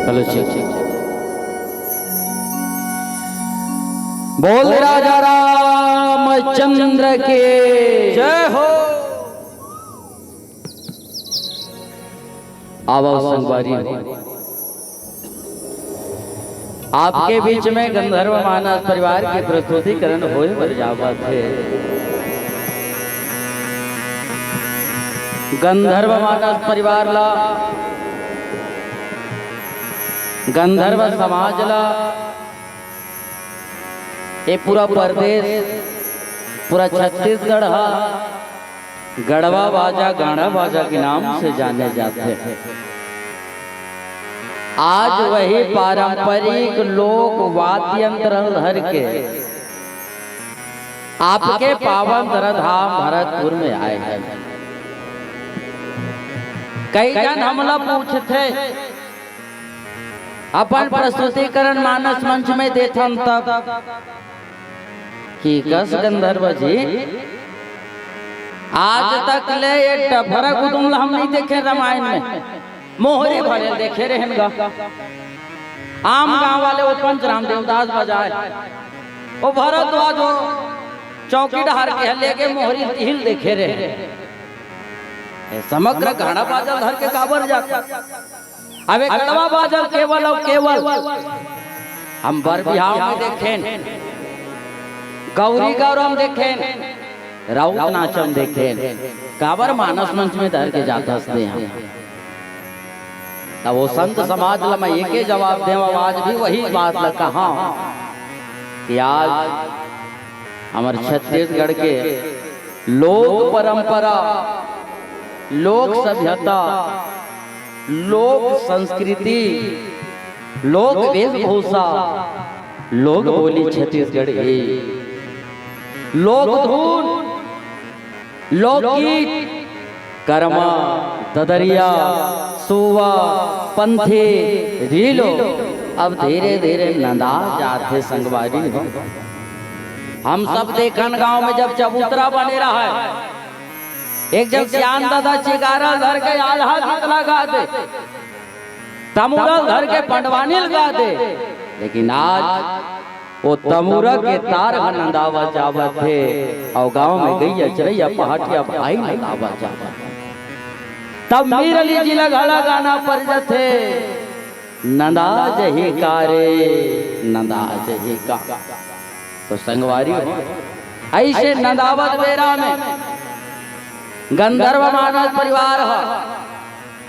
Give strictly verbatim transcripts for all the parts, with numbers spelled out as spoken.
चलो, ठीक, ठीक। बोल राजा रामचंद्र के जय हो। आवो संगवारी हो, आपके बीच में गंधर्व मानस परिवार के प्रस्तुतिकरण होए बर जावत हे। गंधर्व मानस परिवार ला, गंधर्व समाज ला, ये पूरा परदेस, पूरा छत्तीसगढ़ हा गड़वा बाजा, गाड़ा बाजा के नाम से जाने जाथे। आज वही पारंपरिक लोक वाद्य यंत्र धर के आपके पावन धरा धाम भरतपुर में आए हैं। कई जन हमला पूछथे, अपन प्रस्तुतिकरण मानस मंच में देथन तब कि कस गंधर्व जी, आज तक ले ये डफरा गुदुम ला हम नहीं देखे रामायण में। मोहरी भरे देखे रहेन गा। आम गांव वाले वो पंचराम देवदास बजाए, वो भरद्वाज वो चौकी डहार के लेके मोहरी तिहिल देखे रहे। ये समग्र गाड़ा बाजा धर के काबर जाता? अबे गड़वा बाजा केवल अउ केवल हम बर बिहाव में देखेन, गौरी गौरम देखेन, राउत नाचम देखेन, काबर मानस मंच में धर के जाथस दे हम। तब वो संत समाज ला मैं एके जवाब देवं, आज भी वही बात ला कहा कि आज हमर छत्तीसगढ़ के लोक परंपरा, लोक सभ्यता, लोक संस्कृति, लोक वेशभूषा, लोक बोली छत्तीसगढ़ी, लोक धुन, लोकगीत, करमा, ददरिया, सुवा, पंथी, रीलो अब धीरे-धीरे नंदा जात हे संगवारी हो। हम सब देखन गांव में जब चबूतरा बने रहय, एक जन सियान दादा चिगारा धर के आल्हा गीत ला गा दे, तमुरा धर के पंडवानी ला गा दे, लेकिन आज वो तमुरा के तार ह नंदावा जावत हे, अउ गांव में गइया चरइया पहाटिया भाई नंदावा जावत हे। तब मीर अली जी ला घला गाना पर जथे, नंदा जही का रे, नंदा जही का। तो संगवारी हो, ऐसे नंदावत बेरा में गंधर्व मानस परिवार ह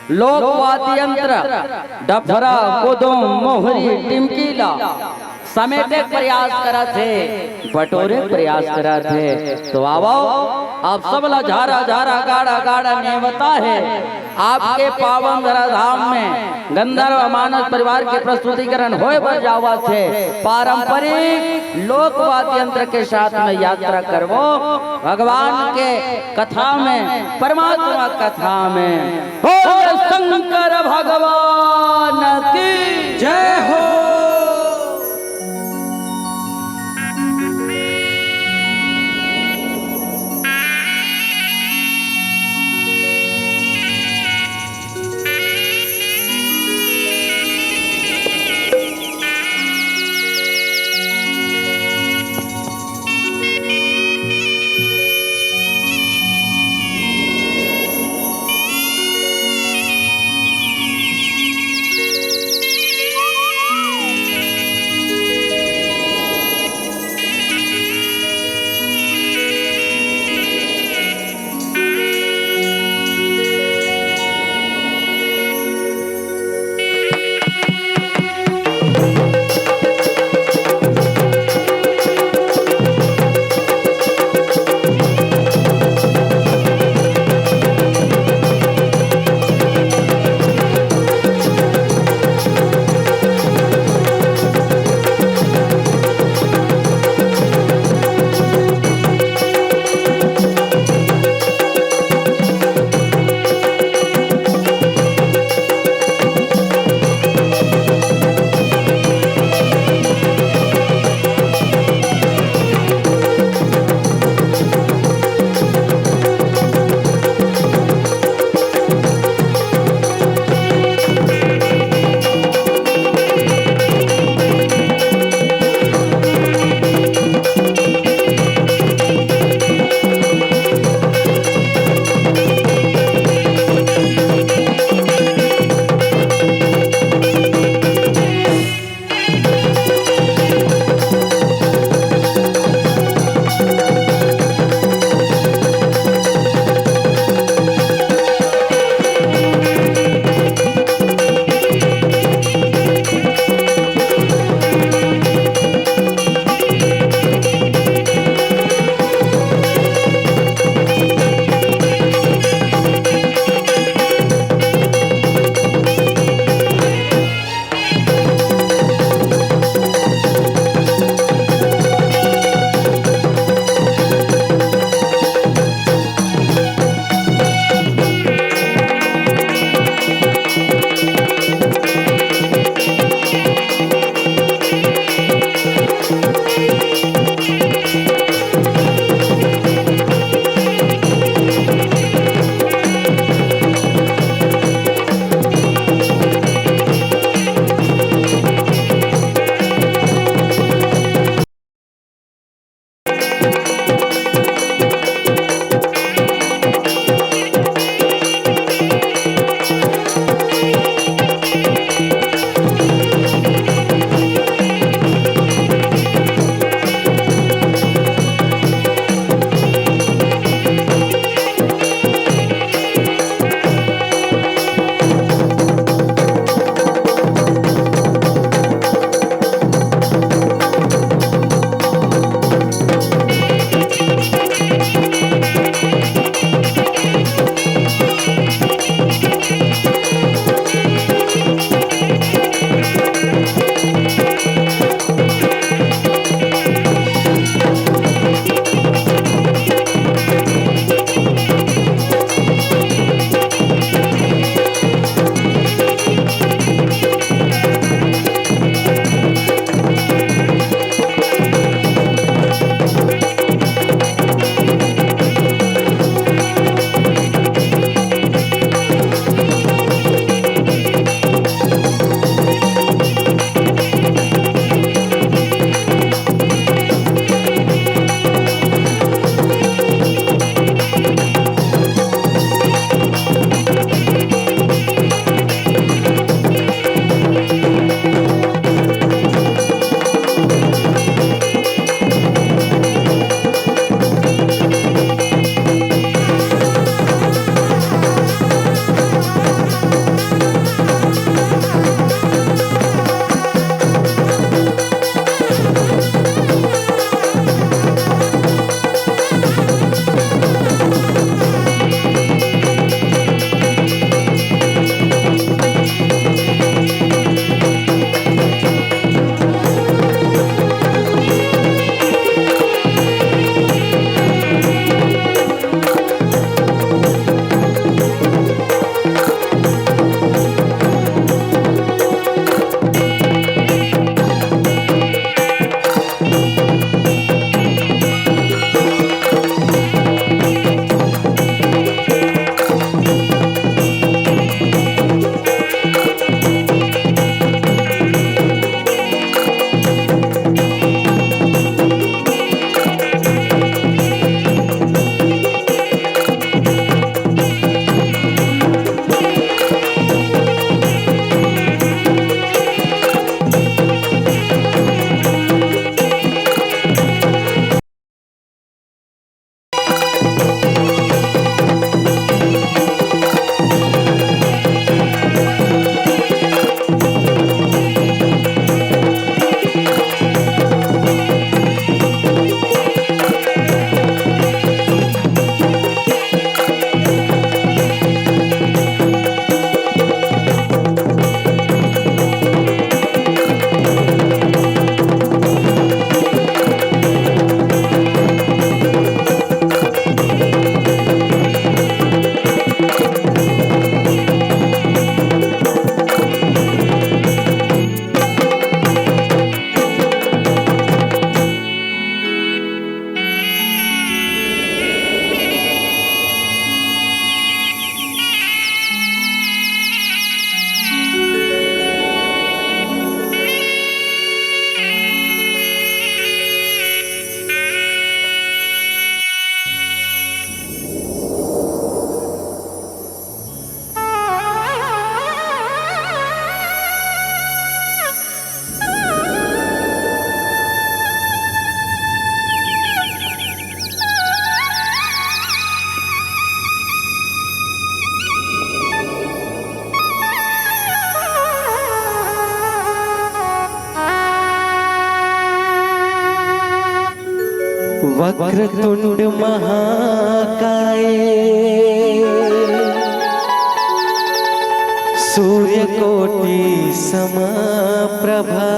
लोक वाद्य यंत्र, डफरा, कुदुम, मोहरी, टिमकी ला समेटे के प्रयास करत हे, बटोरे के प्रयास करत हे। तो आवो, आप सब ला झारा झारा, गाड़ा गाड़ा नेवता हे। आपके पावन धरा धाम में गंधर्व मानस परिवार के प्रस्तुतिकरण होए बर जावत हे। पारंपरिक लोक वाद्य यंत्र के साथ में यात्रा करवो भगवान के कथा में, परमात्मा कथा में। बोल शंकर भगवान की जय हो। वक्रतुंड महाकाय, सूर्यकोटि समप्रभा,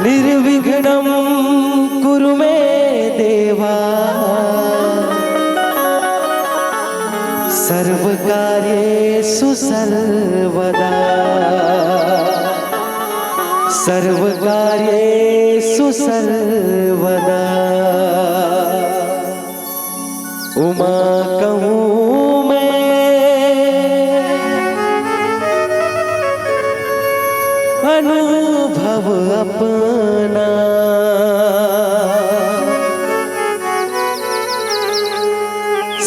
निर्विघ्नं कुरु मे देवा, सर्वकार्येषु सर्वदा। सर्वकार्येषु सर्वदा। उमा कहूँ मैं अनुभव अपना,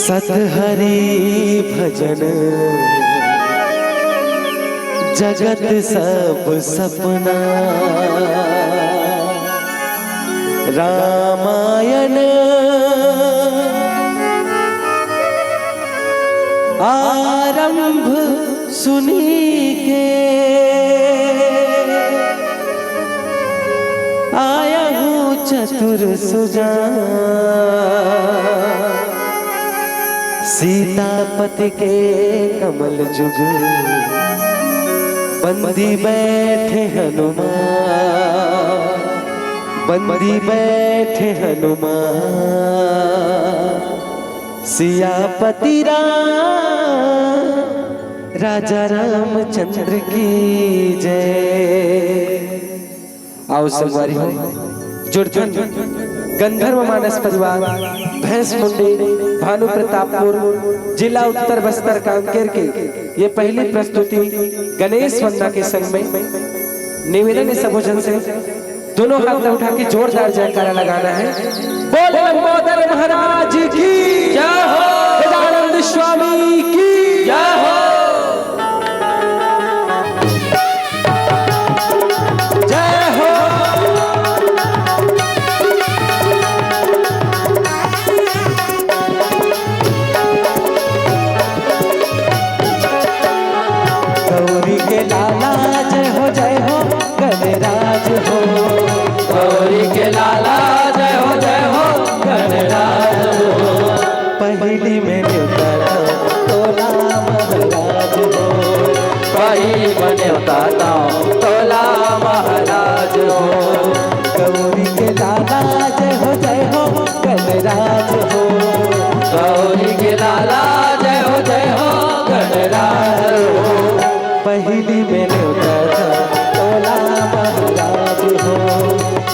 सत हरि भजन जगत सब सपना। रामायण आरंभ सुनि के, आया हूँ चतुर सुजान। सीतापति के कमल जुग, बंदी बैठे हनुमान, बंदी बैठे हनुमान। सियापति राम, राजा रामचंद्र की जय। आओ संगवारी हो, जुड़थन गंधर्व मानस परिवार, भैंस मुंडी, भानु प्रतापपुर, जिला उत्तर बस्तर, कांकेर के ये पहली प्रस्तुति गणेश वंदना के संग में। निवेदन है सबो झन से, दोनों हाथ उठा के जोरदार जयकारा लगाना है। बोल लंबोदर महाराज की जय हो। गजानंद स्वामी की जय हो। जय हो। गौरी के लाला जय हो, जय हो गणराज हो। गौरी के लाला जय हो, जय हो गणराज हो। पहली में नेवता तोला महाराज हो। पहली में नेवता तोला महाराज हो। गौरी के लाला जय हो, जय हो गणराज हो। गौरी के लाला जय हो, जय हो गणराज हो। पहली में नेवता तोला महाराज हो।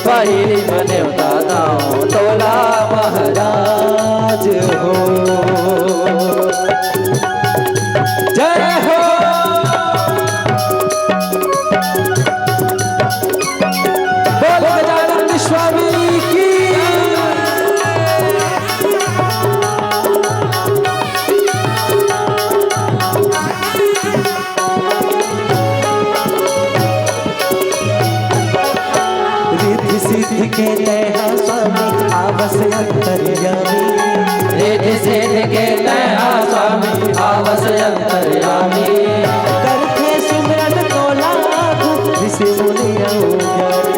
पहली में नेवता तोला महाराज हो। जय हो। बोल गजानन स्वामी की। रिद्धि सिद्धि के तैहा स्वामी आवस अंतर्यामी। रिद्धि सिद्धि के तैहा स्वामी आवस अंतर्यामी। करथे सुमिरन तोला आगू ऋषि मुनि अउ ज्ञानी।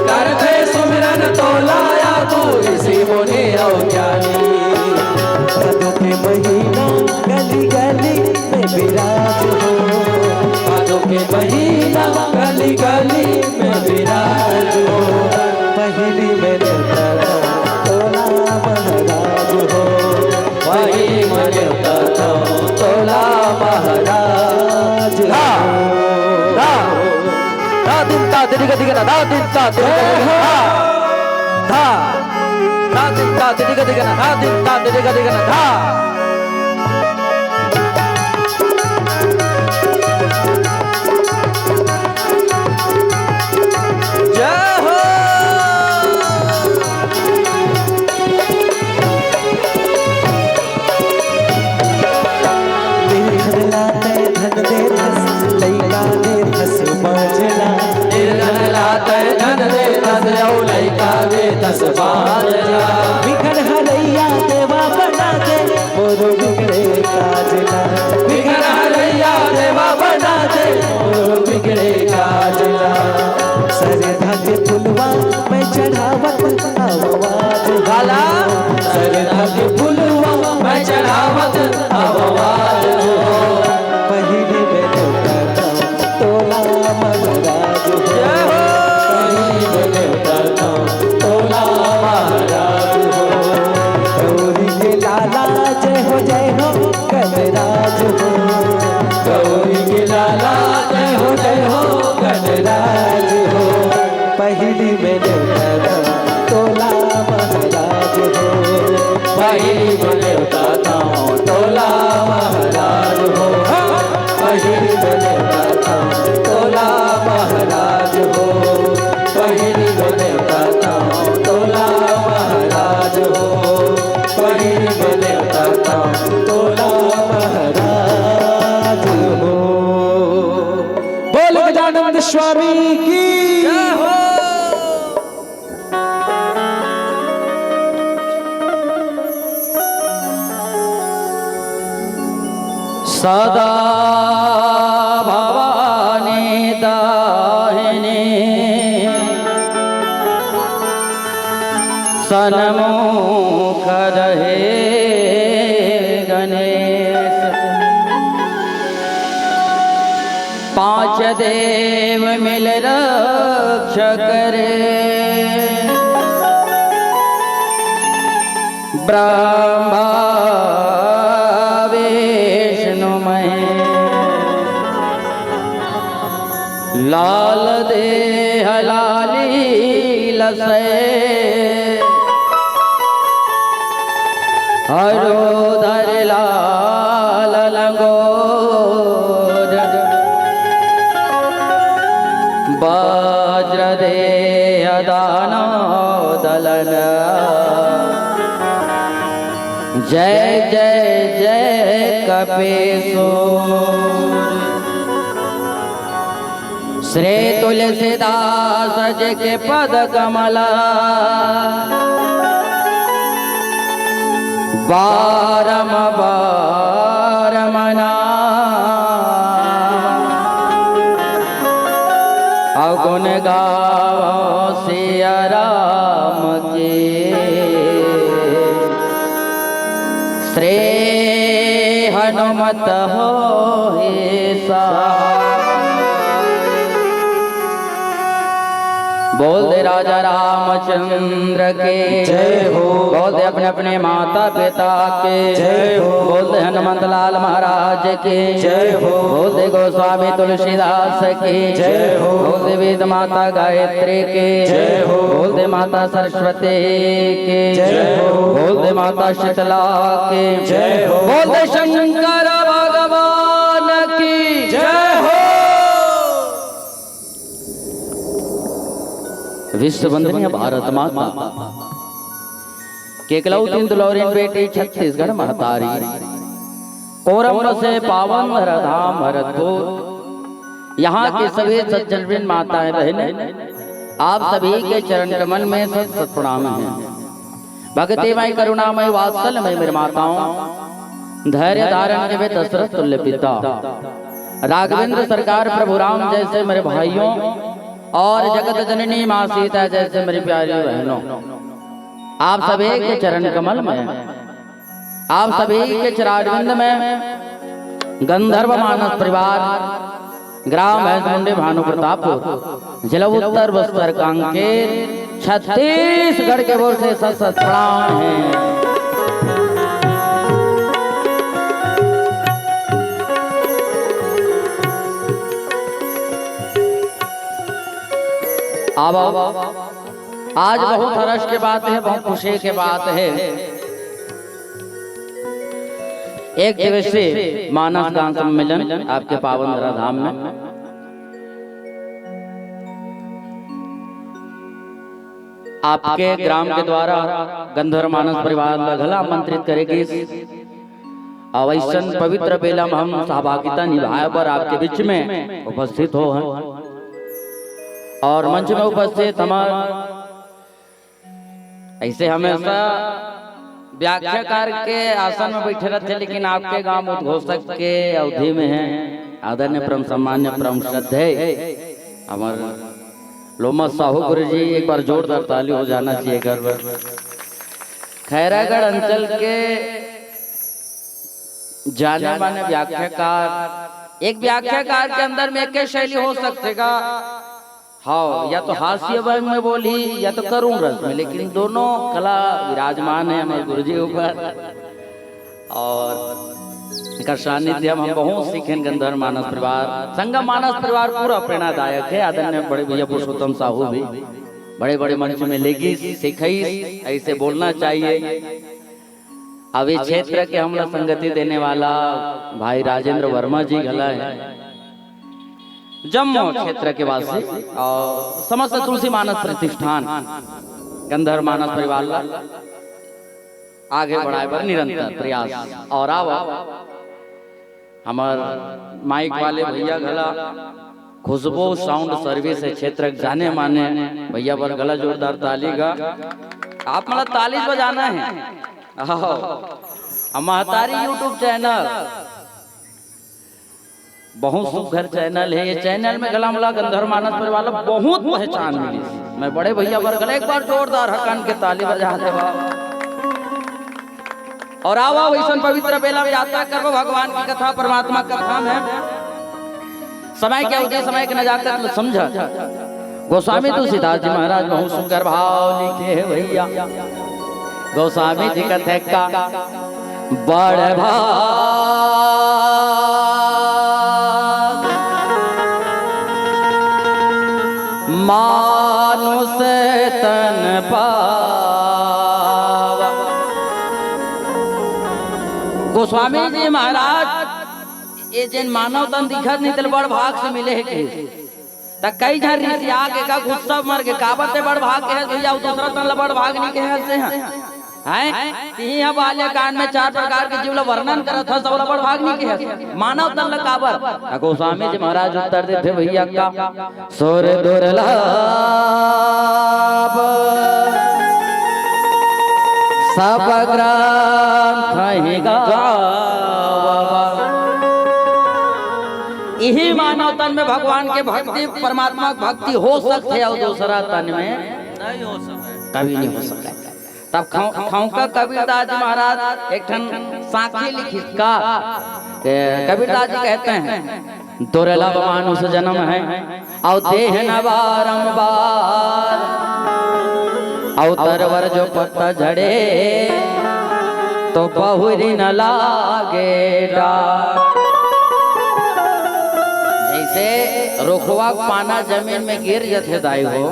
करथे सुमिरन तोला आगू ऋषि मुनि अउ ज्ञानी। भादो के महीना गली गली में विराज हो। भादो के महीना गली गली में विराज हो। पहली में नेवता तोला महाराज हो। पहली में नेवता तोला महाराज हो। धा, धा, धा दिन ता दिगना, धा दिन ता दिगना, धा, धा। धा दिन ता दिगना, धा दिन ता दिगना, धा। जय हो। निर्धन ला तैं धन देथस, लइका देथस बाँझ ला। निर्धन ला तैं धन देथस, अउ लइका देथस बाँझ ला। विघन हरइया देवा बना दे, मोर बिगड़े काज ला। विघन हरइया देवा बना दे, मोर बिगड़े काज ला। सरधा के फुलवा में देवता तौं तोला महाराज हो, पहिली देवता तौं तोला महाराज हो, पहिली देवता तौं तोला महाराज हो, पहिली देवता तौं तोला महाराज हो। बोल गजानंद स्वामी की जय हो। सदा भवानी दाहिनी सन्मुख रहे गणेश। पांच देव मिल रक्षा करे, ब्रह्मा विष्णु महेश। लाल देह लाली लसै, हरो धर लाल लंगोर, वज्र देह दानव दलन। जय जय जय कपीसुर। श्री तुलसीदास जी के पद कमल बारम बार मना। अवगुण गावो सिया राम की। श्री हनुमत होहि सहाय। बोल दे राजा रामचंद्र के जय हो। बोल दे अपने अपने माता पिता के जय हो। बोल दे हनुमंत लाल महाराज के जय हो। बोल दे गोस्वामी तुलसीदास की जय हो। बोल दे वेद माता गायत्री की जय हो। बोल दे माता सरस्वती की जय हो। बोल दे माता शीतला की जय हो। बोल दे शंकर भगवान की जय हो। विश्व वंदनीय भारत माता के एकलौती दुलौरिन बेटी छत्तीसगढ़ महतारी, कोरम बसे पावन धरा धाम भरतपुर। यहाँ के सभी सज्जनवृंद, माताएं बहनें, आप सभी के चरण कमल में शत शत प्रणाम है। भक्तिमय करुणामय वात्सल्यमय मेरे माताओं, धैर्य धारण के वे दशरथ तुल्य पिता, राघवेंद्र सरकार प्रभु राम जैसे मेरे भाइयों और जगत जननी माँ सीता जैसे मेरी प्यारी बहनों, आप सभी के चरण कमल में, आप सभी के चरणारविंद में गंधर्व मानस परिवार, ग्राम भैंसमुंडी भानु प्रतापपुर, जिला उत्तर बस्तर कांकेर, छत्तीसगढ़ के ओर से सत सत प्रणाम है। अब आज बहुत हर्ष के बात है, बहुत खुशी के बात है। एक दिवसीय मानस गान सम्मेलन आपके पावन धरा धाम में आपके ग्राम के द्वारा गंधर्व मानस परिवार ला घला आमंत्रित करे गिस। अउ अइसन पवित्र बेला में हम सहभागिता निभाए बर आपके बीच में उपस्थित हो हैं और मंच में उपस्थित हमार ऐसे हमेशा व्याख्याकार के आसन में बैठे रहते, लेकिन आपके गांव उद्घोषक के अवधि में है आदरणीय परम सम्मान्य परम श्रद्धेय हमार लोमस साहू गुरु जी, एक बार जोरदार ताली हो जाना चाहिए घर पर। खैरागढ़ अंचल के जाने माने व्याख्याकार, एक व्याख्याकार के अंदर में एक शैली हो सकते का, हाँ, या तो हास्य व्यंग में बोली या तो करुण रस में, लेकिन दोनों कला विराजमान है हमारे गुरु जी ऊपर। और एकर सानिध्य हम, हम बहुत सीखेन गंधर्व मानस परिवार, संगम मानस परिवार पूरा प्रेरणादायक है। आदरणीय बड़े भैया पुरुषोत्तम साहू भी बड़े बड़े मंच में लेगिस, सिखाइस, ऐसे बोलना चाहिए। अब ये क्षेत्र के हमला संगति देने वाला भाई राजेंद्र वर्मा जी घला हे, जम्मो क्षेत्र के वासी और समस्त तुलसी मानस प्रतिष्ठान गंधर्व मानस परिवार ला आगे बढ़ाए बर निरंतर प्रयास। और आवा हमर माइक वाले भैया घला, खुशबू साउंड सर्विस हे क्षेत्र के जाने माने भैया बर घला जोरदार ताली गा। आप मन ला ताली बजाना हे। आओ, अब महतारी YouTube चैनल, बहुत सुघर चैनल हे। ये चैनल में घला मोला गंधर्व मानस परिवार ला बहुत पहचान मिली। मैं बड़े भैया बर घला एक बार जोरदार हकन के ताली बजा देवा। और आवा, वैसन पवित्र बेला में यात्रा करबो भगवान की कथा, परमात्मा कथा में। समय के अवधि, समय के नजाकत ल समझ। गोस्वामी तुलसीदास जी महाराज बहुत सुंदर भाव लिखे हे भैया। गोस्वामी जी कथे का, बड़ भाग मानुष तन पावा। गोस्वामी जी महाराज, ये जेन मानव तन दिखत नहीं, तेल बड़ भाग से मिले हे के। त कई झन रिसिया के का गुस्सा मर के, काबर ते बड़ भाग के हस भैया, अउ दूसरा तन ला बड़ भाग नहीं के हस ते हैं। हैं? तिही ह बाल्यकांड में चार प्रकार के जीव ला वर्णन करत हस, ओला बड़ भाग नहीं के हस। मानव तन ला काबर? त गोस्वामी जी महाराज उत्तर देथे भैया का, सुर दुर्लभ सब ग्रंथ ही गावा। इही मानव तन में भगवान के भक्ति, परमात्मा के भक्ति हो सकथे, अउ दूसरा तन में नहीं हो सकय। कभी नहीं हो सकय। तब खौ-, खौंका कबीरदास जी महाराज एक ठन साखी लिखिस का, के कबीरदास जी कहते हैं, दुर्लभ मानुष जन्म है, अउ देह न बारंबार, अउ तरवर जो पत्ता झड़े, तो बहुरी न लागे डार। जैसे रुखवा के पाना जमीन में गिर जथे दाई हो,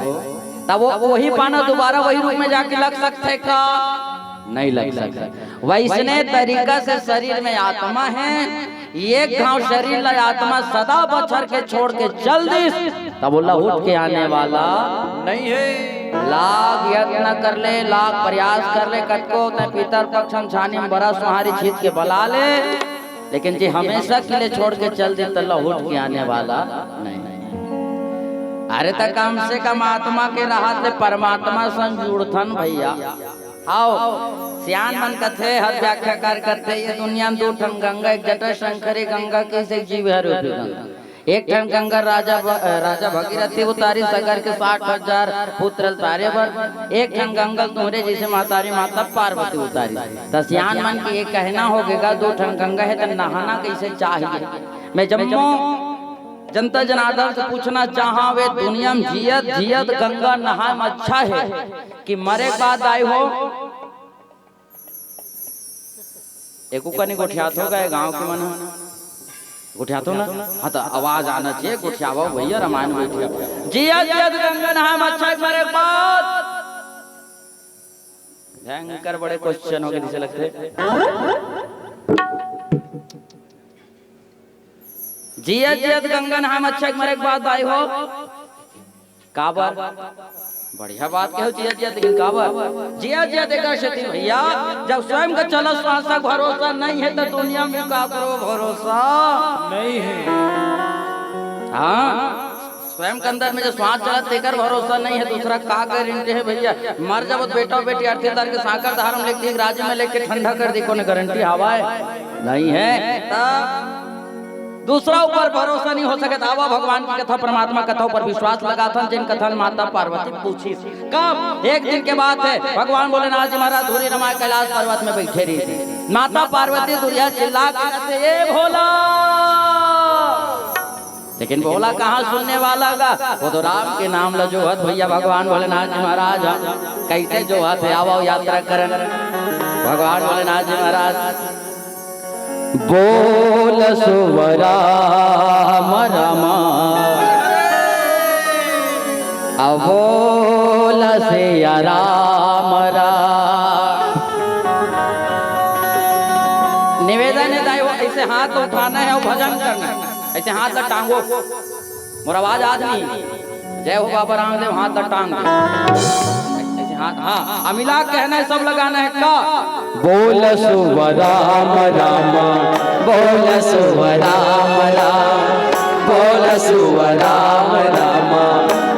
तब वो, वही पाना दोबारा वही रूप में जाके लग सकथे का? नहीं लग सकय। वैसने तरीका से शरीर में आत्मा हे, एक घांव शरीर ला आत्मा सदा बछर के छोड़ के चल दिस, तब वो लहुट के आने वाला नहीं हे। लाख यत्न कर ले, लाख प्रयास कर ले, कतको ते पितर पक्ष हम छानी में बरा सुहारी छीत के बला ले, लेकिन जे हमेशा के लिए छोड़ के चल दे, त लहुट के आने वाला नहीं। अरे, त कम से कम आत्मा के रहत ले परमात्मा संग जुड़थन भैया। हाव, सियान मन कथे, हर व्याख्याकार कथे, ये दुनिया में दू ठन गंगा, एक जटा शंकरी गंगा, कइसे जीव हे रूपी गंगा। एक ठन गंगा राजा भ-, राजा भगीरथी उतारिस, अगर के साठ हजार पुत्र ल तारे बर, एक ठन गंगा तुंहरे जइसे महतारी माता पार्वती उतारिस। त सियान मन के ये कहना होगे गा, दू ठन गंगा हे त नहाना कइसे चाहिए। मैं जम्मो जनता जनार्दन से पूछना चाहंव, ए दुनिया में जियत जियत गंगा नहाए में अच्छा हे कि मरे के बाद आए हो? एको कनी गोठियाथो गा गांव के मन ह? गोठियाथो ना? हाँ, त आवाज आना चाहिए, गोठियावा भैया, रामायण गोठिया। जियत जियत गंगा नहाए में अच्छा हे कि मरे के बाद? भयंकर बड़े क्वेश्चन होगे जइसे लगथे। जियत जियत गंगा नहाए में अच्छा हे कि मरे के बाद दाई हो? काबर? बढ़िया बात कहे हो, जियत जियत, लेकिन काबर? जियत जियत एकर सेती भैया, जब स्वयं के चलत श्वास तक भरोसा नहीं हे, त दुनिया में काकरो भरोसा नहीं हे। हाँ, स्वयं के अंदर में जो श्वास चलत, तेकर भरोसा नहीं हे, दूसरा का गारंटी हे भैया? मर जाबो त बेटा बेटी अर्थी तार के सांकर धारम लेके एक राज्य में लेके ठंडा कर दी, कोनो गारंटी हवय? नहीं हे। तब दूसरा ऊपर भरोसा नहीं हो सके, त आवा भगवान की कथा, परमात्मा कथा ऊपर विश्वास लगाथन, जेन कथा ल माता पार्वती पूछिस। कब? एक दिन के बात हे, भगवान भोलेनाथ जी महाराज धुरी रमाए कैलाश पर्वत में बैठे रहिस। माता पार्वती दुरिहा चिल्ला के कथे, "ए भोला!" लेकिन भोला कहाँ सुनने वाला गा? वो तो राम के नाम ल जोहत भैया भगवान भोलेनाथ जी महाराज ह। कइसे जोहत हे? आवव यात्रा करन। भगवान भोलेनाथ जी महाराज बोल सुव राम राम, अ बोल सिया राम राम। निवेदन हे दाई हो, ऐसे हाथ उठाना हे अउ भजन करना हे। ऐसे हाथ ला टांगो। मोर आवाज आत नहीं। जय हो बाबा रामदेव, हाथ ला टांग दे। ऐसे हाथ, हाँ, अमिला कहना हे, सब लगाना हे का? बोल सुव राम राम, बोल सुव राम राम, बोल सुव राम राम,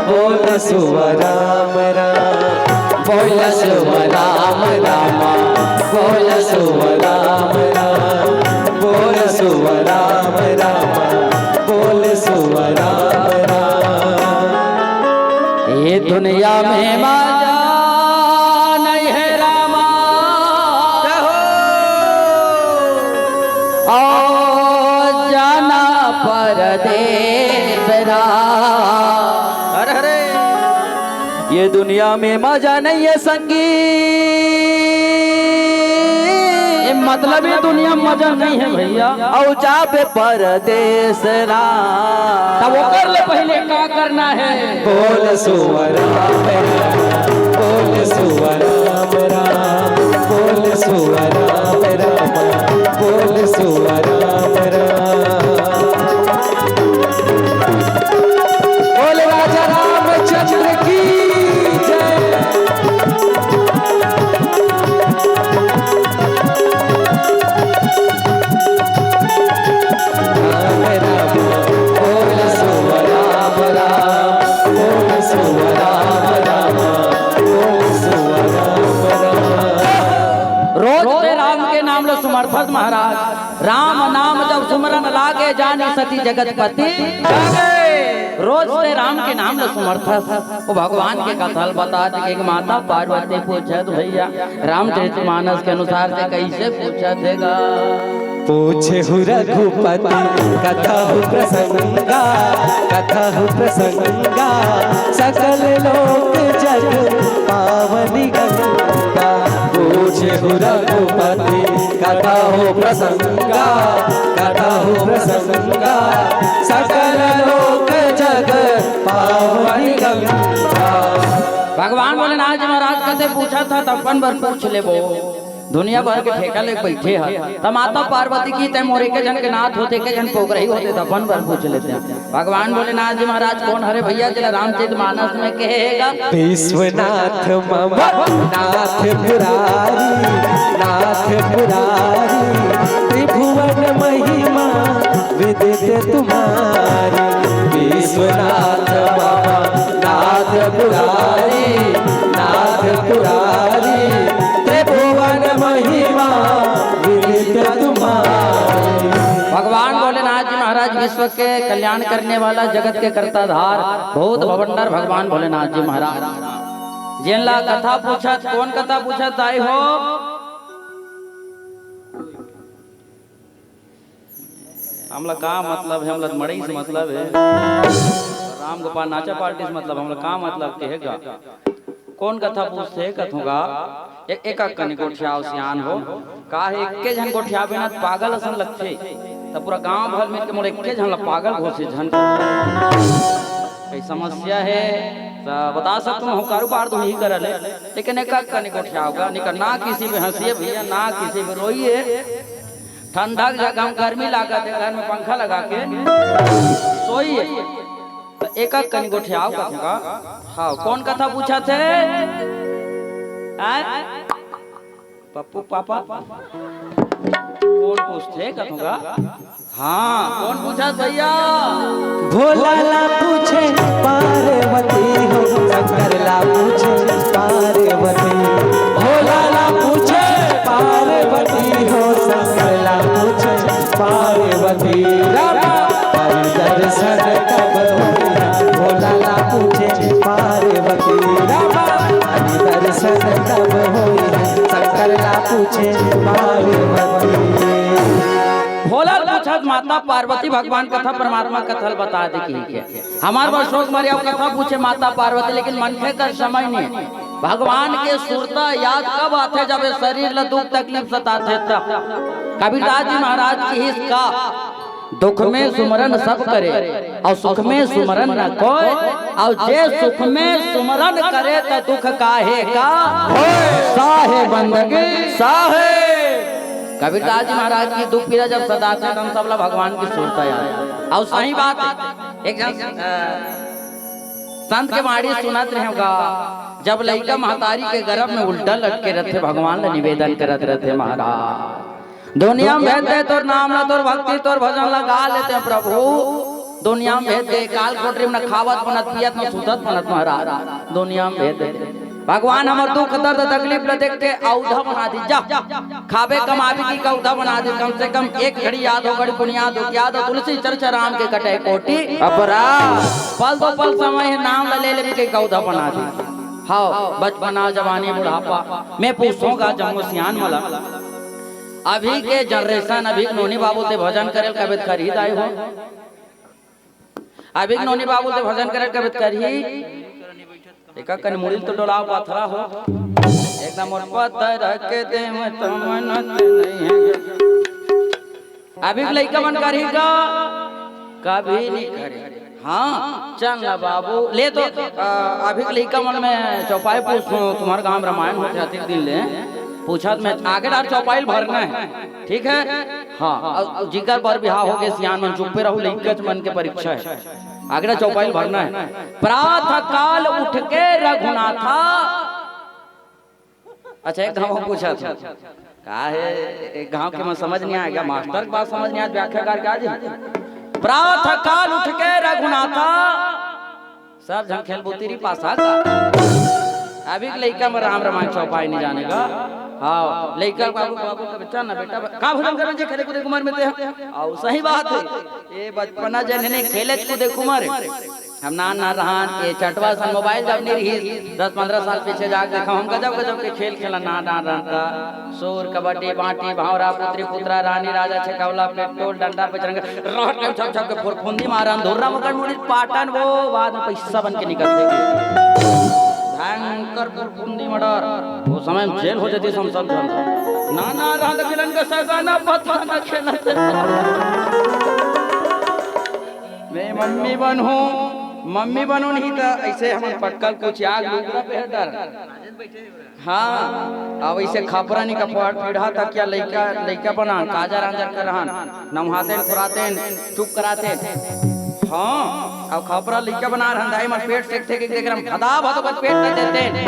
बोल सुव राम राम, बोल सुव राम राम, बोल सुव राम राम, बोल सुव राम राम, बोल सुव राम राम। ये दुनिया में मजा नहीं है रामा। जय हो। और जाना परदेस राम। हरे हरे। ये दुनिया में मजा नहीं है संगी। ये मतलब ये दुनिया में मजा नहीं है भैया। अउ जाबे परदेस राम। तब ओकर ले पहिले का करना हे? बोल सुव राम राम, बोल सुव राम राम, बोल सुव राम राम, बोल सुव राम राम। बोल राजा रामचंद्र की जय। राम राम, बोल सुव राम राम, बोल सुव राम राम, बोल सुव राम राम। रोज ते राम के नाम ला सुमरथस महाराज। राम नाम जब सुमरन लागे, जानी सती जगत पति जागे। रोज ते राम के नाम ला सुमरथस। ओ भगवान के कथा ल बता दे के माता पार्वती पूछत भैया, रामचरित मानस के अनुसार से कैसे पूछत हे गा? पूछहु रघुपति कथहु प्रसंगा, कथहु प्रसंगा सकल लोक जग पावनि गंगा। पूछहु रघुपति कथहु प्रसंगा, कथहु प्रसंगा सकल लोक जग पावनि गंगा। भगवान भोलेनाथ जी महाराज कथे पूछत हस त अपन बर पूछ लेबो। दुनिया भर के ठेका ले बइठे हस। त माता पार्वती किहिस ते मोर एके झन के नाथ होते, एके झन पोगरही होते, त अपन बर पूछ लेते। भगवान भोलेनाथ जी महाराज कोन हरे भैया, जेला रामचरित मानस में कहे हे गा। विश्वनाथ मम नाथ मुरारी, नाथ मुरारी, त्रिभुवन महिमा विदित तुम्हारी। विश्वनाथ मम नाथ मुरारी, नाथ मुरारी, त्रिभुवन महिमा विदित तुम्हारी। भगवान भोलेनाथ जी महाराज विश्व के कल्याण करने वाला, जगत के कर्ता धार, भूत भवंडर भगवान भोलेनाथ जी महाराज। जेन ला कथा पूछत, कोन कथा पूछत दाई हो? हमला का मतलब हे, हमला त मड़ई से मतलब हे। राम गोपाल नाचा पार्टी से मतलब, हमला का मतलब कहे गा? कोन कथा पूछथे कथों गा? ए-, एका कनी गोठियाव सियान हो। का हे, एके झन गोठियाबे ना त पागल असन लगथे। त पूरा गांव भर मिल के मोला एके झन ला पागल घोषित झन कर। कई समस्या हे, त बता सकत हूं, कारोबार तो नहीं करल हे, लेकिन एका कनी गोठियाव गा, नहीं कर ना किसी पे हंसिए भैया, ना किसी पे रोइए। ठंडा के जगह में गर्मी लागत हे, घर में पंखा लगा के सोइए। त एका कनी गोठियाव कथों गा। हाँ, कोन कथा पूछत हे? आय? पप्पू पापा? कोन पूछथे कथों गा? हाँ, कोन पूछत भैया? भोला ला पूछे पार्वती हो, शंकर ला पूछे पार्वती। भोला ला पूछे पार्वती हो, शंकर ला पूछे पार्वती। रामा हरि दर्शन कब होई है, भोला ला पूछे पार्वती। रामा हरि दर्शन कब होई है, शंकर ला पूछे पार्वती। भोला ल पूछत माता पार्वती भगवान कथा परमात्मा कथा ल बता दे कहिके। हमार बर शोक मरे अउ कथा पूछे माता पार्वती, लेकिन मनखे कर समय नहीं हे। भगवान के सुरता याद कब आथे, जब ये शरीर ल दुख तकलीफ सताथे तब। कबीरदास जी महाराज किहिस का, दुख में सुमरन सब करे अउ सुख में सुमरन न कोय, अउ जे सुख में सुमरन करे त दुख काहे का होय। साहे बंदगी साहे। कबीरदास जी महाराज की दुख पीरा जब सताथे, तब सबला भगवान की सुरता आय। अउ सही बात हे, एक झन, अ, संत के बाणी सुनत रहेंव गा, जब लइका महतारी के गरभ में उल्टा लटके रथे, भगवान ला निवेदन करत रथे, महाराज, दुनिया में भेद दे तोर नाम ला, तोर भक्ति, तोर भजन ला गा लेते हैं प्रभु। दुनिया में भेद दे, काल कोठरी में न खावत बनत, पियत न सुतत बनत, महाराज, दुनिया में भेद दे। भगवान हमर दुख दर्द तकलीफ ला देख के औधा बना दी, जा। खाबे कमाबे की कौधा बना दी, कम से कम एक घड़ी याद हो, घड़ी पुनिया दो, याद हो तुलसी चर्चा राम के कटे कोटि अपराध। पल दो पल समय हे, नाम ला ले लेबे के कौधा बना दी। हाव, बचपना, जवानी, बुढ़ापा, मैं पूछों गा जम्मो सियान मन ला। अभी के generation, अभी के नोनी बाबू ते भजन करे ल कबे करही दाई हो? अभी के नोनी बाबू ते भजन करे ल कबे करही? एका कन मुड़ी ल तो डोलाव, पाथरा हो। एकदम मोर पत्थर के दे में तो मनत नहीं है। अभी के लइका मन करही का? कभी नहीं करे। हाँ, चल ना बाबू, ले तो, अ, अभी के लइका मन में चौपाई पूछहूँ, तुम्हर गाँव में रामायण होथे अतेक दिन ले, पूछत में आगे डार चौपाई ल भरना हे, ठीक हे? हाँ, अउ, अउ जिकर बर बिहाव हो गे, सियान मन चुप्पे रहू, लइकच मन के परीक्षा हे, आगे डार चौपाई ल भरना हे। प्रातः काल उठ के रघुनाथा, अच्छा, एक घाव पूछत हूँ। का हे, एक घाव के मैं समझ नहीं आएगा, मास्टर के बात समझ नहीं आए, व्याख्याकार का जी? प्रातः काल उठ के रघुनाथा, सब झन खेल बुतिरी पासा का। अभी के लइका में राम रामायण चौपाई नहीं जाने का। हाँ, लइका बाबू, बाबू का बच्चा ना बेटा, का भजन करे जे खेले कूदे के उमर में ते? अउ सही बात हे, ये बचपना जन ने खेले कूदे के उमर हे। हम नान नान रहन, ये चटवा सन मोबाइल जब नहीं रही, दस पंद्रह साल पीछे जाके देखा, हम गजब गजब के खेल खेला नान नान रहन का। सूर, कबड्डी, बांटी, भांवरा, पुतरी, पुतरा, रानी, राजा, छेकौला, पेट्रोल, डंडा, पेचरंगा, रोड में छप छप के फुरफुंदी मारन, धुर्रा मकड़ मुड़ी पाटन, वो बाद में पैसा बन के निकलते थे। भयंकर फुरफुंदी मर्डर, वो समय में जेल हो जाती, हम सब जानते। नान नान रहन का मिलन का सजा ना पता ना खेलते। मैं मम्मी बनहूँ, मम्मी बनहूँ नहीं त ऐसे हमन पटकल कुछ आग लुगरा पे डर। हाँ, अब ऐसे खपरा नहीं कपड़ पीढ़ा तक या लइका, लइका बना, काजर आंजर कर रहन, नमहाते, खुराते, चुप कराते। हाँ, अब खपरा लइका बना रहन, दाई मन पेट सेकथे कि देख रहन, भदा भद ओकर पेट कर देते।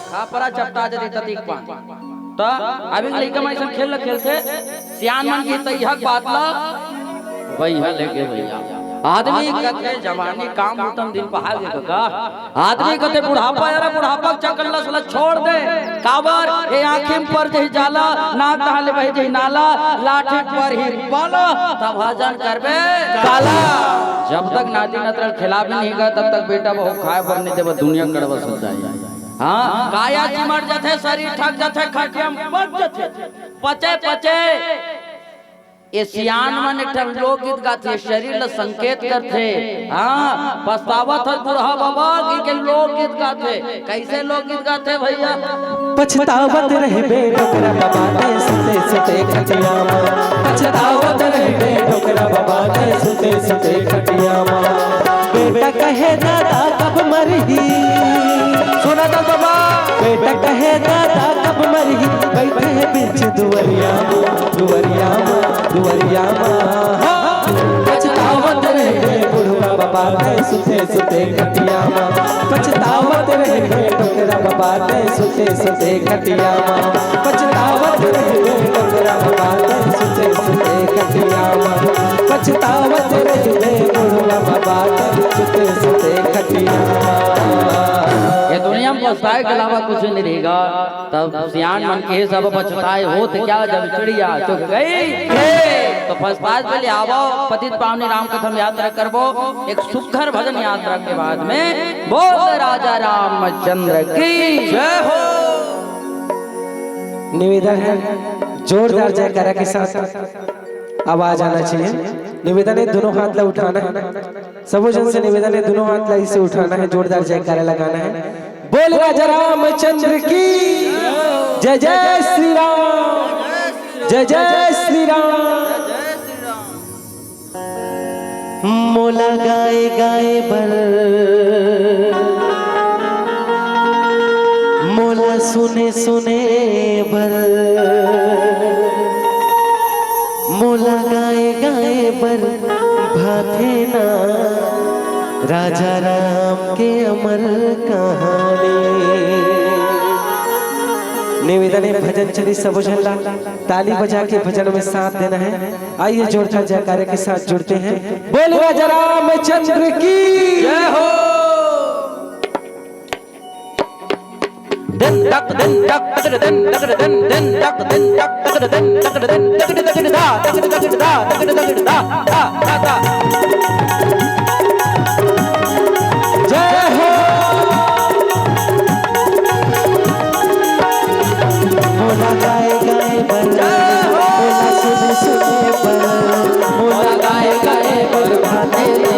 खपरा चपटा जदी ततीक पान। त अभी लइका मन ऐसन खेल ल खेलथे, सियान मन की तैहक बात ला वही है लेके भैया। आदमी कथे जवानी काम उतम दिन पहागे का। आदमी कथे बुढ़ापा, यार बुढ़ापा के चक्कर ल छोड़ दे। काबर? ए आँखी में पर जही जाला, नाक तहाँ ले बही जही नाला, लाठी पर ही पाला, तब भजन करबे काला। जब तक नाती नतरल खिलावे नहीं गा, तब तक बेटा बहू खाए बर नहीं देबे, दुनिया कड़वा सजाई। हाँ, काया चिमट जथे, शरीर थक जथे, खटिया में पच जथे, पचे पचे। ए सियान मन एक ठन लोकगीत गाथे, शरीर ल संकेत करथे। हाँ, पछतावत हस बुढ़ा बाबा, कहिके लोकगीत गाथे। कैसे लोकगीत गाथे भैया? पछतावत रहिबे डोकरा बाबा, तैं सुते सुते खटिया मा। पछतावत रहिबे डोकरा बाबा, तैं सुते सुते खटिया मा। बेटा कहे दादा कब मरही, सुना था बाबा। बेटा कहे दादा कब मरही, बैठे हैं बीच दुवरिया मा, दुवरिया मा, दुवरिया मा। हाँ। पछतावत रहिबे बुढ़वा बाबा, तैं सुते सुते खटिया मा। पछतावत रहिबे डोकरा बाबा, तैं सुते सुते खटिया मा। पछतावत रहिबे डोकरा बाबा, तैं सुते सुते खटिया मा। पछतावत रहिबे बुढ़वा बाबा, तैं सुते सुते खटिया मा। ये दुनिया में पछताए के अलावा कुछ नहीं रहेगा। तब सियान मन के सब पछताए होत क्या, जब चिड़िया चुग गई खेत। तो पछताए के लिए आवो, पतित पावनी राम कथा में यात्रा करबो, एक सुघर भजन यात्रा के बाद में। बोल राजा रामचंद्र की जय हो। निवेदन है, जोरदार जयकारा के साथ आवाज आना चाहिए। निवेदन है, दोनों हाथ ला उठाना है। सबो झन से निवेदन है, दोनों हाथ ला ऐसे उठाना है, जोरदार जयकारा लगाना है। बोल राजा रामचंद्र की जय, जय श्री राम, जय जय श्री राम। मोला गाए गाए बर, मोला सुने सुने बर, मोला गाए गाए बर भाथे ना राजा राम के अमर कहानी। निवेदन है, भजन चली, सबो झन ला ताली बजा के भजन में साथ देना है। आइए, जोरदार जयकारे के साथ जुड़ते हैं। बोल राजा रामचंद्र की। जय हो। दिन तक दिन तक तक दिन तक दिन दिन तक दिन तक तक दिन तक दिन तक दिन तक दिन दा तक दिन तक दिन दा तक दिन तक दिन दा दा दा दा। जय हो। मोला गाए गाए बर, मोला सुने सुने बर, मोला गाए गाए बर भाते ना।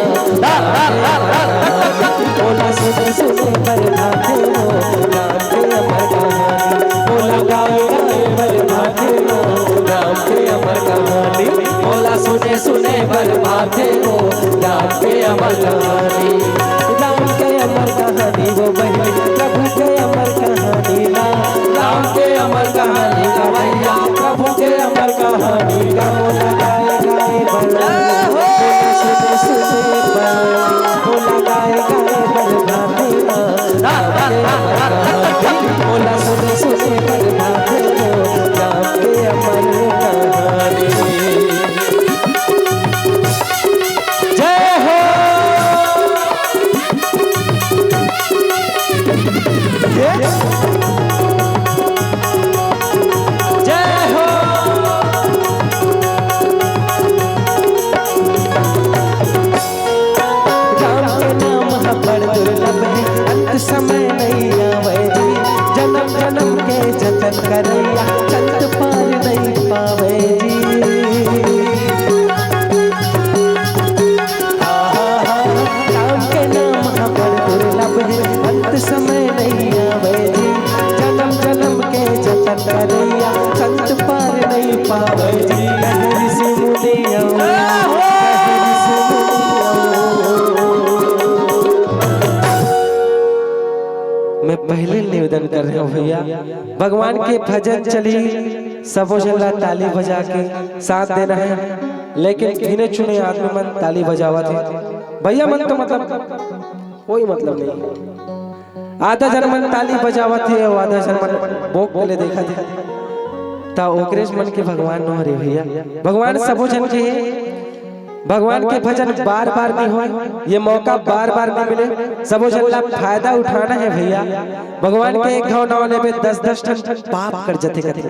मोला सुने सुने बर भाते हो राम के अमर कहानी। मोला गाए गाए बर भाते हो राम के अमर कहानी। मोला सुने सुने बर भाते हो राम के अमर कहानी। राम के अमर कहानी वो बहिनी, प्रभु के अमर कहानी ना। राम के अमर कहानी का भैया, प्रभु के अमर कहानी का। मोला गाए गाए बर, मोला सुने सुने बर, मोला गाए गाए बर भाते ना। राम के अमर कहानी, मोला सुने सुने बर भाते हो राम के अमर कहानी। जय हो। ये जय हो। राम के नाम ह बड़ दुर्लभ है, अंत समय नहीं आवे जी। जन्म जन्म के जतन करैया, संत पार नहीं पावे जी। राम के नाम ह बड़ दुर्लभ है, अंत समय नहीं आवे जी। जन्म जन्म के जतन करैया, संत पार नहीं पावे जी। कहे ऋषि मुनि अउ, कहे ऋषि मुनि अउ। मैं पहले निवेदन कर रहा हूँ भैया, भगवान के भजन चली, सबो झन ला ताली बजा के साथ देना है, लेकिन गिने चुने आदमी मन ताली बजावत हे। भैया मन तो मतलब कोई मतलब नहीं। आधा झन मन ताली बजावत हे अउ आधा झन मन बोक के ले देखत हे। त ओकरेच मन के भगवान नो हरे भैया। भगवान सबो झन के हे। भगवान के भजन बार-बार नहीं होय, ये मौका बार-बार नहीं मिले। सबो झन ला फायदा उठाना है भैया। भगवान के एक घाव नाव लेबे, दस दस ठन पाप कट जथे कथे।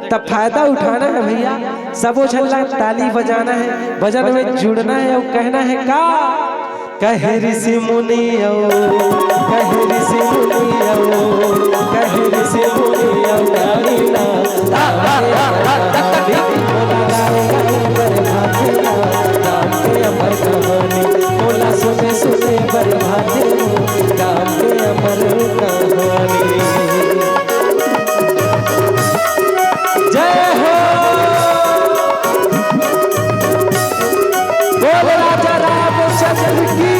तब फायदा उठाना है भैया, सबो झन ला ताली बजाना है, भजन में जुड़ना है अउ कहना है का? कहे ऋषि मुनि अउ, कहे ऋषि मुनि अउ, कहे ऋषि मुनि अउ, गाई ना। मोला गाए गाए बर भाथे ना, राम के अमर कहानी। मोला सुने सुने बर भाथे हो, राम के अमर कहानी। जय हो। बोल राजा रामचंद्र की।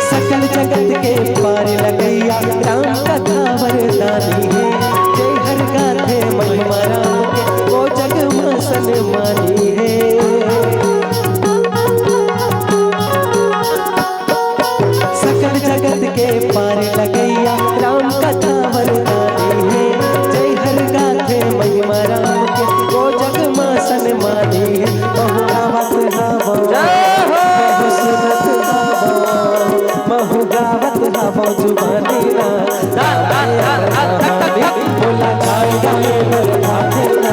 सकल जगत के पार लगैया, राम कथा वरदानी हे। जे हर गाथे महिमा राम के, वो जग मा सन्मानी हे। सकल जगत के पार लगैया, राम कथा वरदानी हे। जे हर गाथे महिमा राम के, वो जग मा सन्मानी हे। महु गावत हवं, जय हो। महु सुनत हवं, महु गावत हवं जुबानी ना। मोला गाए गाए बर भाथे ना,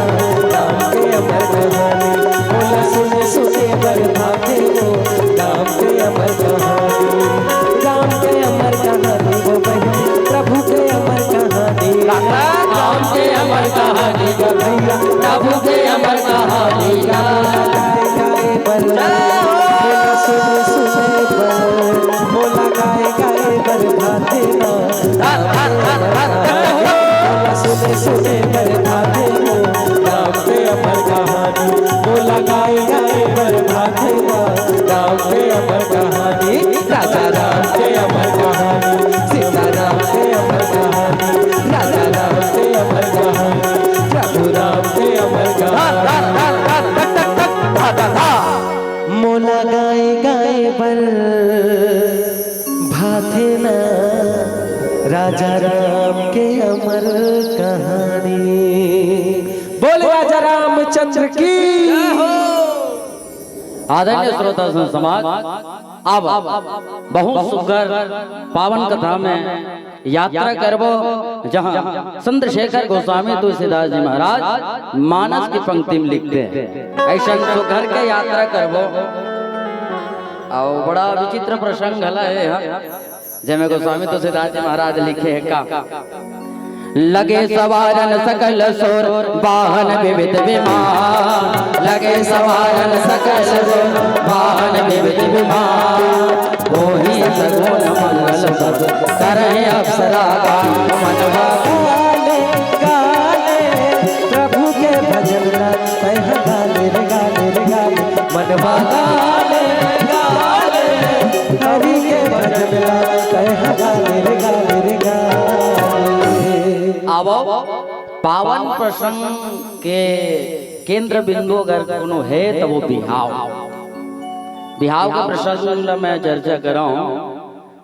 राम के अमर कहानी। मोला सुने सुने बर भाथे हो, राम के अमर कहानी। राम के अमर कहानी वो बहिनी, प्रभु के अमर कहानी। राम के अमर कहानी वो भैया, प्रभु के अमर कहानी। मोला गाए गाए बर, मोला सुने सुने बर, मोला गाए गाए बर भाथे ना। मोला सुने सुने बर भाथे ना, राम के अमर कहानी। मोला गाए गाए बर भाथे ना, राम के अमर कहानी। भाथे ना राजा राम के अमर कहानी। बोल राजा रामचंद्र की। आदरणीय श्रोता संत समाज, अब बहुत सुघर पावन कथा में यात्रा करबो, जहां चंद्रशेखर गोस्वामी तुलसीदास जी महाराज मानस की पंक्ति में लिखते हैं। ऐसा सुघर के यात्रा करबो। अउ बड़ा विचित्र प्रसंग घला हे, हाँ, जेमे गोस्वामी तुलसीदास जी महाराज लिखे हे का, लगे सवारन सकल सुर, वाहन विविध विमान। लगे सवारन सकल सुर, वाहन विविध विमान। होही सगुन मंगल सब, करहि अप्सरा गान। मनवा गाले, गाले, प्रभु के भजन ला, तैं हा गाले रे, गाले रे, गाले। मनवा गाले, गाले, हरि के भजन ला, तैं हा गाले रे, गाले रे, गाले। आवो, पावन प्रसंग के केंद्र बिंदु अगर कोनो हे, त वो बिहाव। बिहाव के प्रसंग ला मैं चर्चा करहूं।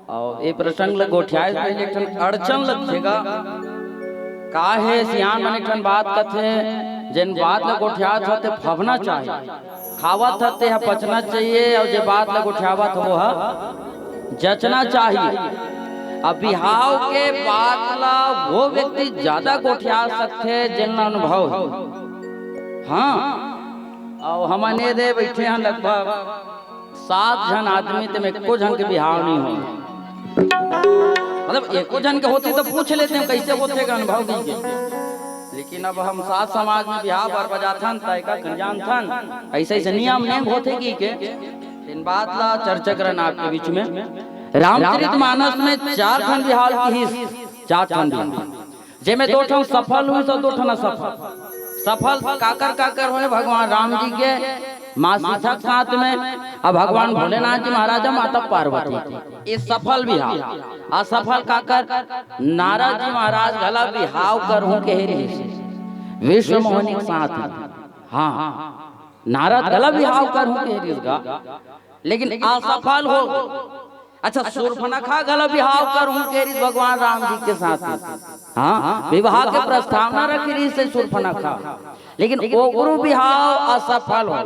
अउ ए प्रसंग ल गोठियाए से पहिले एक ठन अड़चन लगथे गा। का हे, सियान मन एक ठन बात कथे, जेन बात ल गोठियात हस, ते फबना चाही। खावत हस, ते ह पचना चाहिए, अउ जे बात ल गोठियावत हस, वो ह जचना चाही। अब बिहाव के बात ल वो व्यक्ति ज्यादा गोठिया सकथे, जेन ल अनुभव हे। हाँ, अउ हमन ए दे बइठे हन लगभग सात झन आदमी, ते में एको झन के बिहाव नइ होय। मतलब, एको झन के होती त पूछ लेते हैं, कैसे होथे का अनुभव की के। लेकिन अब हम सात समाज में बिहाव बर बजाथन, त एका कर जानथन, ऐसे ऐसे नियम नेम होथे की के। इन बात ला चर्चा करन आपके बीच में। रामचरित मानस में चार ठन बिहाव की ही, चार ठन बिहाव। जेमे दो ठन सफल होइस अउ दो ठन असफल। सफल काकर काकर होय? भगवान राम जी के माँ सीता के साथ में, अउ भगवान भोलेनाथ जी महाराज अउ माता पार्वती। ये सफल बिहाव। असफल काकर? नारद जी महाराज घला बिहाव करहूं कहे रिहिस विश्व मोहिनी के साथ में। हाँ, नारद घला बिहाव करहूं कहे रिहिस गा, लेकिन असफल हो। अच्छा, सुर्पनखा घला बिहाव करहूं कहे रिहिस भगवान राम जी के साथ। हाँ, विवाह के प्रस्तावना रखे रिहिस हे सुर्पनखा, लेकिन ओकरो बिहाव असफल हो।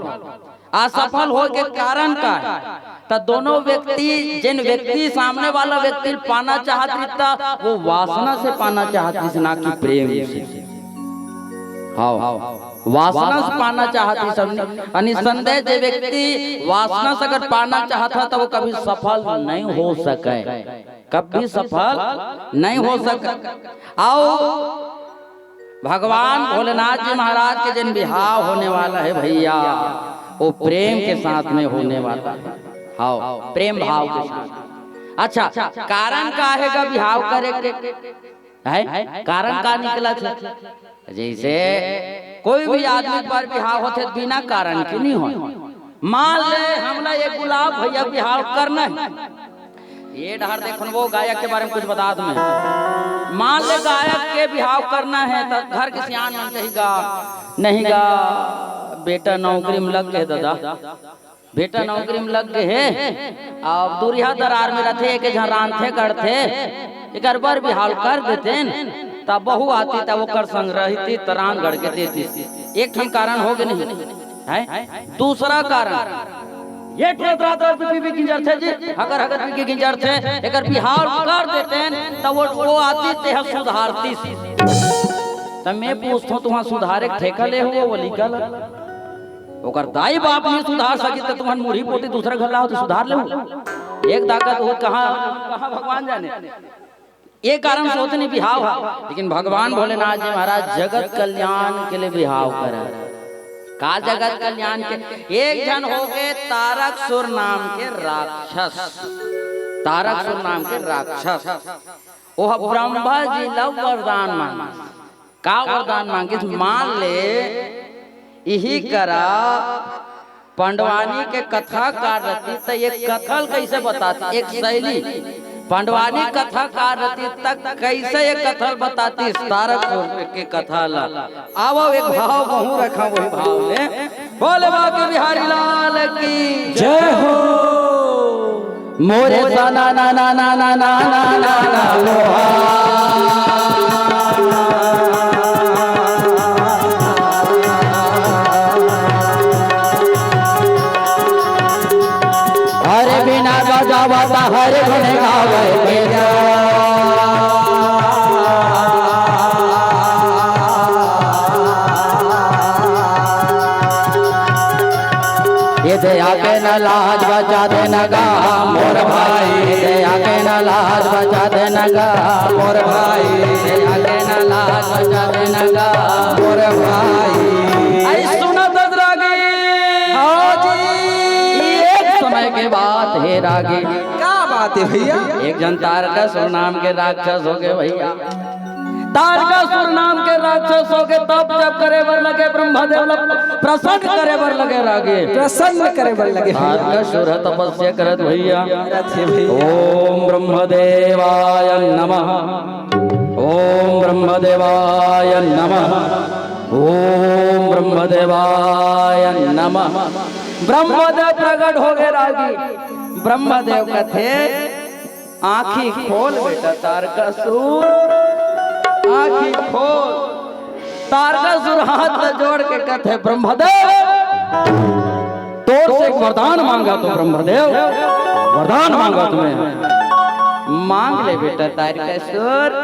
असफल होय के कारण का हे? त दोनों व्यक्ति, जेन व्यक्ति सामने वाला व्यक्ति ल पाना चाहत रिहिस, त वो वासना से पाना चाहत रिहिस, ना कि प्रेम से। हाँ, वासना से पाना चाहत रिहिस। निसंदेह जे व्यक्ति वासना से अगर पाना चाहत हे, त वो कभी सफल नइ हो सकय, कभी सफल नइ हो सकय। अउ भगवान भोलेनाथ जी महाराज के जेन बिहाव होने वाला हे भइया, वो प्रेम के साथ में होने वाला हे। हाँ, प्रेम भाव के साथ। अच्छा, कारण का हे गा बिहाव करे के? हे? कारण का निकलथे? जइसे कोई भी आदमी के बर बिहाव होथे, बिना कारण के नइ होय। मान ले, हमला ये गुलाब भइया बिहाव करना हे। ये डहर देखन, वो गायक के बारे में कुछ बतात हंव मैं। मान ले, गायक के बिहाव करना हे, त घर के सियान मन कही गा, नहीं गा, बेटा नौकरी में लग गे ददा, बेटा नौकरी में लग गे हे, अब दूरिहा दरार में रथे, एक झन रांधथे गढ़थे, एकर बर बिहाव कर देतेन, त बहू आतिस, त ओकर संग रहितिस, त रांध गढ़ के देतिस। एक ठन कारण होगे नहीं हे। दूसरा कारण, ये टोलत रात रात पी पी गिंजरथे जी, हगर हगर पी के गिंजरथे, एकर बिहाव कर देतेन, त वो, वो आतिस, तेहा सुधारतिस। त मैं पूछथंव, तुंहर सुधारे के ठेका ले हव वो लइका ला? ओकर दाई बाप नइ सुधार सकिस, त तुंहर मुड़ी पोती दूसरा घर लाव त सुधार लेहू। एक दागा तो कहाँ, कहाँ भगवान जाने। ये कारण से होथे नहीं बिहाव हा, लेकिन भगवान भोलेनाथ जी महाराज जगत कल्याण के लिए बिहाव करे। का जगत कल्याण के? एक झन होगे तारकसुर नाम के राक्षस, तारकसुर नाम के राक्षस, वो ब्रह्मा जी ला वरदान मांगिस। का वरदान मांगिस? मान ले, इही करा पंडवानी के कथाकार रतिस, त एक कथा ल कइसे बतातिस, एक शैली। पंडवानी कथाकार रतिस, त कइसे एक कथा ल बतातिस, तारकसुर के कथा ला। आवव, एक भाव महूं रखंव, वही भाव ले। बोले बांके बिहारी लाल की जय हो। मोरे सना ना ना ना ना ना ना ना ना मोहा। हरे बिना बजावत हरे गुण गावे के जा। ये दया के न लाज बचा दे न गा मोर भाई, ये दया के न लाज बचा दे न गा मोर भाई, ये दया के न लाज बचा दे न गा मोर भाई। आई सुना दद रागी। हाँ जी। एक समय के बात हे रागी। का बात हे भैया? एक जन तारकासुर नाम के राक्षस हो गए भैया। तारकासुर नाम के राक्षस हो के तप जप करे बर लगे, ब्रह्मदेव ल प्रसन्न करे बर लगे रागी। प्रसन्न करे बर लगे भैया। तारकासुर ह तपस्या करत भैया। करत हे भैया। ओम ब्रह्मदेवाय नमः, ओम ब्रह्मदेवाय नमः, ओम ब्रह्मदेवाय नमः। ब्रह्मदेव प्रकट हो गए रागी। ब्रह्मदेव कथे, आँखी खोल बेटा तारकासुर, आँखी खोल। तारकासुर हाथ ल जोड़ के कथे, ब्रह्मदेव, तोर से एक वरदान मांगा तो ब्रह्मदेव, वरदान मांगा तुम्हें। मांग ले बेटा तारकासुर,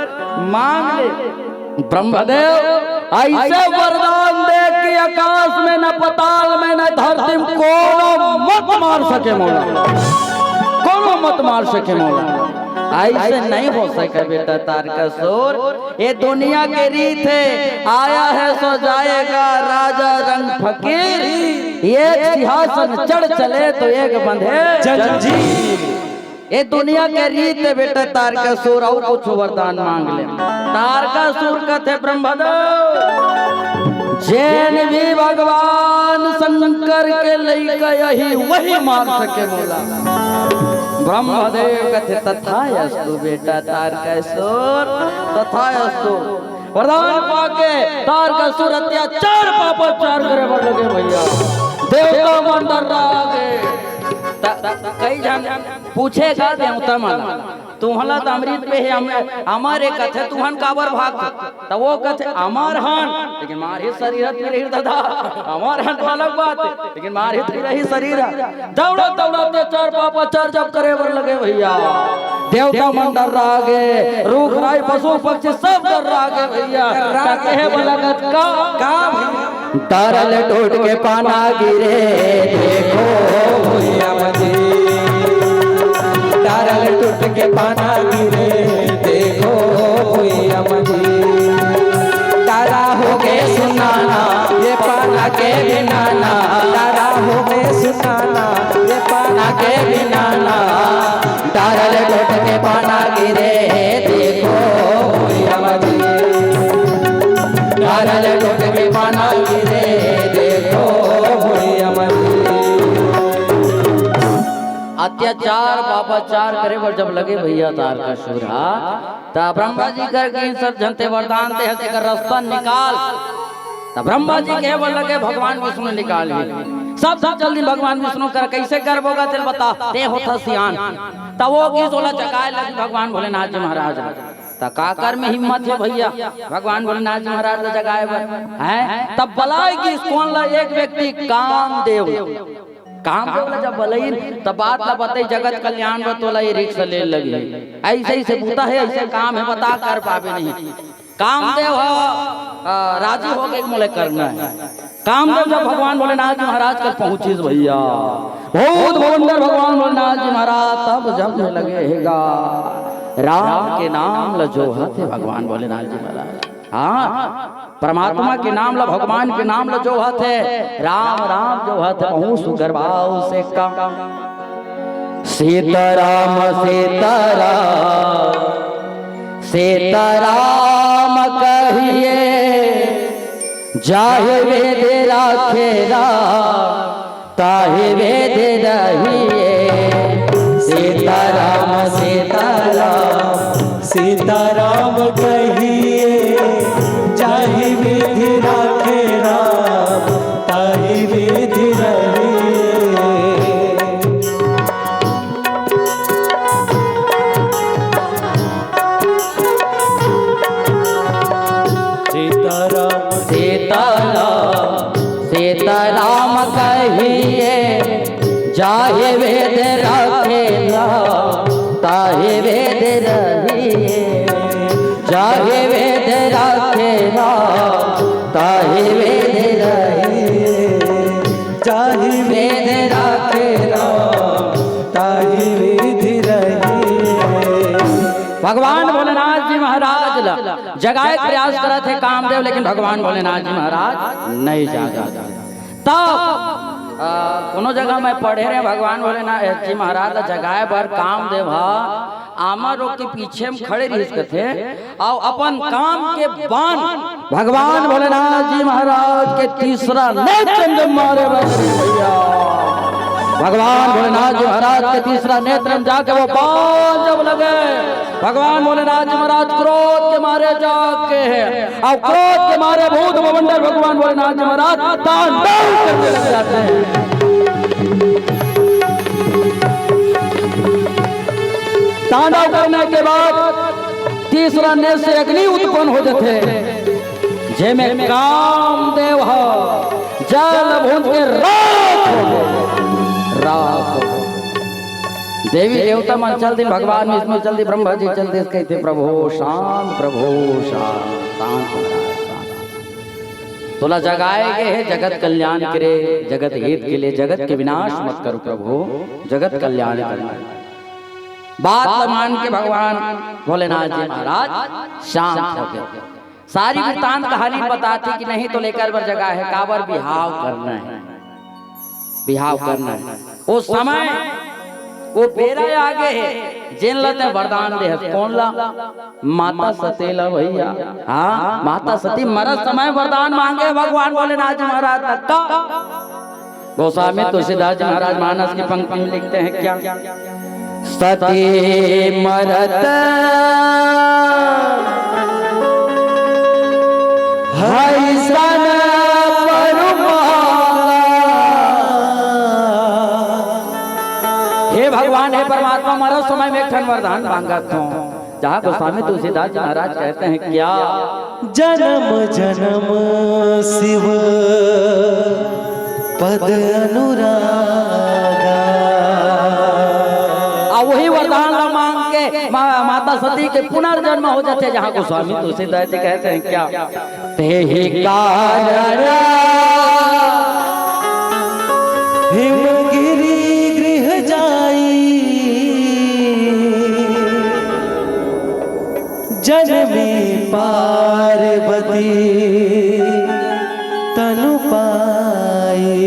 मांग ले। ब्रह्मदेव, ऐसे वरदान दे कि आकाश में न, पताल में न, धरती में कोनो मत मार सके मोला, कोनो मत मार सके मोला। ऐसे नहीं हो सके बेटा तारकासुर। ये दुनिया के रीत हे, आया है सो जाएगा राजा रंग फकीर। एक सिंहासन चढ़ चले तो एक बंधे जंजीर। ये दुनिया के रीत हे बेटा तारकासुर, अउ कुछ वरदान मांग ले। तारकासुर कथे ब्रह्मदेव, जेन भी भगवान शंकर के लइका यही वही मार सके मोला। ब्रह्मदेव कथे तथास्तु बेटा तारकासुर, तथास्तु। वरदान पाके तारकासुर अत्याचार पापाचार करे बर लगे भैया। देवता मन डर्रा गे। त, त, कई झन पूछे का देवता मन, तुहला त अमृत पे हे, हम, अमर हे कथे, तुहन काबर भाग? त वो कथे, अमर हन, लेकिन मार ही शरीर हत रही दादा, अमर हन तो अलग बात हे, लेकिन मार ही रही शरीर हे। दौड़ा दौड़ा अत्याचार पापाचार जब करे बर लगे भैया, देवता मन डर्रा गे, रूख राई पशु पक्षी सब डर्रा गे भैया। डर्रा गे। कहे वाला गत का? का भैया? तारल टूट के पाना गिरे, देखो भुइया मजी। तारल टूट के पाना गिरे, देखो भुइया मजी। तारा हो के सुनाना, ये पाना के बिनाना। तारा हो के सुनाना, ये पाना के बिनाना। तारल टूट के पाना गिरे, देखो भुइया मजी। तारल टूट के पाना गिरे, देखो भुइया मजी। अत्याचार पापाचार करे बर जब लगे भैया तारकासुर हा, त ब्रह्मा जी कर के सब जनते वरदान दे हे, तेकर रास्ता निकाल। त ब्रह्मा जी कहे बर लगे, भगवान विष्णु निकाल ही। सबसे जल्दी भगवान विष्णु कर, कैसे करबो गा तेल बता, ते होथा सियान। त वो किस ओला जगाए लगी भगवान भोलेनाथ जी महाराज। त काकर में हिम्मत हे भैया भगवान भोलेनाथ जी महाराज ला जगाए बर? हैं? तब बलाय किस कोन ला? एक व्यक्ति कामदेव। कामदेव ला जब बलइन, त बात ला बतई, जगत कल्याण बर तोला ये रिक्स ले लगी। ऐसे ऐसे बूता हे, ऐसे काम हे, बता कर पाबे नहीं। कामदेव ह, अ, राजी हो गे, मोले करना हे। कामदेव जब भगवान भोलेनाथ जी महाराज कर पहुंचिस भैया, बहुत भवंडर भगवान भोलेनाथ जी महाराज तब जब लगे हे गा, राम के नाम ल जोहत हे भगवान भोलेनाथ जी महाराज। हाँ, परमात्मा के नाम ल, भगवान के नाम ल जोहत हे, राम राम जोहत हे, बहुत सुघर भाव से का। सीताराम सीताराम सीताराम कहिए, जाहि विधि राखे राम, ताहि विधि रहिए। सीताराम सीताराम सीताराम कहिए, जाहि विधि राखे राम, ताहि विधि रहिए। भगवान भोलेनाथ जी महाराज ला जगाए के प्रयास करत हे कामदेव, लेकिन भगवान भोलेनाथ जी महाराज नहीं जागा। तब, आ, कोनो जगह मैं पढ़े रहे, भगवान भोलेनाथ जी महाराज ला जगाए बर कामदेव ह आमा रोग के पीछे में खड़े रहिस कथे, अउ अपन काम के बाण भगवान भोलेनाथ जी महाराज के तीसरा नेत्र में जब मारे भैया, भगवान भोलेनाथ जी महाराज के तीसरा नेत्र में जाके वो बाण जब लगे, भगवान भोलेनाथ जी महाराज क्रोध के मारे जाके हैं, और क्रोध के मारे भूत भवंडर भगवान भोलेनाथ जी महाराज तांडव करने लग जाते हैं। तांडव करने के बाद तीसरा नेत्र से अग्नि उत्पन्न हो जाते, जेमे कामदेव ह जल भून के राख हो गए, राख हो गए। देवी देवता मन चल दिन, भगवान विष्णु चल दिन, ब्रह्मा जी चल दिन, कहते, "प्रभु शांत, प्रभु शांत, शांत हो जा, शांत।" तोला जगाए गए हे जगत कल्याण के लिए, जगत हित के लिए, जगत के विनाश मत करो प्रभु, जगत कल्याण करना। बात ल मान के भगवान भोलेनाथ जी महाराज शांत हो गए। सारी वृत्तांत कहानी बताथे कि नहीं तो लेकर बर जगह है, काबर बिहाव करना है, बिहाव करना है। वो समय, वो बेरा आगे है, जेन ला तैं वरदान दे हस। कौन ला? माता सती ला भैया। हाँ, माता सती मरत समय वरदान मांगे भगवान भोलेनाथ जी महाराज तक का। गोस्वामी तुलसीदास जी महाराज मानस की पंक्ति में लिखते हैं क्या? सती मरत हई सन परुमाला। हे भगवान, हे परमात्मा, मरत समय में एक ठन वरदान मांगत हूँ। जहाँ गोस्वामी तुलसीदास जी महाराज कहते हैं क्या? जन्म जन्म शिव पद अनुरागा। आ वही वरदान ला मांग के मा-, माता सती के पुनर्जन्म हो जाथे, जहाँ गोस्वामी तुलसीदास जी कहते हैं क्या? तेहि कारण हिमगिरि गृह जाई, जनमी पार्वती तनु पाई।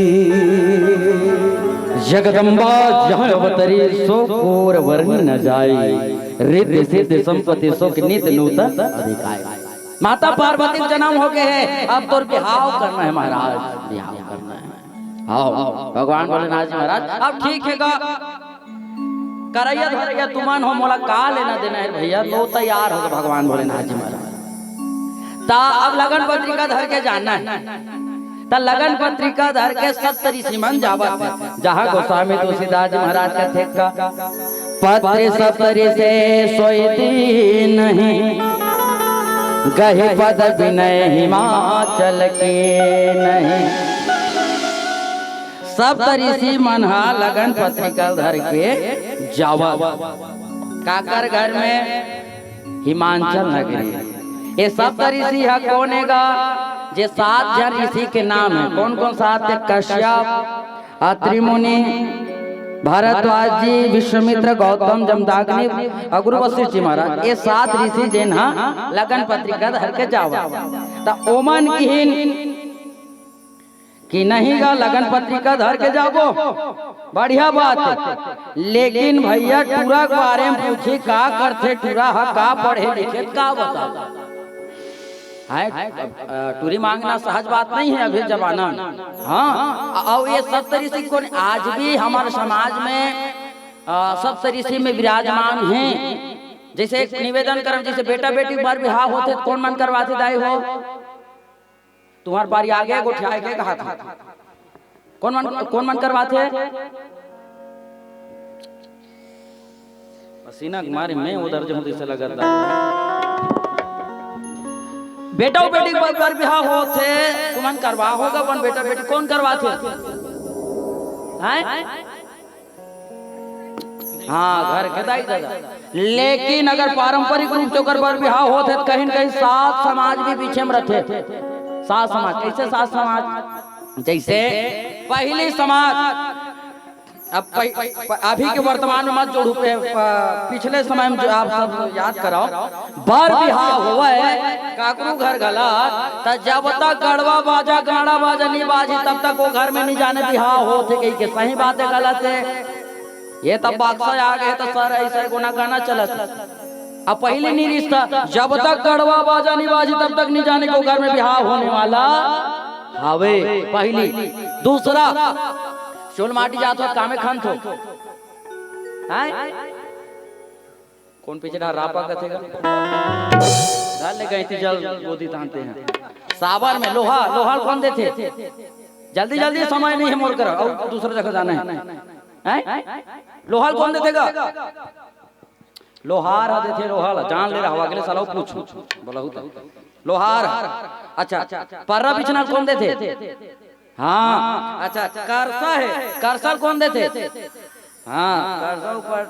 जगदम्बा जहाँ अवतरी, सो कोर वर्णि न जाई, रिद्धि सिद्धि संपत्ति सुख नित नूतन अधिकाई। माता पार्वती के जन्म हो गए है, अब तोर बिहाव करना है महाराज, बिहाव करना है। हाँ, भगवान भोलेनाथ जी महाराज, अब ठीक है गा, करैया धरैया तुमन हो, मोला का लेना देना है भैया, तो तैयार हो भगवान भोलेनाथ जी महाराज। ता अब लगन पत्रिका धर के जाना है। त लगन पत्रिका धर के सप्त ऋषि मन जावत हे, जहाँ गोस्वामी तुलसीदास जी महाराज कथे का, पत्रि सप्त ऋषि सोई दीन्ही, गहि पद बिनय हिमाचल कीन्ही। सप्त ऋषि मन हा लगन पत्रिका धर के जावत, काकर घर में? हिमांचल नगरी। ये सप्त ऋषि ह कोन हे गा? जे सात झन ऋषि के नाम है। कौन कौन सात है? कश्यप, अत्रि मुनि, भारद्वाज जी, विश्वामित्र, गौतम, जमदाग्नि, अगुरु वशिष्ठ जी महाराज। ये सात ऋषि जेन हा लगन पत्रिका धर के जावत, त ओमन किहिन कि नहीं गा, लगन पत्रिका धर के जाबो, बढ़िया बात है। लेकिन भैया, टूरा के बारे में पूछे, का करथे टूरा ह, का पढ़े लिखे, का बता? है, अ, टूरी मांगना सहज बात नहीं है अभी जमाना में। हाँ, अउ ये सप्त ऋषि कोन, आज भी हमारे समाज में, अ, सप्त ऋषि में विराजमान हैं। जैसे एक निवेदन करम, जैसे बेटा बेटी बर बिहाव होथे, कोन मन करवाथे दाई हो? तुम्हार पारी आगे गोठियाए के कहा था। कोन मन, कोन मन करवाथे? पसीना के मारे मैं उधर जाऊं जैसे लगत बा। बेटा बेटी बर, बर बिहाव होथे, तुमन करवा होगा, अपन बेटा बेटी कोन करवाथे? हैं? हाँ, घर के दाई ददा। लेकिन अगर पारंपरिक रूप से ओकर बर बिहाव होत हे, त कहीं न कहीं सात समाज भी पीछे में रथे। सात समाज, कैसे सात समाज? जैसे पहली समाज, अब पहि-, प-, अभी के वर्तमान में मत जोड़ू, पे-, प-, पिछले समय में जो आप सब याद कराओ, बर बिहाव होवय काकरू घर घला, त जब तक गड़वा बाजा, गाड़ा बाजा नहीं बाजी, तब तक वो घर में नहीं जाने बिहाव होथे कहिके। सही बात है, गलत है? ये तब बक्सा आ गए तो सर ऐसे गोना गाना चलत। अब पहली नहीं रिश्ता, जब तक गड़वा बाजा नहीं बाजी, तब तक नहीं जाने को घर में बिहाव होने वाला हवे। पहली। दूसरा, चोल माटी जात हो, कामे खान थो। हैं? कौन पीछे डहा रापा कथे गा? धर ले गई थी जल गोदी तानते हैं। साबर में लोहा, लोहा कौन देथे? जल्दी, जल्दी, समय नहीं है मोर करा, और दूसरा जगह जाना है। हैं? लोहा कौन देथे गा? लोहार ह देथे, लोहा ला जान ले रहा, अगले साल पूछ। बोला होता। लोहार। अच्छा, पर्रा बिछना कौन देथे? हाँ, अच्छा, करसा है, करसा कौन देथे? हाँ, करसा ऊपर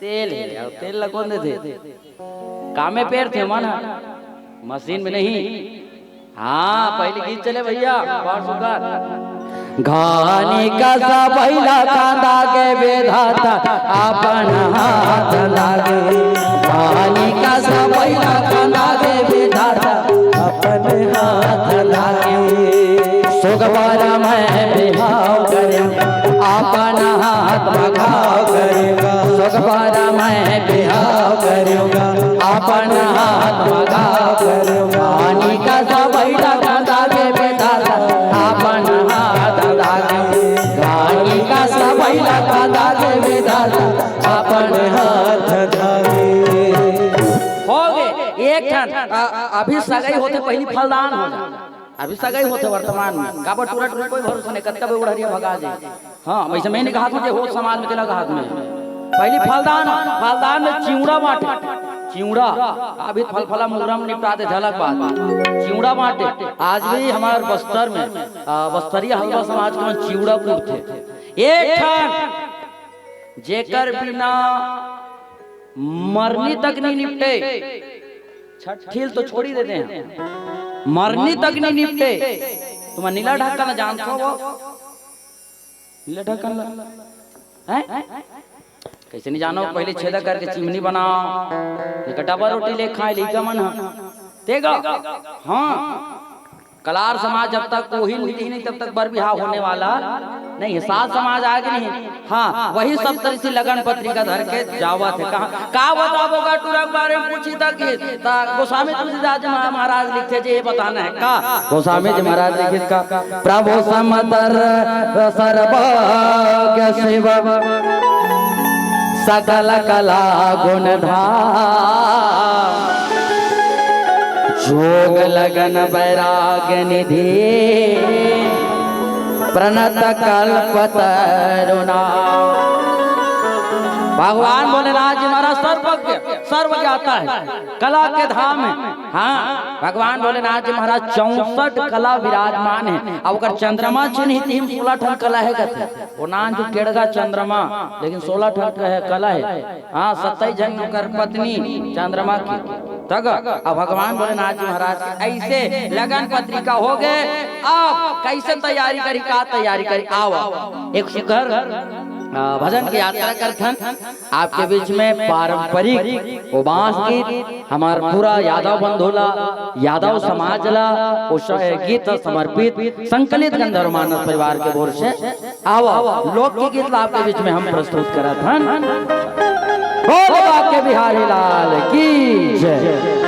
तेल है, और तेल ला कौन देथे? कामे पेर थे मन ह, मशीन में नहीं। हाँ, पहले गीत चले भैया, बहुत सुंदर। घानी कस बइला कांदा के विधाता अपन हाथ लागे। घानी कस बइला कांदा के विधाता अपन हाथ लागे। सुगवारा मैं बिहाव करे अपन हाथ म घाव करे। सुगवारा मैं बिहाव करे अपन हाथ म घाव करे। घानी कस बइला कांदा के विधाता अपन हाथ लागे। घानी कस बइला कांदा के विधाता अपन हाथ लागे। हो गे एक ठन, अ, अ, अभी सगाई होथे, पहली फलदान हो जाए। अभी सगाई होथे वर्तमान में, काबर टूरा टूरी कोई भरोसा नहीं, कतका बे उड़हरिया भगा जाए। हाँ, वैसे मैं नहीं कहा था जे हो समाज में तेला कहा था मैं। पहली फलदान, फलदान में चिउड़ा बांटे, चिउड़ा। अभी फल फला मुहर्रम निपटा दे, झलक बात। चिउड़ा बांटे, आज भी हमारे बस्तर में, आ, बस्तरिया हलवा समाज के मन चिउड़ा कूटथे। एक ठन जेकर बिना मरनी तक नहीं निपटे, छठील तो छोड़ी देते हैं, मरनी तक नहीं निपटे। तुम नीला ढक्कन जानते हो वो? नीला ढक्कन ला? हैं? कैसे नहीं जानो? पहले छेदा करके चिमनी बनाओ, निकटावा रोटी ले खाए लइका मन ह। तेगा? हाँ। कलार समाज जब तक कोहिल नहीं, नहीं, तब तक बर बिहाव होने वाला नहीं है। सात समाज आगे नहीं है। हाँ, वही सब तरह से लगन पत्रिका धर के जावत है। कहाँ, का बताबो गा टूरा के बारे में पूछी था कि ता गोस्वामी तुलसीदास जी महा-, महाराज लिखथे जे ये बताना है का? गोस्वामी जी महाराज लिखित का, प्रभु समतर सर्वज्ञ शिव सकल कला गुण धाम। जोग लगन बैराग निधि प्रणत कल्प तरुणा। भगवान भोलेनाथ जी महाराज सर्वज्ञ, सर्वज्ञाता है, कला के धाम है। हाँ, भगवान भोलेनाथ जी महाराज चौसठ कला विराजमान है। अब अगर चंद्रमा चिन्हित ही सोलह ठन कला है कहते, वो नान जो टेढ़गा चंद्रमा, लेकिन सोलह ठन का है, कला है। हाँ, सत्ताईस जन ओकर पत्नी चंद्रमा की। तग अब भगवान भोलेनाथ जी महाराज के ऐसे लगन पत्रिका हो गए। अब कैसे तैयारी करी, का तैयारी करी? आओ, एक सुघर, आ, भजन की यात्रा करथन आपके बीच में। पारंपरिक उबास गीत हमार पूरा यादव बंधु ला, यादव समाज ला, उस गीत समर्पित संकलित गंधर्व मानस परिवार के ओर से। आवा, लोक के गीत ला आपके बीच में हम प्रस्तुत करत हन। बोल बाके बिहारी लाल की जय।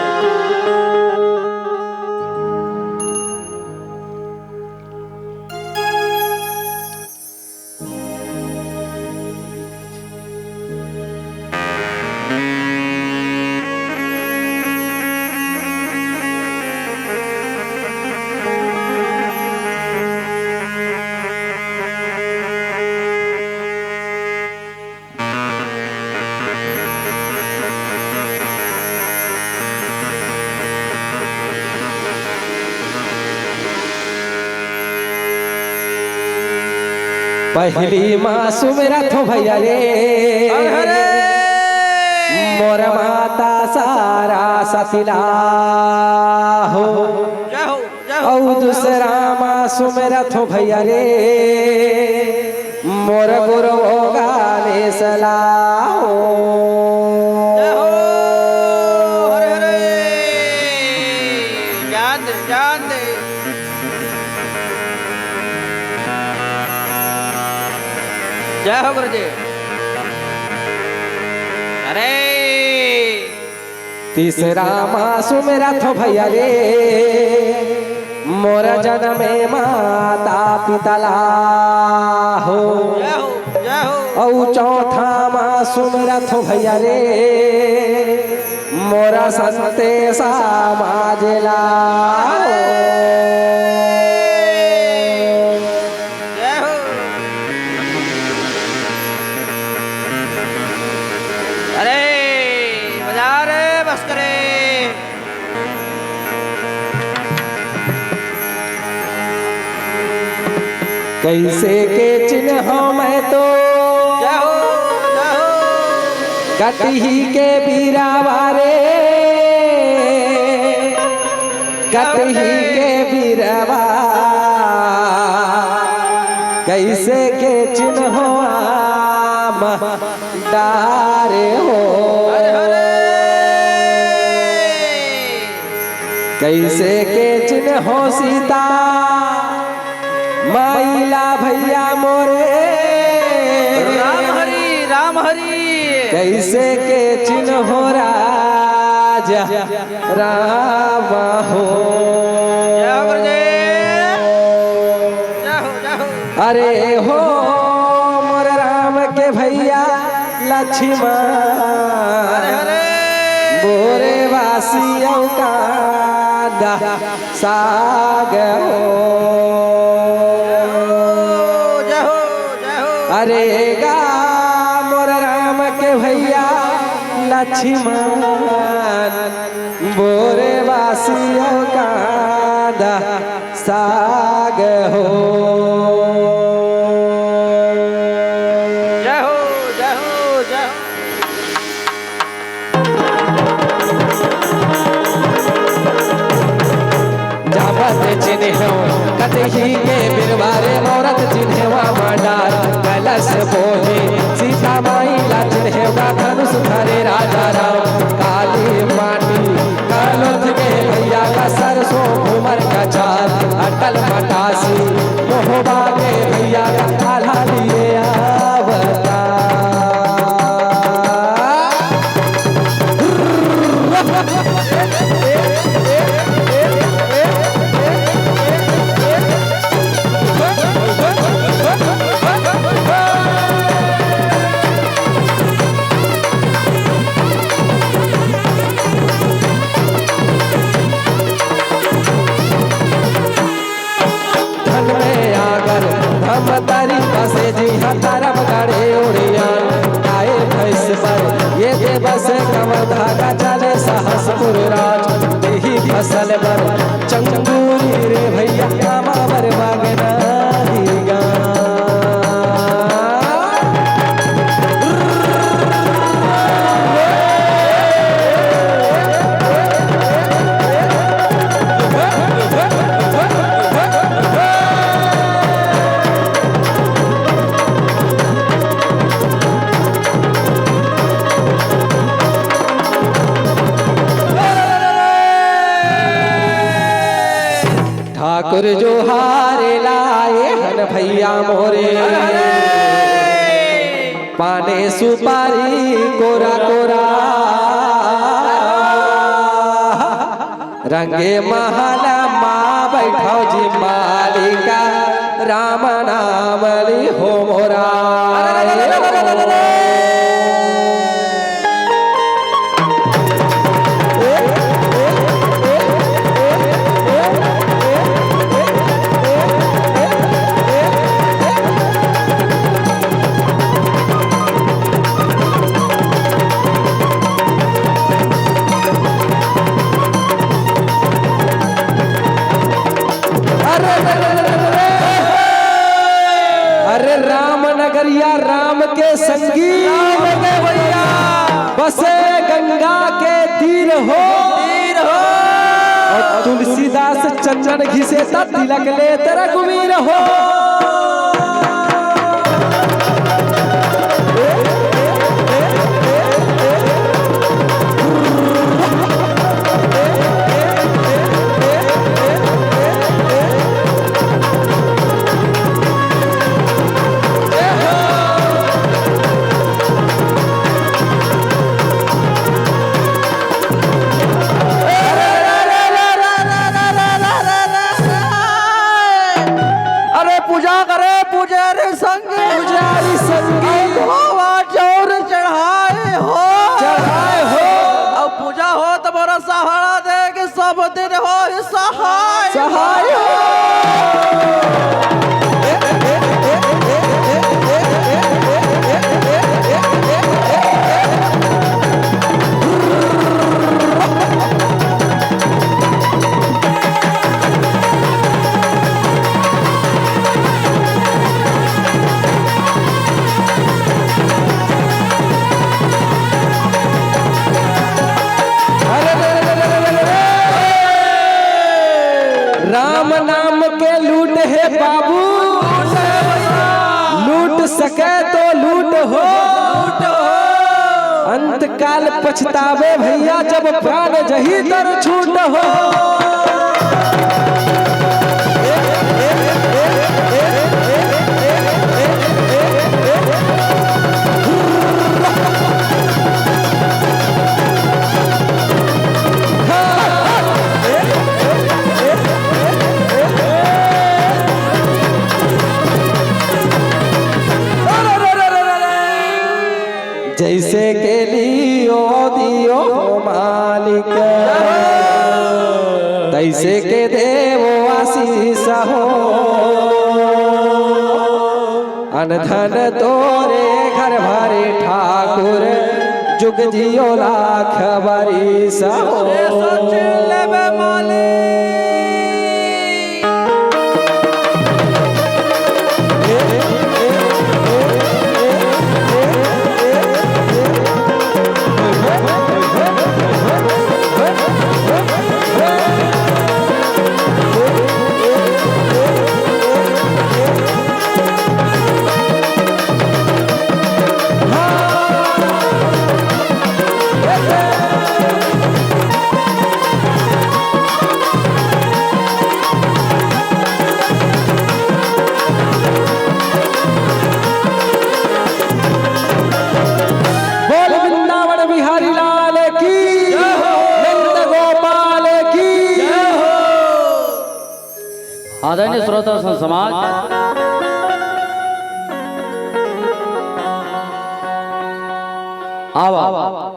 पहली माँ सुमिरत हो भैया रे, अरे रे। मोर माता सारा सतिला हो। जय हो, जय हो। और दूसरा माँ सुमिरत हो भैया रे, मोर गुरु गणेश लाहो। जय हो, हरे हरे। ज्ञान दे, ज्ञान दे। जय हो गुरु जी। अरे तीसरा मा सुमिरत हो भैया रे, मोर जनमे माता पिता ला हो। जय हो, जय हो। अउ चौथा मा सुमिरत हो भैया रे, मोर संते समाज ला हो। जय हो। अरे बजा रे बस करे। कइसे के चिन्हों मैं तो जय हो, जय हो। कटही के बीरावा रे, कटही के बीरवा, कइसे के चिन्हों आम डारे हो। कइसे के चिन्हों सीता माई ला भैया मोरे। राम हरि, राम हरि। कइसे के चिन्हों राजा राम हो। जय हो गुरुदेव। जय हो, जय हो। अरे हो मोर राम के भैया लक्ष्मण, अरे, अरे। बोरे वासी अउ कांदा साग हो। जय हो, जय हो। अरे गा मोर राम के भैया लक्ष्मण, बोरे वासी अउ कांदा साग हो। जय हो, जय हो, जय हो। जावत चिन्हेव कटही के बिरवा रे, मोरत चिन्हेवा मांडार। कलश बोहे सीता माई ला चिन्हेवा, धनुष धरे राजा राम। काली माटी कलोथ के भैया का, सरसों घूमर का चार। अटल मटासी मोहबा के भैया का, आल्हा लिए आवता। धन में आगर धमतरी बसे, जिहां तरफ गढ़े उड़ियान। गाय भैंस बर ये दे बसे, कमर धागा चले सहसपुर राज। देही फसल बर चंगूरी रे भैया, कामा बर बागनाही गान। ठाकुर जोहार लाए हन भैया मोरे, पाने सुपारी कोरा कोरा। रंगे महल मा बैठव जी मालिका, राम नाम ली हो मोरा। अरे, अरे, अरे, अरे, अरे, अरे, राम नगरिया राम के संगी, राम के भैया। बसे गंगा के तीर हो, तीर हो। अउ तुलसीदास चंदन घिसे त तिलक लेत रघुवीर हो। अब दिन हो सहाय। सहाय हो। राम नाम के लूट हे बाबू, लूट सके तो लूट हो। अंत काल पछतावे भैया, जब प्राण जही तर छूट हो। जैसे के लियो दियो हो मालिक, तैसे के देवो आशीष हो। अन धन तोरे घर भरे ठाकुर, जुग जियो लाख बरिस हो। बोल वृंदावन बिहारी लाल की, नंद गोपाल की। आदरणीय श्रोता संत समाज, आवा,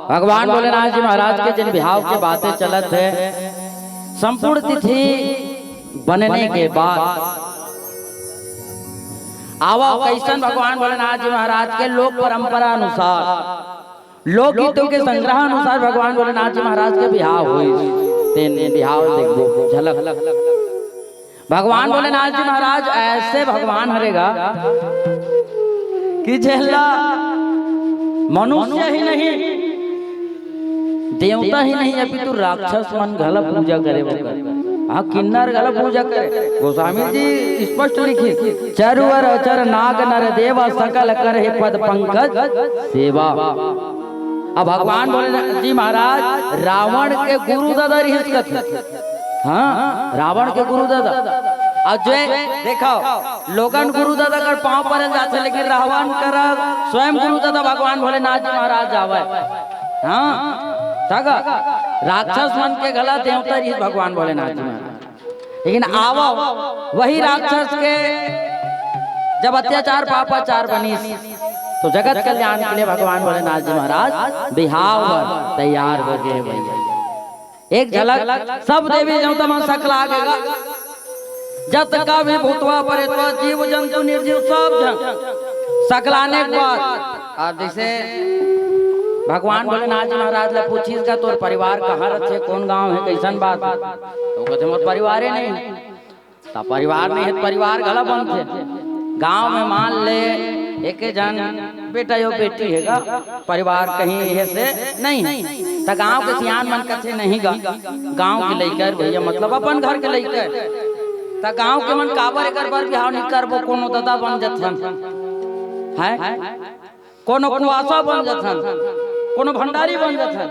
भगवान भोलेनाथ जी महाराज के जिन बिहाव के बातें चलत हे, संपूर्ण तिथि बनने के बाद आवा, कैसन भगवान भोलेनाथ जी महाराज के लोक परंपरा अनुसार, लोकगीतों के संग्रह अनुसार भगवान भोलेनाथ जी महाराज के बिहाव होइस, तेन बिहाव देखबो, झलक। भगवान भोलेनाथ जी महाराज ऐसे भगवान हरे गा कि जेला मनुष्य ही नहीं, देवता ही नहीं, अपितु राक्षस मन घला पूजा करे बा। हाँ, किन्नर घला पूजा करे। गोस्वामी जी स्पष्ट लिखिस, "चरु अर अचर नाग नर देवा, सकल करहे पद पंकज सेवा।" अब भगवान भोलेनाथ जी महाराज रावण के गुरु दादा रिहिस कथे। हाँ, रावण के गुरु दादा। अउ जो देखो, लोगन गुरु दादा कर पाँव परल जाथे, लेकिन रावण कर स्वयं गुरु दादा भगवान भोलेनाथ जी महाराज आवय। हाँ, तग राक्षस मन के घला देवता रिहिस भगवान भोलेनाथ जी महाराज। लेकिन आवो, वही राक्षस के जब अत्याचार पापाचार बनिस, तो जगत कल्याण के लिए भगवान भोलेनाथ जी महाराज बिहाव बर तैयार हो गए भैया। एक झलक सब देवी देवता मन सकला गे। जतका भी भूतवा परेतवा, जीव जंतु निर्जीव, सब झन सकलाने के बाद, अब जैसे भगवान भोलेनाथ जी महाराज ला पूछिस का, "तोर परिवार कहाँ रथे, कौन गांव है, कैसन बात?" तो कहते, "मोर परिवारे नहीं।" त परिवार नहीं है, परिवार घला बनथे। गांव में मान ले, एके झन बेटा यो बेटी हे गा, परिवार कहीं हे से नहीं हे। त गांव के सियान मन कथे, "नहीं गा, गांव के लइका हे भैया, मतलब अपन घर के लइका हे।" त गांव के मन काबर एकर बर बिहाव नहीं करबो, कोनो ददा बन जथन, हैं? कोनो कुआसा बन जथन, कोनो भंडारी बन जथन।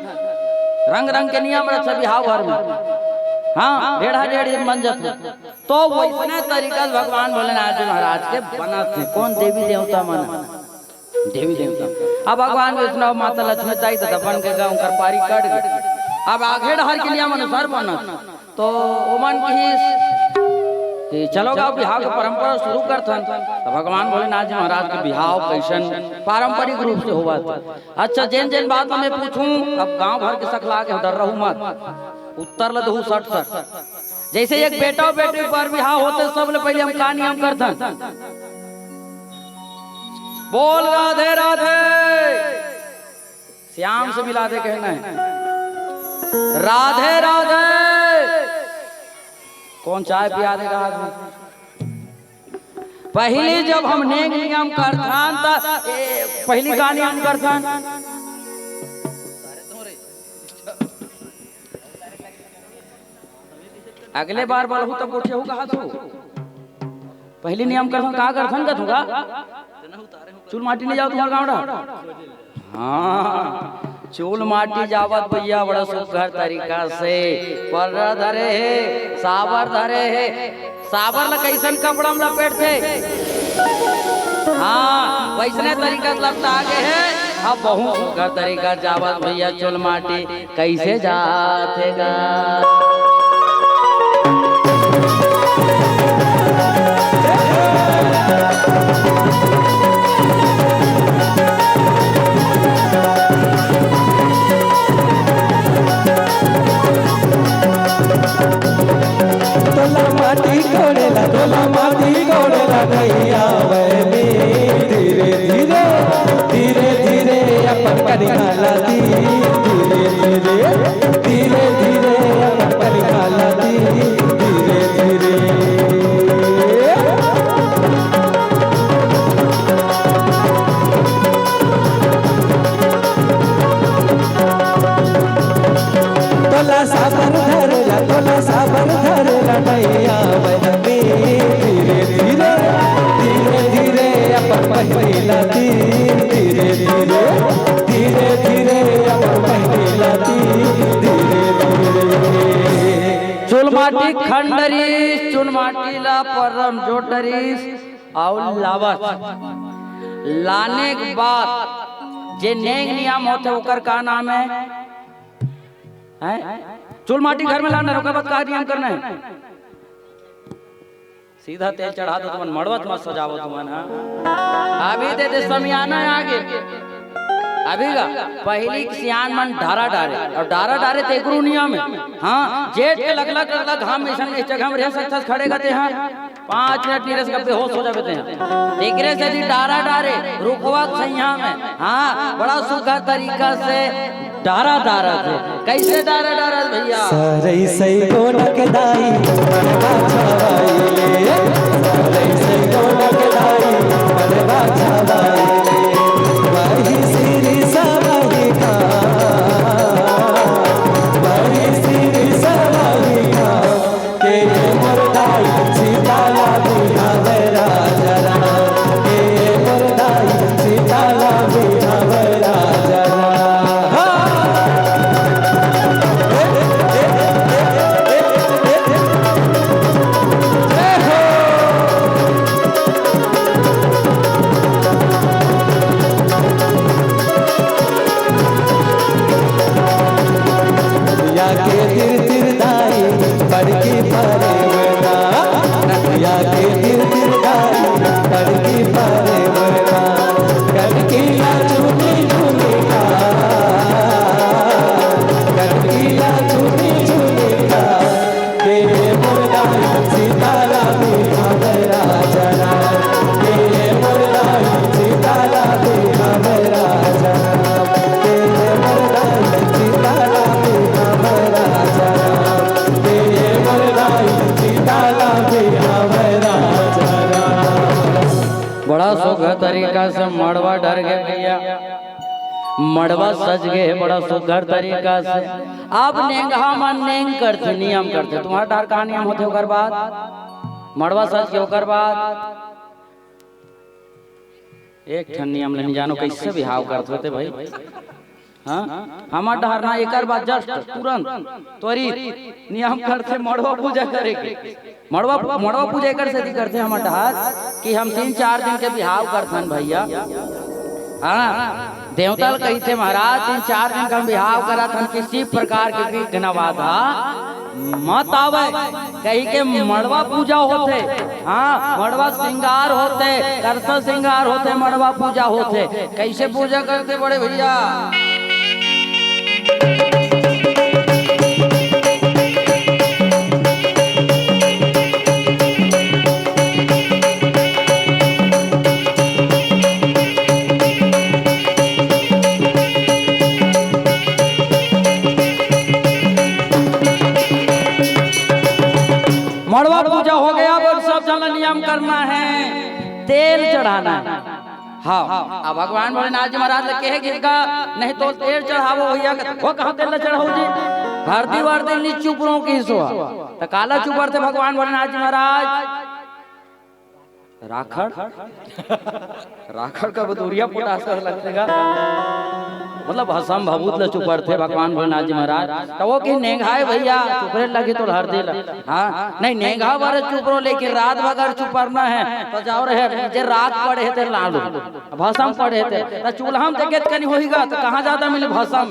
रंग रंग के नियम रथे बिहाव घर में। हाँ, ढेढ़ा ढेढ़ी बन जथन। तो वैसने तरीका से भगवान भोलेनाथ जी महाराज के बनत हे। कौन देवी देवता मन? देवी देवता। अब भगवान विष्णु, माता लक्ष्मी दाई ददा बन के गा, उनकर पारी कट गे। अब आगे डहर के नियम अनुसार बनत। तो ओमन कहिस कि चलो गा, बिहाव के परंपरा शुरू करथन। तो भगवान भोलेनाथ जी महाराज के बिहाव कैसन पारंपरिक रूप से होवत। अच्छा, जेन जेन बात मैं पूछूं, अब गांव भर के सकला के डर रहू मत। उत्तर ल दहू सट सट। जइसे एक बेटा अउ बेटी बर बिहाव होथे, सबले पहिली हम का नियम करथन? बोल राधे राधे। श्याम से मिला दे कहना हे, राधे राधे। कोन चाय पिया देगा आज? पहिली जब हम नेंग नियम करथन त ए, पहिली का नियम करथन? अगले बार बलहू तब गोठियाहू कहा तू। पहिली नियम करथन, का करथन का तू का? चूल माटी नहीं जाओ तुम्हार गाँव डा। हाँ, चूल माटी जावत भैया बड़ा सुघर तरीका से पर्रा धरे हे, साबर धरे हे। साबर ल कइसन कपड़ा म लपेटथे? हाँ, वइसने तरीका से लपटा गे हे। अब बहुत सुघर तरीका जावत भैया चूल माटी कइसे जाथे गा? तोला माटी कोड़े ला, तोला माटी कोड़े ला, नइ आवय में। धीरे धीरे, धीरे धीरे अपन कनिहा ला दीन। धीरे धीरे, धीरे धीरे अपन कनिहा ला दीन। धीरे धीरे। तोला साबर धरे ला, तोला साबर धरे ला, नइ आवय में। धीरे धीरे, धीरे धीरे अपन पहिली ला दीन। धीरे धीरे, धीरे धीरे अपन पहिली ला दीन। धीरे धीरे। चुलमाटी खंडरीस, चुलमाटी ला परम जोटरीस। अउ लावत। लाने के बाद जे नेंग नियम होथे, ओकर का नाम हे? हैं? चूल माटी घर में लाना, ओकर बाद का नियम करना हे? सीधा तेल चढ़ा दो तुमन, मड़वा तुमन सजावो तुमन, हाँ? अभी दे दे समियाना आगे। अभी का पहिली के सियान मन डारा डारे, अउ डारा डारे त एकरू नियम हे। हाँ, जेठ के लगलग, लगलग घाम में अइसन, अइसन जगह में रह सकथस खड़े कथे, हाँ? पाँच मिनट नी रह सकत, बेहोश हो जाबे तें। एकरे सेती डारा डारे, रुखवा के छैया में। हाँ, बड़ा सुघर तरीका से डारा डारथे। कइसे डारा डारथे भैया? सरई सई गोनक दाई, मड़वा छवाई ले। सरई सई गोनक दाई, मड़वा छवाई ले। वही सिरी सवाही का, वही सिरी सवाही का। के मोर दाई सीता ला बिहावे राजा राम, के मोर दाई सीता ला बिहावे राजा राम। हाँ। जय हो। नदिया के तीर तीर दाई, बड़की परेवना। नदिया के तीर तीर दाई, बड़की परेवना। कनकीला झूली झूली का, कनकीला झूली झूली का। के मोर दाई सीता ला बिहावे राजा राम, के मोर दाई सीता ला बिहावे राजा राम, के मोर दाई सीता ला बिहावे राजा राम, के मोर दाई सीता ला बिहावे राजा राम। बड़ा सुघर तरीका से मड़वा डर गे भैया। मड़वा सज गे हे बड़ा सुघर तरीका से। अब नेंगहा मन नेंग करथे, नियम करथे। तुम्हार डहर का नियम होथे ओकर बाद? मड़वा सज गे ओकर बाद एक ठन नियम ले नी जानो कइसे बिहाव करथे ते भाई। हाँ? हमर डहर ना एकर बाद just तुरंत त्वरित नियम करथे मड़वा पूजा करे के। मड़वा, मड़वा पूजा एकर सेती करथे हमर डहर कि हम तीन चार दिन के बिहाव करथन भैया। हाँ, देवता ल कहिथे महाराज, तीन चार दिन के हम बिहाव करत हन, किसी प्रकार के विघ्न बाधा मत आवय, कहिके मड़वा पूजा होथे। हाँ, मड़वा श्रृंगार होथे, करसा श्रृंगार होथे, मड़वा पूजा होथे। कइसे पूजा करथे बड़े भैया? मड़वा पूजा हो गया, अब सब झन ला नियम करना है, तेल चढ़ाना है। हाँ, अब भगवान भोलेनाथ जी महाराज ला कहे गिस गा, "नहीं तो तेल चढ़ावो भैया।" वो कहाँ तेल ला चढ़ावो जी? हरदी वरदी नी चुपरो किस हो। त काला चुपरथे भगवान भोलेनाथ जी महाराज? राखड़? राखड़ का बदुरिया पोटास कर लगथे गा। मतलब भसम भभूत ल चुपरथे भगवान भोलेनाथ जी महाराज। त वो कहिन नेंगाय भैया, चुपरे लगही तोर हरदी ल। हाँ, नहीं नेंगा बर चुपरो, लेकिन रात भर अगर चुपरना है त जाव रे, जे राख पड़े हे ते ला लो, भसम पड़े हे ते। त चूल्हा म देखे त कनी होही गा, त कहाँ जादा मिली भसम?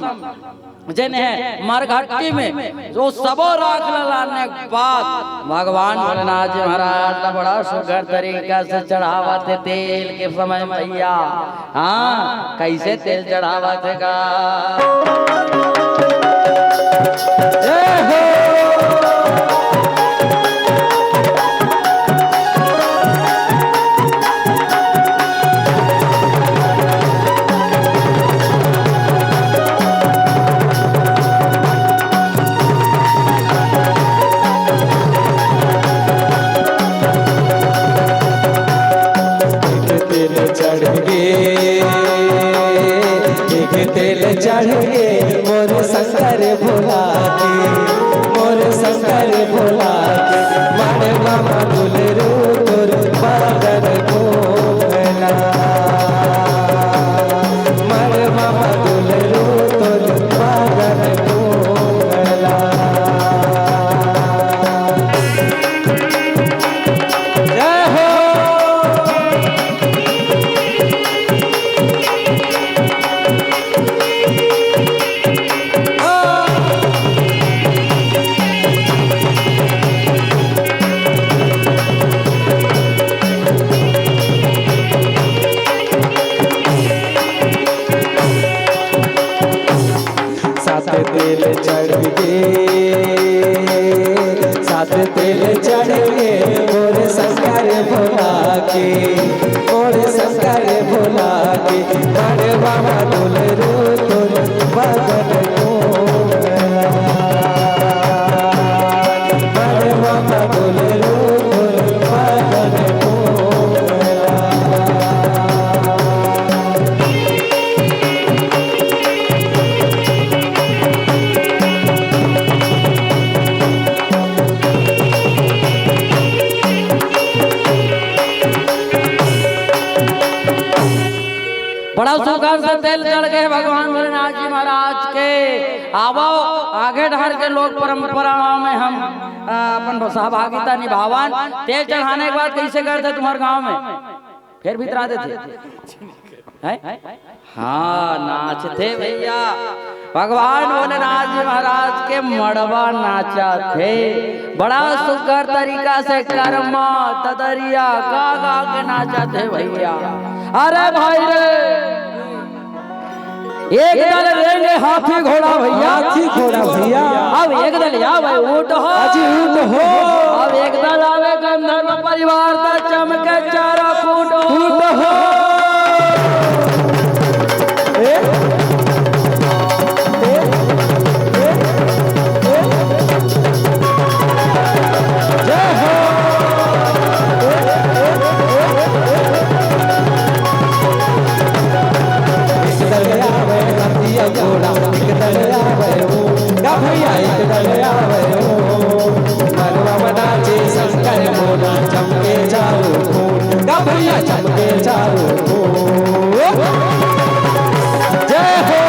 जेन हे मरघट्टी में, वो सबो राख ल लाने के बाद भगवान भोलेनाथ जी महाराज ला बड़ा सुघर तरीका से चढ़ावत हे तेल के समय भैया। हाँ, कइसे तेल चढ़ावत हे गा? ए हो! एक तेल चढ़ गे, एक तेल चढ़ गे, मोर शंकर भोला के, मोर शंकर भोला के। मारे मामा दुलरू तोर बदन कोमला, मारे मामा दुलरू तोर बदन कोमला। जय हो। सात तेल चढ़ गे, सात तेल चढ़ गे, मोर शंकर भोला के, मोर शंकर भोला के। बड़ बाबा डोले रो तोर बदन कोमला, बड़ बाबा डोले रो तोर बदन कोमला। बड़ा सुघर से तेल चढ़ गे भगवान भोलेनाथ जी महाराज के। आवव, आगे डहर के लोक परंपरा में हम, आ, अपन सहभागिता निभावन। तेल चढ़ाने के बाद कइसे करथे तुम्हर गांव में? फेर भीतरा देथे। हैं? हाँ, नाचथे भैया। भगवान भोलेनाथ जी महाराज के मड़वा नाचथे। बड़ा सुघर तरीका से करमा, ददरिया गा गा के नाचथे भैया। अरे भाई रे, एक दल रेंगे हाथी घोड़ा भैया। हाथी घोड़ा भैया। अब एक दल आवे ऊंट हो। अजी ऊंट हो। अब एक दल आवे गंधर्व परिवार त चमके चारों कूट हो। कूट हो। ए, ए, ए, ए। जय हो। एक दल आवे हाथी घोड़ा, एक दल आवे ऊंट। गा भैया, एक दल आवे ऊंट। मनवा मना जे शंकर भोला, चमके चारों कूट। गा भैया, चमके चारों कूट। जय हो।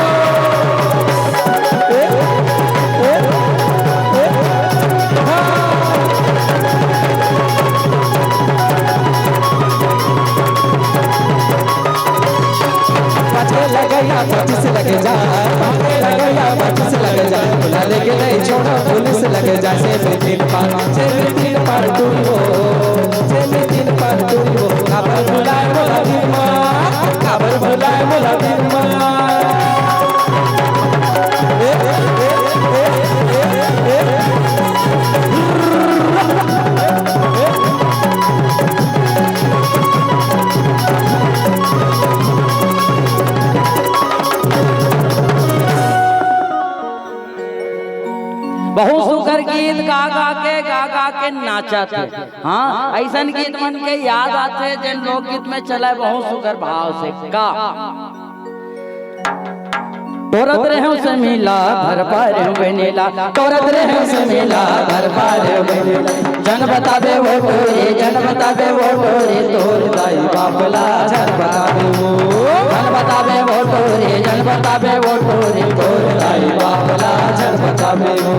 पाछे लगैया पच्चीस लग जाए, पाछे लगैया पच्चीस लग जाए, बुला लेके नहीं छोड़ो पुलिस लग जाए। सेमी तीन पार, सेमी तीन पार टू हो, सेमी तीन पार टू हो। काबर बुलाए मोला बीमा, काबर बुलाए मोला बीमा। ए, ए, ए, ए, ए, ए। बहुत सुघर गीत गा गा के, गा गा के नाचत हे। हाँ, अइसन गीत मन के याद आथे, जेन लोकगीत में चलय बहुत सुघर भाव से। का? टोरत रहेंव समीला, धर पारेंव बनेला, टोरत रहेंव समीला, धर पारेंव बनेला। जन बताबे वो टोरी, जन बताबे वो टोरी, तोर दाई बाप ला झन बताबे वो। जन बताबे वो टोरी, जन बताबे वो टोरी, तोर दाई बाप ला झन बताबे वो।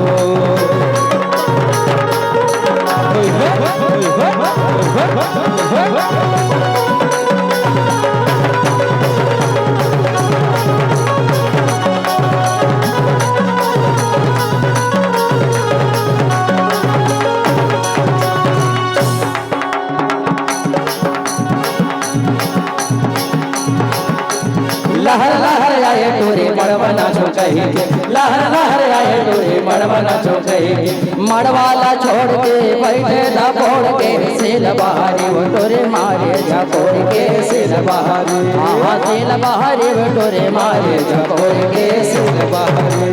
लहर लहर आए टोरी मड़वा नाचो कही के, लहर लहर आए टोरी मड़वा नाचो कही के। मड़वा ला छोड़ के बइठे दा फोड़ के, सील बहारी वो टोरी मारे झकोर के, सील बहारी। हाँ, हाँ, सील बहारी वो टोरी मारे झकोर के, सील बहारी।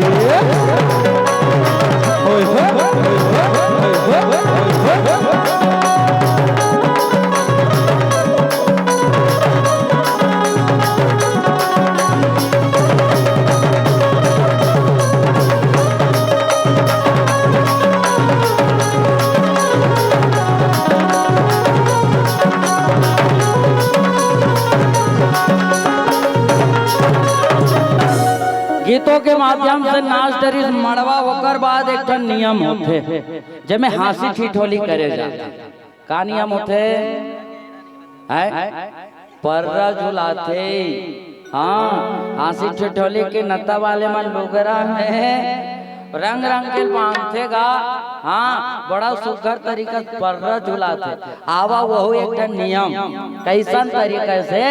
ओए हो, ओए हो, ओए हो, ओए हो। गीतों के माध्यम से नाच डरिस मड़वा, ओकर बाद एक ठन नियम होथे, जेमे हाँसी ठिठोली करे जाथे। का नियम होथे? हैं? पर्रा झुलाथे। हाँ, हाँसी ठिठोली के नत्ता वाले मन लुगरा में रंग रंग के बांधथे गा। हाँ, बड़ा सुघर तरीका से पर्रा झुलाथे। आवा वहू एक ठन नियम, कइसन तरीका से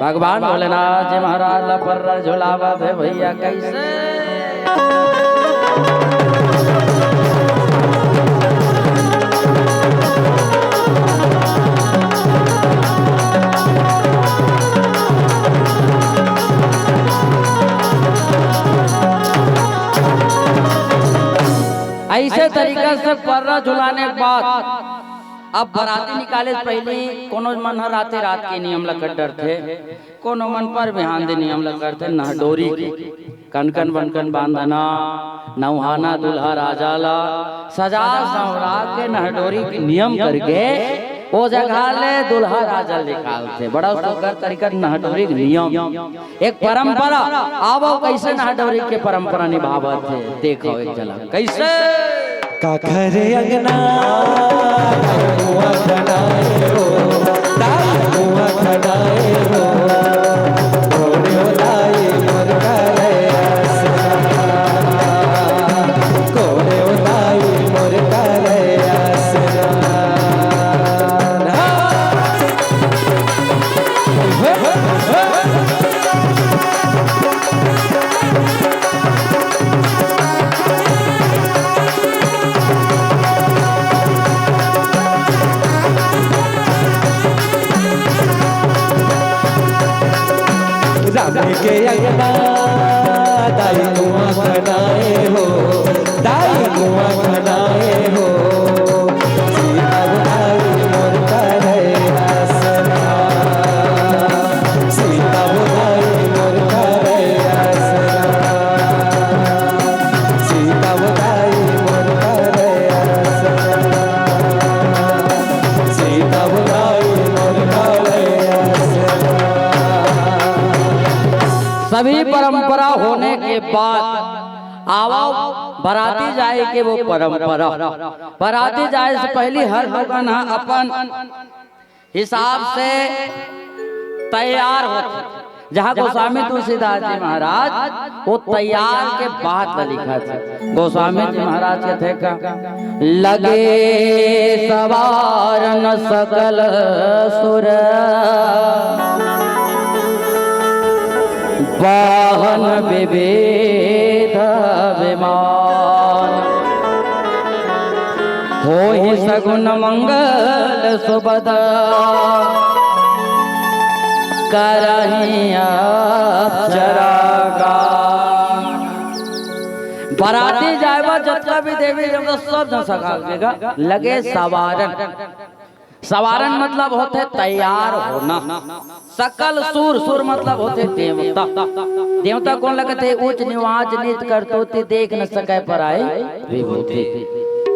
भगवान भोलेनाथ जी महाराज ला पर्रा झुलावत हे भइया, कइसे? अइसे तरीका से पर्रा झुलाने के बाद अब बराती निकाले से पहिली कोनो मन ह राते रात के नियम ल कर डरथे, कोनो मन पर बिहान दे नियम ल करथे, नहडोरी के कनकन बनकन बांधना, नउहाना दूल्हा राजा ला, सजा संवरा के नहडोरी के नियम करके ओ जगह ले दूल्हा राजा ल निकालथे। बड़ा सुघर तरीका नहडोरी के नियम, एक परंपरा। आवव कइसे नहडोरी के परंपरा निभावत हे, देखव एक झलक कइसे। काखर अंगना, दाई कुआं खनाए हो, दाई कुआं खनाए हो, कोड़े हो दाई मोर करे आसरा, कोड़े हो दाई मोर करे आसरा। राम के अंगना दाई कुआं खनाए हो, दाई कुआं खनाए हो। सीता दाई मोर करे आसरा, सीता दाई मोर करे आसरा। सीता दाई मोर करे आसरा। सीता दाई मोर करे आसरा। सभी परंपरा होने के बाद आवा बराती जाए के वो परंपरा। बराती जाए से पहिली हर लोगन ह अपन हिसाब से तैयार होथे। जहाँ गोस्वामी तुलसीदास जी महाराज वो तैयार के बात ल लिखत हे। गोस्वामी जी महाराज कथे का, लगे सवारन सकल सुर, वाहन विविध विमान। होही सगुन मंगल सुभद, करही अक्षरा गान। बराती जाए बर जतका भी देवी देवता सब झन सखा के गा लगे सवारन। सवारन मतलब होथे तैयार होना। सकल सुर, सुर मतलब होथे देवता। देवता कोन लगथे? ऊंच निवाच नीच करतूती, देख न सके पराई विभूति।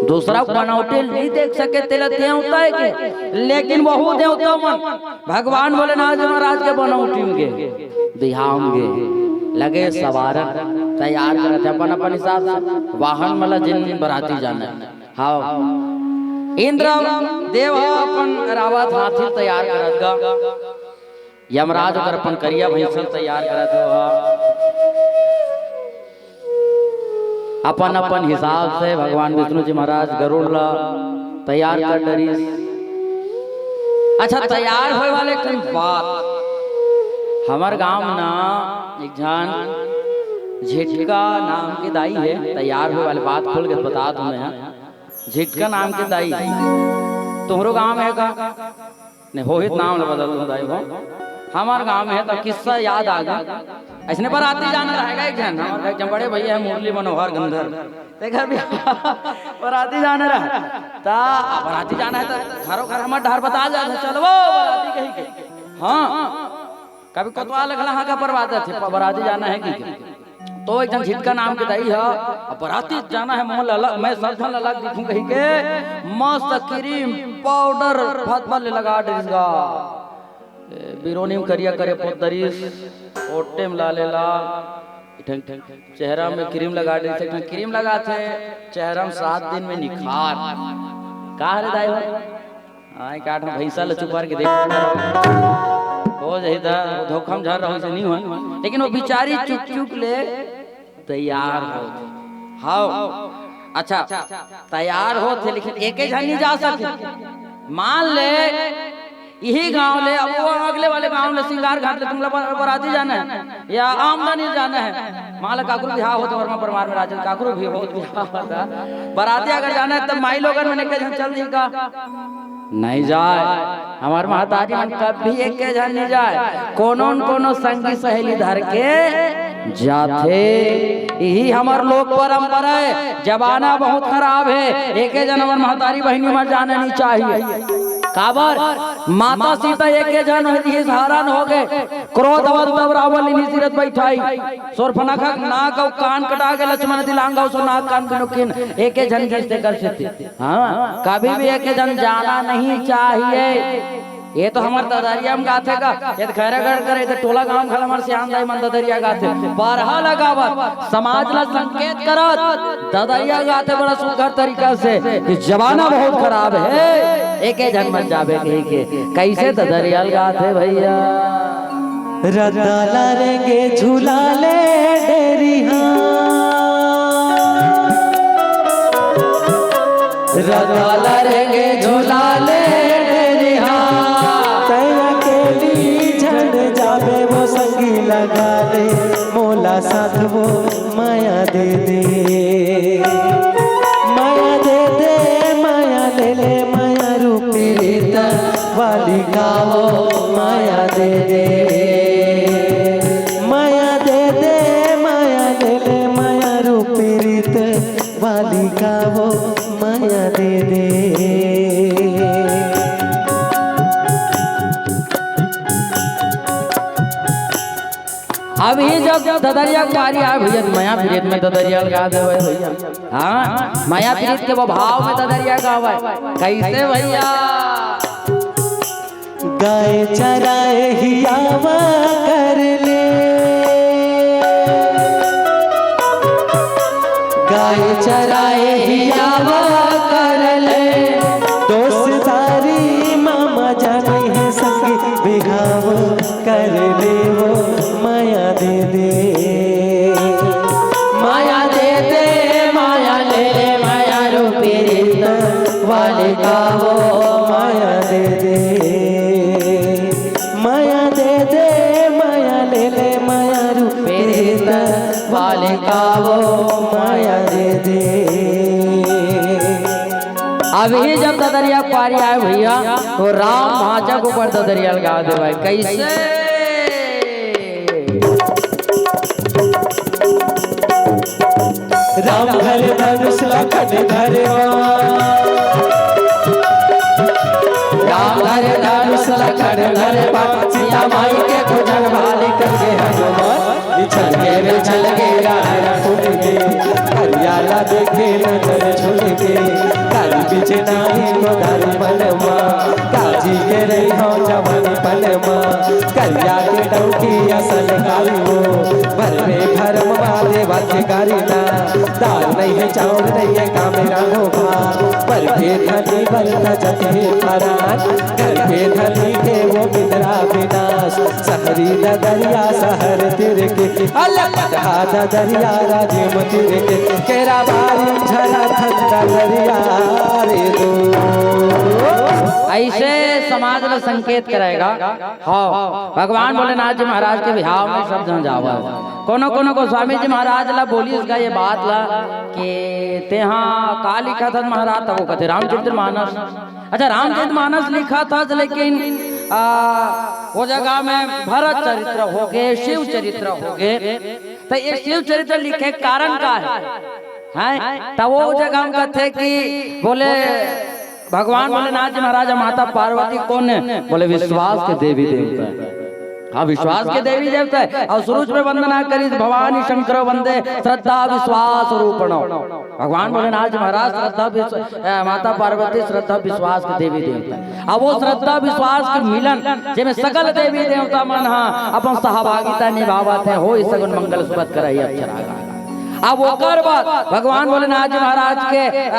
दूसरा बनौटी नहीं देख सके, तेला देवता हे के, लेकिन वहू देवता मन भगवान भोलेनाथ जी महाराज के बनौटी में गे, बिहाव में गे, लगे सवारन तैयार करत हे अपन अपन हिसाब से। वाहन वाला जिन बराती जाना हे। हाँ, इंद्र देव ह अपन रावत हाथी तैयार करत गा, यमराज ओकर अपन करिया भैंसन तैयार करत हे। अपन अपन हिसाब से भगवान विष्णु जी महाराज गरुड़ ला तैयार कर डरिस। अच्छा, तैयार होए वाले के बात, हमर गांव में ना एक झन झिटका नाम के दाई हे, तैयार होए वाले बात खोल के बता दूं मैं। झिटका नाम के दाई, तुम्हरो गांव में हे का? नहीं, होही त नाम ल बदल दूं दाई हो। हमर गांव में हे त किस्सा याद आ गे। अइसने बराती जाना रहेगा एक झन, हमर एक झन बड़े भैया हे मुरली मनोहर गंधर, तेकर भी बराती जाना रहे। त बराती जाना हे त घरों घर हमर डहर बता जाथे, "चल वो बराती" कहिके। हाँ, कभी कोतवाल लगला, हाँ, का बराती जाना हे कि? तो एक झन झिटका नाम के दाई ह, अब बराती जाना हे, मोला लग, मैं सब झन ला लग दिखूं कहिके, मस्त क्रीम पाउडर फतफत ले लगा डरिस गा। ए, बिरोनी में करिया करे पोत डरिस, ओटे में लाले लाल, एक ठन चेहरा में क्रीम लगा डरिस, एक ठन क्रीम लगाथे, चेहरा में सात दिन में निखार। का हरे दाई हो? हाँ, एक आठ भैंसा ल चुपार के देख। हो जाही त धोखा में झन रहो, अइसे नहीं हो। लेकिन वो बिचारी चुक चुक ले तैयार होथे। हाँ, अच्छा, तैयार होथे, लेकिन एके झन नहीं जा सके। मान ले, इही गांव ले, अब वो अगले वाले गांव ले, सिंगार घाट ले, तुमला बर-, बराती जाना हे या आमदनी जाना हे। मान ले, काकरो बिहाव होत हे, वर्मा परमार में राजन, काकरो भी होत बिहाव होत हे। बराती अगर जाना हे, त माई लोगन में एके झन चल दिही का? नहीं जाय, हमर महतारी मन कभी एके झन नहीं जाय, कोनो न कोनो संगी सहेली धर के जाथे। इही हमर लोक परंपरा हे। जमाना बहुत खराब हे, एके झन हमर महतारी बहिनी मन जाना नहीं चाहिए। काबर? माता सीता एके झन रिहिस, हरण हो गे, क्रोधवंत तब रावण लीन्ही सिरत बैठाई, शूर्पणखा नाक अउ कान कटा गे, लक्ष्मण दिलांगा सो नाक कान बिनु कीन, एके झन गिस तेकर सेती। हाँ, कभी भी एके झन जाना नहीं चाहिए। ये तो हमर ददरिया में गाथे का, ये तो खैरागढ़ करे, ये तो टोला गांव घला हमर सियान दाई मन ददरिया गाथे। बरहा लगावत, समाज ला संकेत करत, ददरिया गाथे बड़ा सुघर तरीका से कि जमाना बहुत खराब हे, एके झन मन जाबे कहिके। कइसे ददरिया ल गाथे भैया? रद्दा ला रेंगे झूला ले डेरिहा, रद्दा ला रेंगे झूला ले डेरिहा। तैं अकेली झन जाबे वो संगी लगा ले, मोला साथ वो मया दे दे, मया दे दे, मया ले ले, मया रूपी रीत वाली का वो मया दे दे, मया दे दे, मया ले ले, मया रूपी रीत वाली का वो मया दे दे। अभी जब ददरिया के पारी आय भैया, त मया प्रीत में ददरिया ल गा देवय भैया। हाँ, मया प्रीत के वो भाव में ददरिया गावय। कइसे भैया? गाय चराए हियावा कर ले, गाय चराए हियावा कर ले, दोस्तारी मामा जाने हे संगी बिहाव कर ले वो मया दे दे, मया दे दे, मया ले ले, मया रूपी रीत वाली का वो मया दे दे, मया दे दे, मया ले ले, मया रूपी रीत वाली का वो मया दे दे। अभी जब ददरिया पारी आय भैया, तो राम भांचा के ऊपर ददरिया ल गा देवय। कइसे? राम धरे धनुष लखन धरे बाण। राम धरे धनुष लखन धरे बाण। सीता माई के खोजन भाले करके हनुमान। बिछल के बिछल के राह रखुन के। करिया ला देखे नजर झुल के। करि बिछे नाही को धरी मन मा। काजी के रही हो जवानी पन मा। करिया के डौकी असल कारी हो। भरमे भरम मा देवा के गारी ना। दाल नहीं है चाउर नहीं है काम राघो भार। पर के धनी बरता जत है परान। कर के धनी के वो बिदरा विनाश। सहरी ददरिया सहर तिर के। अलग ददरिया राजिम तिर के। केरा बारी झरा थंदा दरिया रे दो। ऐसे समाज ला संकेत कराएगा। हाँ, भगवान भोलेनाथ जी महाराज के बिहाव में सब झन जावय। कोनो कोनो गोस्वामी जी महाराज ला बोलिस गा ये बात ला कि तेहा का लिखत हस महाराज, तब वो कथे रामचरित मानस। अच्छा, रामचरित मानस लिखत हस, लेकिन आ, वो जगह में भरत चरित्र होगे, शिव चरित्र होगे, त ये शिव चरित्र लिखे के कारण का हे? हैं? त वो जगह में कथे कि बोले भगवान भोलेनाथ जी महाराज, माता पार्वती कोन हे? बोले विश्वास के देवी देवता हे। हाँ, विश्वास के देवी देवता हे। अउ शुरू में वंदना करिस, भवानी शंकरो वंदे श्रद्धा विश्वास रूपणो। भगवान भोलेनाथ जी महाराज श्रद्धा विश्व-, अ, माता पार्वती श्रद्धा विश्वास के देवी देवता हे। अब वो श्रद्धा विश्वास के मिलन, जेमे सकल देवी देवता मन ह अपन सहभागिता निभावत हे, होई सगुन मंगल सुभद करही अक्षरा। अब ओकर बाद भगवान भोलेनाथ जी महाराज के, अ,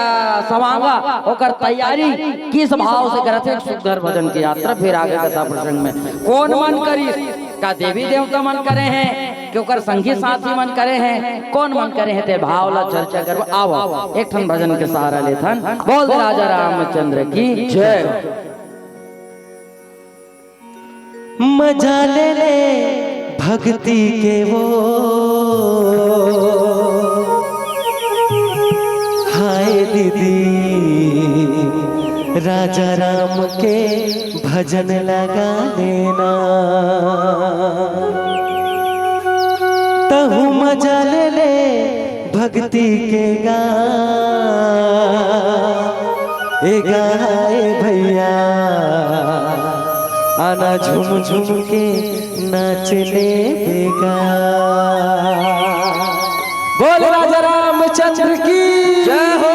सवांगा, ओकर तैयारी किस भाव से करत हे, एक सुंदर भजन के यात्रा। फिर आगे कथा प्रसंग में कोन मन करिस, का देवी देवता मन करे हे, कि ओकर संगी साथी मन करे हे, कोन मन करे हे, ते भाव ला चर्चा करबो। आव, एक ठन भजन के सहारा लेथन। बोल दे राजा रामचंद्र की जय। मजा ले ले भक्ति के वो, हाय दीदी, राजा राम के भजन लगा लेना। तहु मजा ले ले भक्ति के गा, ए गाए भैया, आना झूम झूम के नाच ले बेगा। बोल राजा रामचंद्र की जय हो।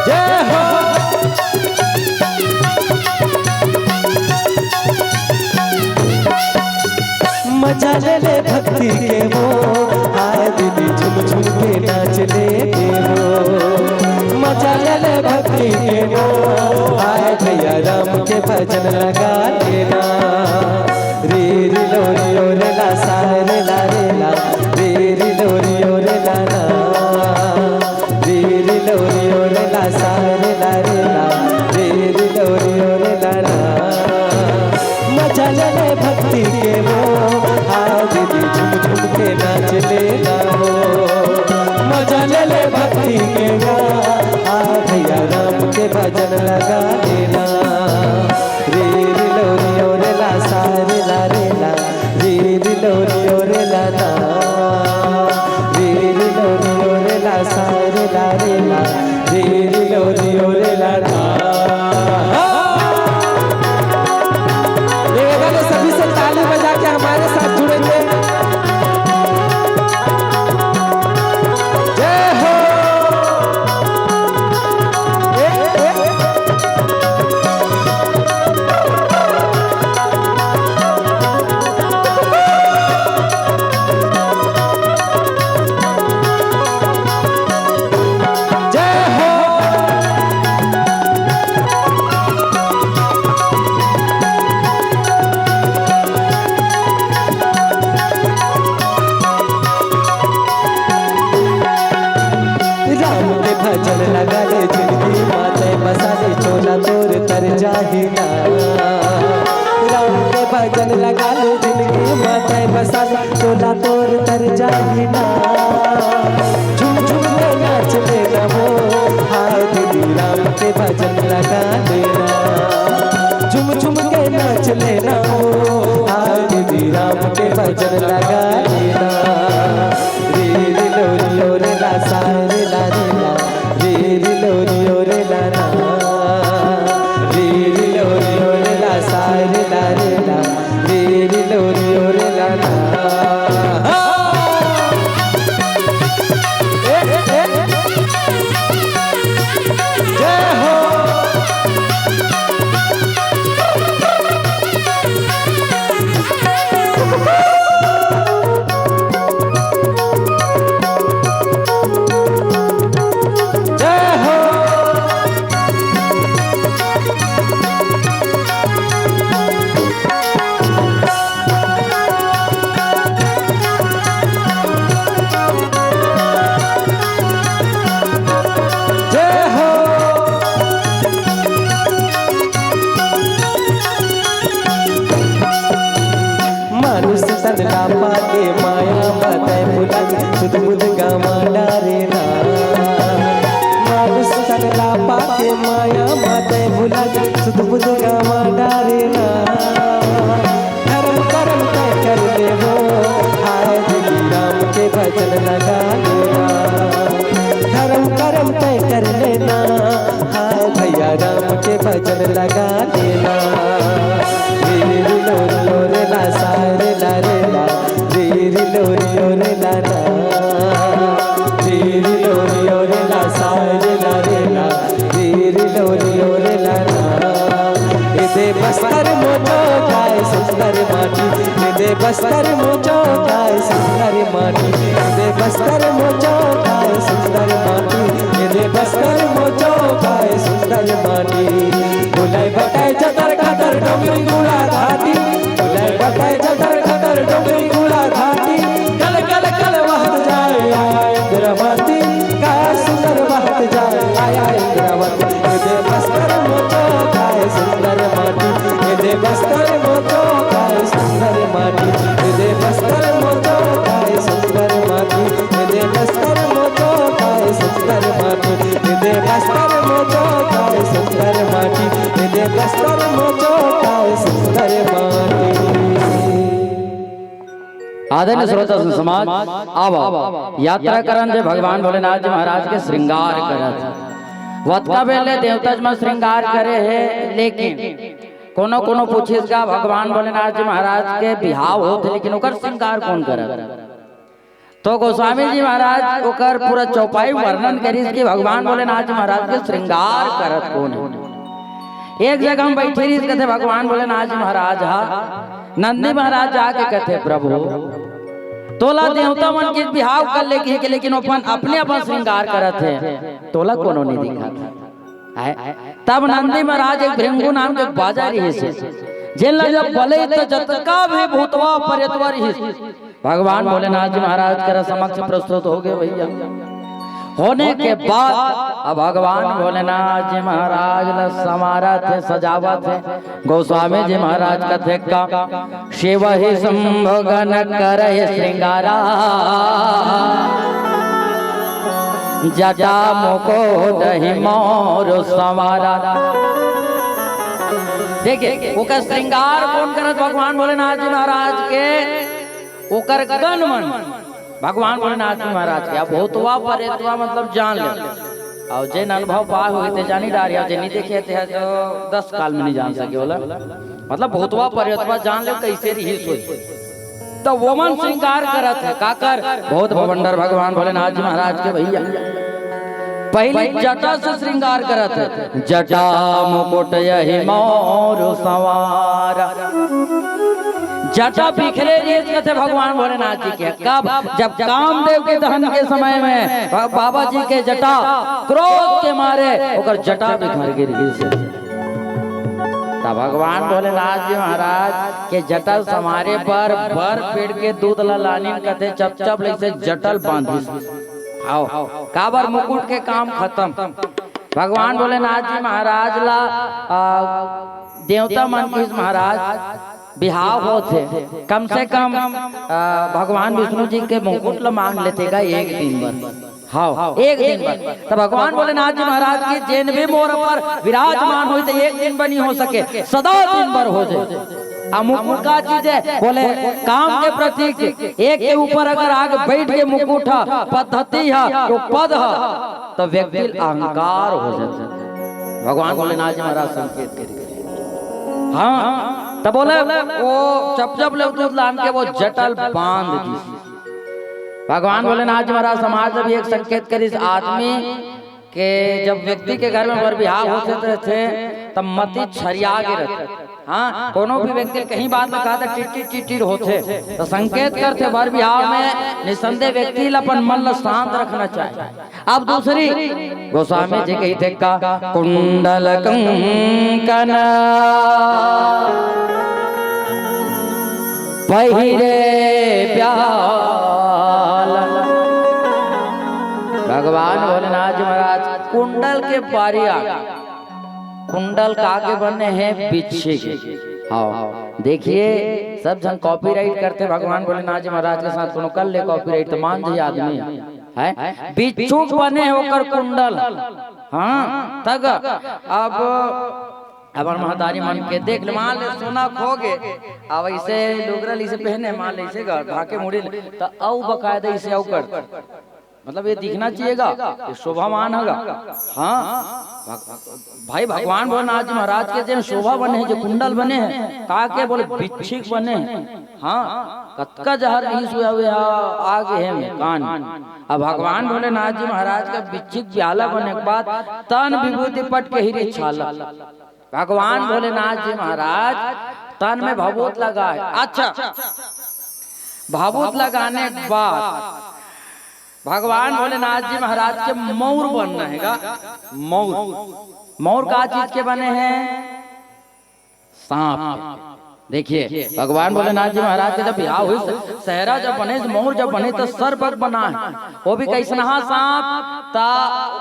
जय हो। मजा ले ले भक्ति के वो, आए दीदी झुम झुम के नाच ले के वो। मजा ले ले भक्ति के वो, आए भैया राम के भजन लगा लेना। रे रे लो रे ओ रे ला सा रे ला रे ला, रे रे लो रे ओ रे ला ना। रे रे लो रे ओ रे ला सा रे ला रे ला, रे रे लो रे ओ रे ला ना। मजा ले ले भक्ति के वो, आज भी भजन लगा ले जिनके माथे बसा ले, टोला तोर तर जाही ना। झुम झुम के नाच लेना वो, हाय दीदी राम के भजन लगा लेना। झुम झुम के नाच लेना वो, हाय दीदी राम के भजन लगा लेना। रे रे लो रे लो रे ला सा रे ला रे ला। रे रे लो रे लो रे ला ना। रे रे लो रे लो रे ला सा रे ला रे ला। रे रे लो रे लो रे ला ना। हाँ। ए, ए, ए। जय हो। जय हो। जय हो। मानुष तन ला पाके माया म तै भुला गे, सुध बुध गंवा डारे ना। मानुष तन ला पाके माया म तै भुला गे, सुध बुध गंवा डारे ना। धर्म करम तै कर ले वो, हाय दीदी राम के भजन लगा लेना। धर्म करम तै कर लेना, हाय भैया राम के भजन लगा लेना। रे रे लो रे लो रे ला सा रे ला रे ला। रे रे लो रे लो रे ला ना। रे रे लो रे लो रे ला सा रे ला रे ला। रे रे लो रे लो रे ला ना। ए दे बस्तर मोचो काय सुंदर माटी। ए दे बस्तर मोचो काय सुंदर माटी। ए दे बस्तर मोचो काय सुंदर माटी। ए दे बस्तर मोचो काय सुंदर माटी। बुलाय बटाय जतर खतर डोंगरी गुड़ा घाटी। बुलाय बटाय जतर खतर डोंगरी गुड़ा घाटी। कल कल कल वहत जाय आया इंद्रावती। काय सुंदर वहत जाय आया इंद्रावती। ए दे बस्तर मोचो काय सुंदर माटी। ए दे बस्तर मोचो काय सुंदर माटी। ए दे बस्तर मोचो काय सुंदर माटी। ए दे बस्तर मोचो काय सुंदर माटी। ए दे बस्तर मोचो काय सुंदर माटी। ए दे बस्तर मोचो काय सुंदर माटी। आदरणीय श्रोता समाज, आवा यात्रा करन जे भगवान भोलेनाथ जी महाराज के श्रृंगार करत। वतका बेर ले देवता मन श्रृंगार करे हे, लेकिन कोनो कोनो पूछिस गा भगवान भोलेनाथ जी महाराज के बिहाव होत हे, लेकिन ओकर श्रृंगार कोन करत? तो गोस्वामी जी महाराज ओकर पूरा चौपाई वर्णन करिस कि भगवान भोलेनाथ जी महाराज के श्रृंगार करत कोन हे। एक जगह म बइठे रहिस, कथे भगवान भोलेनाथ जी महाराज हा नंदी महाराज जाके कथे, "प्रभु, तोला देवता मन के बिहाव कर ले कहिके, लेकिन अपन, अपने अपन श्रृंगार करत हे, तोला कोनो नइ दिखत हे।" आय, तब नंदी महाराज एक भृंगु नाम के बाजा रहिस हे, जेन ला जब बले त जतका भी भूतवा परेतवा रहिस, भगवान भोलेनाथ जी महाराज के समक्ष प्रस्तुत हो गए भैया। होने के बाद अब भगवान भोलेनाथ जी महाराज ला संवारत हे, सजावत हे। गोस्वामी जी महाराज कथे का, "सेवहि शंभु गन करहि श्रृंगारा, जटा मुकुट ही मोर संवारा।" देखिए, ओकर श्रृंगार कोन करत? भगवान भोलेनाथ जी महाराज के ओकर गन मन भगवान भोलेनाथ जी महाराज के। अब भूतवा परेतवा मतलब जान ले, अउ जेन अनुभव पाए होही ते जानी डारिया, जे नइ देखे ते ह तो दस काल में नइ जान सके ओला। मतलब भूतवा परेतवा जान ले कइसे रहिस होही। त ओमन श्रृंगार करत हे, काकर? भूत भवंडर भगवान भोलेनाथ जी महाराज के भैया। पहिली जटा से श्रृंगार करत हे, "जटा मुकुट यहि मोर संवार।" जटा बिखरे रहिस कथे भगवान भोलेनाथ जी के। कब? जब कामदेव के दहन के समय में बा-, बाबा जी के जटा क्रोध के मारे ओकर जटा बिखर गे रहिस। त भगवान भोलेनाथ जी महाराज के जटा संवारे बर बर पेड़ के दूध ला लानिन कथे, चप चप लइसे जटा ल बांधिस। आओ, काबर? मुकुट के काम खतम। भगवान भोलेनाथ जी महाराज ला, आ, देवता मन कहिस, "महाराज, बिहाव होथे, कम से कम, अ, भगवान विष्णु जी के मुकुट ल मांग लेथे गा एक दिन बर। हाँ, एक दिन बर। त भगवान भोलेनाथ जी महाराज की जेन भी मोर पर विराजमान होई, त एक दिन बर नहीं हो सके, सदा दिन बर हो जाए। आ मुकुट का चीज है? बोले, काम के प्रतीक। एक के ऊपर अगर आके बैठ के मुकुट ह, पद्धति ह, तो पद ह, त व्यक्ति ल अहंकार हो जाथे। भगवान भोलेनाथ जी महाराज संकेत करिस। हाँ, त बोले, वो चपचप ले दूध लान के वो जटा ल बांध दिस। भगवान भोलेनाथ जी महाराज समाज में भी एक संकेत करिस, आदमी के जब व्यक्ति के घर में बर बिहाव होथे त रथे, तब मति छरिया के रथे। हाँ, कोनो भी व्यक्ति कहीं बात में कहा त टिटटिट टिटटिट होथे, त संकेत करथे बर बिहाव में निसंदेह व्यक्ति ल अपन मन ल शांत रखना चाहिए। अब दूसरी, गोस्वामी जी कहिथे का, कुंडल कंकन पहिरे प्याल। भगवान भोलेनाथ जी महाराज कुंडल के बारी आ गए। कुंडल का के बने हैं? बिच्छी के। हाँ, देखिए, सब झन कॉपीराइट करथे भगवान भोलेनाथ जी महाराज के साथ, कोनो कर ले कॉपीराइट त मान जाही आदमी। है बिच्छू के बने हे ओकर कुंडल। हाँ, तग अब हमर महतारी मन के देख ले, मान ले सोना खो गे, अब ऐसे लुगरा ल इसे पहने, मान ले इसे गा, ढाके मुड़ी ले, त अउ बकायदा इसे अउ कर, मतलब ये दिखना चाहिए गा, ये शोभामान हे गा। हाँ, भग-, भाई भगवान भोलेनाथ जी महाराज के जेन शोभा बने हे, जो कुंडल बने हे, का के बोले बिच्छी के बने हे। हाँ, कतका जहर नहीं सुया हुए आ, आ गए हैं कान। अब भगवान भोलेनाथ जी महाराज का बिच्छी के प्याला बने के बाद तन विभूति पट के हीरे छाला। भगवान भोलेनाथ जी महाराज तन में भभूत लगा है। अच्छा, भभूत लगाने के बाद भगवान भोलेनाथ जी महाराज के मौर बनना है गा। मौर, मौर का चीज के बने हैं? सांप। देखिए, भगवान भोलेनाथ जी महाराज के जब बिहाव हुई, सहरा जब बने, मौर जब बने, तो सरबग बना है। वो भी कैसनहा सांप? ता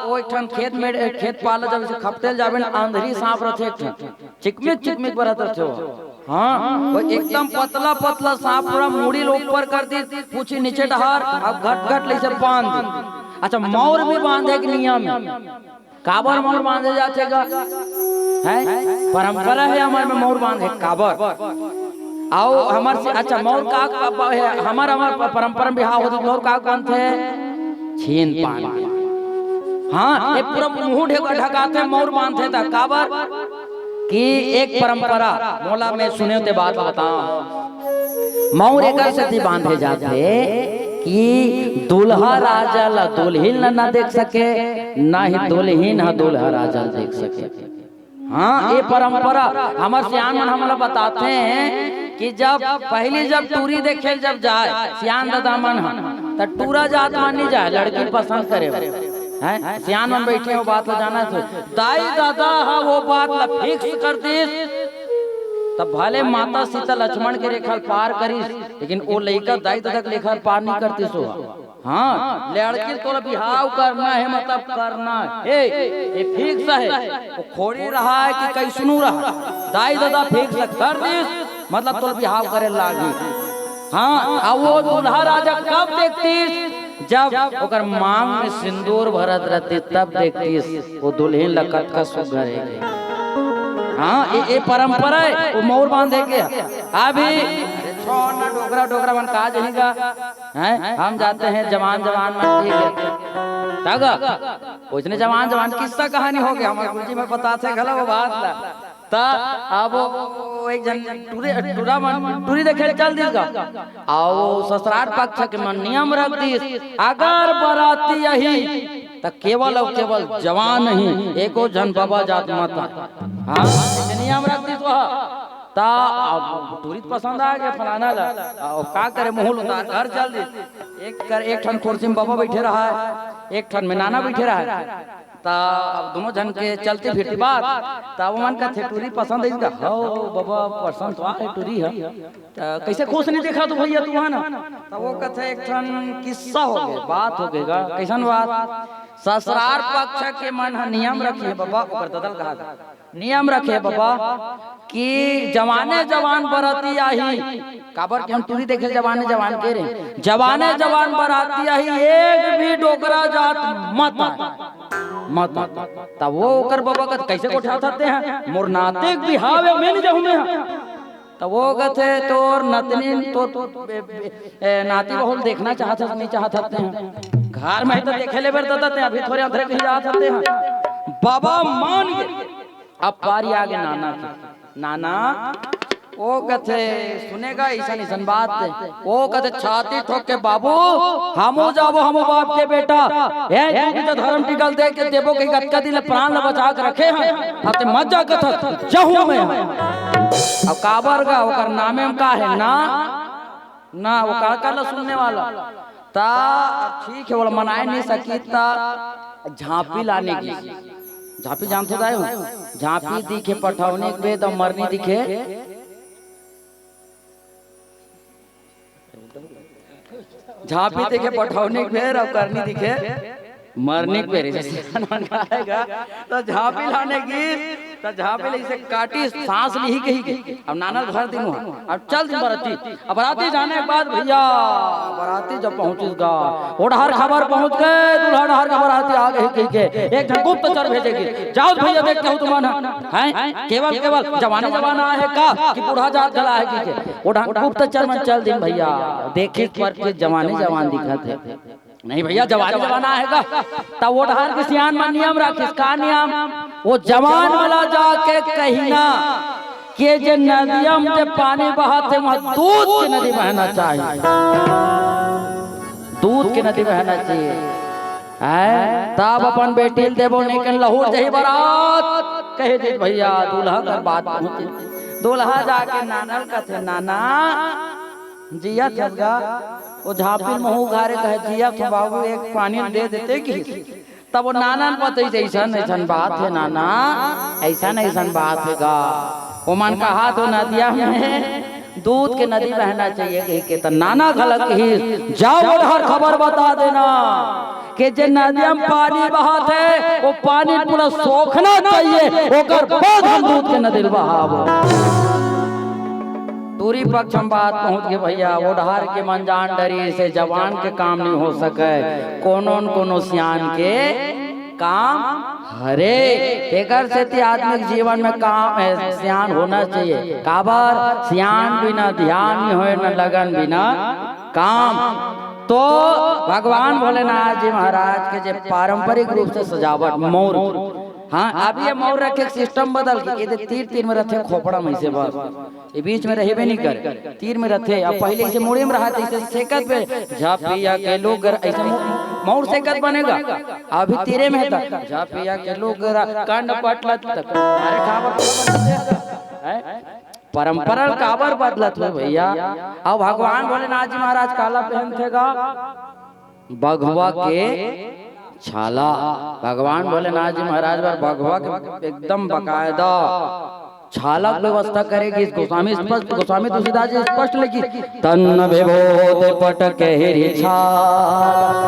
वो एक ठन खेत में, खेत पाला जब इसे खपटेल जाबे न, अंधरी सांप रथे एक ठन, चिकमिक चिकमिक बरत रथे वो। हाँ, वो एकदम पतला पतला सांप, पूरा मुड़ी ल ऊपर कर दी, पूछी नीचे डहार, अब घट घट ले इसे बांध दी। अच्छा, मौर भी बांधे के नियम है। काबर मौर बांधे जाथे गा? हैं? परंपरा है हमर में मौर बांधे, काबर? आओ हमर से, अच्छा, मौर का, का, का है? हमर, हमर प-, परंपरा में बिहाव होथे, मौर का बांधथे? छीन पान। हाँ, ये पूरा मुंह ढक-, ढकाथे, मौर बांधथे त, काबर? कि एक परंपरा, मोला मैं सुने ते बात बताओ, मौर एकर सेती बांधे जाथे कि दूल्हा राजा ला दुल्हिन ला ना देख सके, ना ही दुल्हिन ह दूल्हा राजा ला देख सके। हाँ, ये परंपरा हमर सियान मन हमला बताथे कि जब पहली जब टूरी देखे जब जाए सियान दादा मन ह, त टूरा जात मन नहीं जाए, लड़की पसंद करे बर। हैं? सियान मन बैठे हो, बात ला जाना थे। दाई दादा ह वो बात ला फिक्स कर दिस, तब भले माता सीता लक्ष्मण के रेखा ल पार करिस, लेकिन वो लइका दाई ददा के रेखा ल पार नहीं करतिस हो। हाँ, लड़की ल तोला बिहाव करना है, मतलब करना है, ये फिक्स है। वो खोड़ी रहा है कि कैसनू रहा, दाई ददा फिक्स कर दिस, मतलब तोला बिहाव करे लागी। हाँ, अब वो दूल्हा राजा कब देखतिस? जब ओकर मांग में सिंदूर भरत रहतिस, तब देखतिस वो दुल्हिन ल कतका सुघर हे। हाँ, ये, ये परंपरा है, वो मौर बांधे के। अभी छोड़ ना, डोकरा, डोकरा मन का जही गा, हैं? हम जाते हैं जवान, जवान मन, ठीक है। तग, उसने जवान, जवान किस्सा कहानी हो गया, हमर गुरुजी में बताथे घला वो बात ला। त अब वो एक झन टूरी, टूरा मन टूरी देखे चल दिस गा। अउ ससुराल पक्ष के मन नियम रख दिस, अगर बराती आही त केवल अउ केवल जवान ही, एको झन बबा जात मत आए। हाँ, एक नियम रख दिस वह। त अब टूरी त पसंद आ गया फलाना ला, अब का करे, मुंह उतार घर चल दिस। एक कर, एक ठन कुर्सी में बबा बैठे रहा है, एक ठन में नाना बैठे रहा है। त अब दोनों झन के चलती फिरती बात, त वो मन कथे, "टूरी पसंद है का?" "हव बबा, पसंद तो आय टूरी ह।" "त कइसे खुश नइ दिखत हो भइया तुमन?" त वो कथे, "एक ठन किस्सा होगे, बात होगे गा।" "कइसन बात?" "ससुरार पक्ष के मन ह नियम रखे बबा," ओकर ददा ल कहा, "नियम रखे बबा कि जवाने जवान बराती आही।" काबर के हम टूरी देखे जवाने जवान के रे, "जवाने जवान बराती आही, एक भी डोकरा जात मत आय, मत आय।" त वो ओकर बबा कथे, "कइसे गोठियाथस तें ह? मोर नाती के बिहाव हे, मैं नइ जाहूं मैं ह।" त वो कथे, "तोर नतनी, तोर ए, ए, नाती बहू ल देखना चाहथस, नइ चाहथस तें ह? घर में ही त देखे ले बर ददा तें, अभी थोरे अंतरे कहीं जाथस तें ह।" बबा मान गे। अब पारी आगे नाना के। नाना, वो कथे, सुनेगा अइसन अइसन बात ते। वो कथे, छाती ठोक के, "बाबू, हमू जाबो, हमू बाप के बेटा। हे, तू भी तो धर्म टिकल दे के देबो के कतका दिन ले प्राण ल बचा के रखे हन। अब तें मत जा कथस, जाहूं मैं ह।" अब काबर गा, ओकर नामे म का हे? ना, ना, वो का कर ला सुनने वाला। त अब ठीक हे, ओला मनाए नइ सकी, त झांपी लाने गिस। झांपी जानथो दाई हो? झांपी दिखे पठौनी के बेर, त मरनी दिखे, झांपी दिखे पठौनी के बेर, अउ करनी दिखे मरनी के बेर। जइसे सियान मन कहे गा, त झांपी लाने गिस, त झांपी ले अइसे काटिस, सांस लिही कहिके। अब नाना ल भर दिन हुआ, अब चल दिन बराती। अब बराती जाने के बाद भइया, बराती जब पहुंचिस गा, ओ डहर खबर पहुंच गे, दूल्हा डहर के बराती आ गे कहिके एक झन गुप्तचर भेजे गिस, "जाओ भइया, देख के हो तुमन ह, हैं? केवल, केवल जवाने जवान आए हे का, कि बूढ़ा जात घला हे?" कहिके ओ डहर गुप्तचर मन चल दिन भइया, देखिस परखिस जवाने जवान दिखत हे। "नहीं भइया, जवाने जवान आए हे गा।" त ओ डहर के सियान मन नियम राखिस, का नियम? "वो जवान वाला जाके कहिना के जे नदिया म जे पानी बहत हे, वहां दूध के नदी बहना चाहिए, दूध के नदी बहना चाहिए।" हैं? "तब अपन बेटी ल देबो, नइ कन लहूर जही बरात," कहे दे भइया। दूल्हा कर बात पहुंचे, दूल्हा जाके नाना ल कथे, "नाना, जियत हस गा?" ओ झांपी ल मुंह उघारे कहे, "जियत हों बाबू, एक पानी दे देते कि।" तब ओ नाना ल बतइस, "अइसन अइसन बात हे नाना, अइसन अइसन बात हे गा।" ओमन कहा तो नदिया में दूध के नदी बहना चाहिए कहिके, त नाना घला कहिस, "जाओ ओ डहर खबर बता देना के जे नदिया में पानी बहत हे, वो पानी पूरा सोखना चाहिए, ओकर बाद हम दूध के नदी ल बहाबो।" टूरी पक्ष म बात पहुंच गे भइया, ओ डहर के मन जान डरिस, जवान के काम नइ हो सके, कोनो न कोनो सियान के काम हरे। तेकर सेती आदमी के जीवन में काम, ए, सियान होना चाहिए। काबर? सियान बिना ध्यान नइ होय, न लगन बिना काम। तो भगवान भोलेनाथ जी महाराज के जे पारंपरिक रूप से सजावट मउर, हाँ, अब ये मउर रखे के system बदल के, ये दे तीर तीर में रथे खोपड़ा में से बस, ये बीच में रहबे नइ करे, तीर में रथे। अब पहिले अइसे मुड़ी में रहत, अइसे सेकत बे, "झपिया के लुगरा", अइसे मु-, मउर सेकत बने गा, अभी तीरे में हे त, "झपिया के लुगरा कंड पटलत तक।" अरे काबर, हैं? परंपरा ल काबर बदलत हो भइया? अब भगवान भोलेनाथ जी महाराज काला पहनथे गा? बघवा के छाला। भगवान भोलेनाथ जी महाराज बर बघवा के एकदम बकायदा छाला के व्यवस्था करे गिस। गोस्वामी स्पष्ट, गोस्वामी तुलसीदास जी स्पष्ट लिखिस, "तन विभूति पट के हिरि छाला।"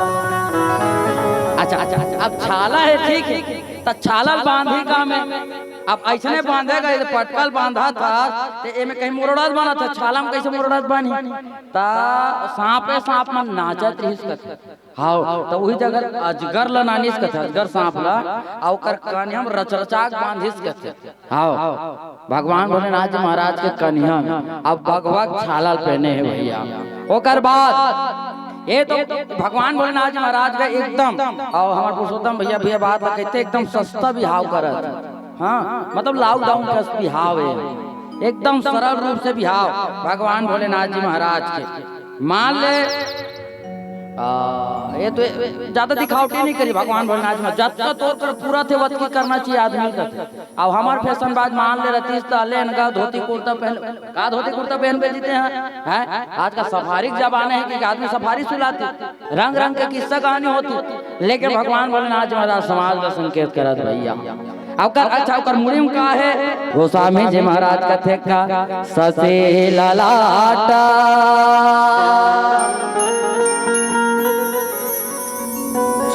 अच्छा, अच्छा, अब छाला हे, ठीक हे, त छाला ल बांधी का में? अब अइसने बांधे गा, ये पटका ल बांधत हस, त एमे कहीं मुरड़त बनत हे, छाला में कइसे मुरड़त बनही? त सांपे सांप मन नाचत रिहिस कथे। हव, त उही जगह अजगर ल नानिस कथे, अजगर सांप ल, अउ ओकर कनिहा म रचरचा के बांधिस कथे। हव, भगवान भोलेनाथ जी महाराज के कनिहा म, अब बघवा के छाला ल पहने हे भइया। ओकर बाद ये तो भगवान भोलेनाथ जी महाराज का एकदम, अउ हमर पुरुषोत्तम भइया, भइया बात ल कहिथे, एकदम सस्ता बिहाव करत। हाँ, मतलब lockdown कस बिहाव हे, एकदम सरल रूप से बिहाव भगवान भोलेनाथ जी महाराज के। मान ले, आ, ये तो ज्यादा दिखावटी नहीं करी भगवान भोलेनाथ जी महाराज। जतका तोर कर पूरा थे, वतकी करना चाहिए आदमी का। अब हमार फैशन बाज मान ले रहतीस त लेन गा धोती कुर्ता पहन, का धोती कुर्ता पहन के जीते हैं, हैं? आज का सफारी के जमाना है कि आदमी सफारी सुलाती, रंग रंग के किस्सा कहानी होती, लेकिन भगवान भोलेनाथ जी महाराज समाज का संकेत करत भैया। ओकर, अच्छा, ओकर मुड़ी में का है? गोस्वामी जी महाराज कथे का, शशि ललाट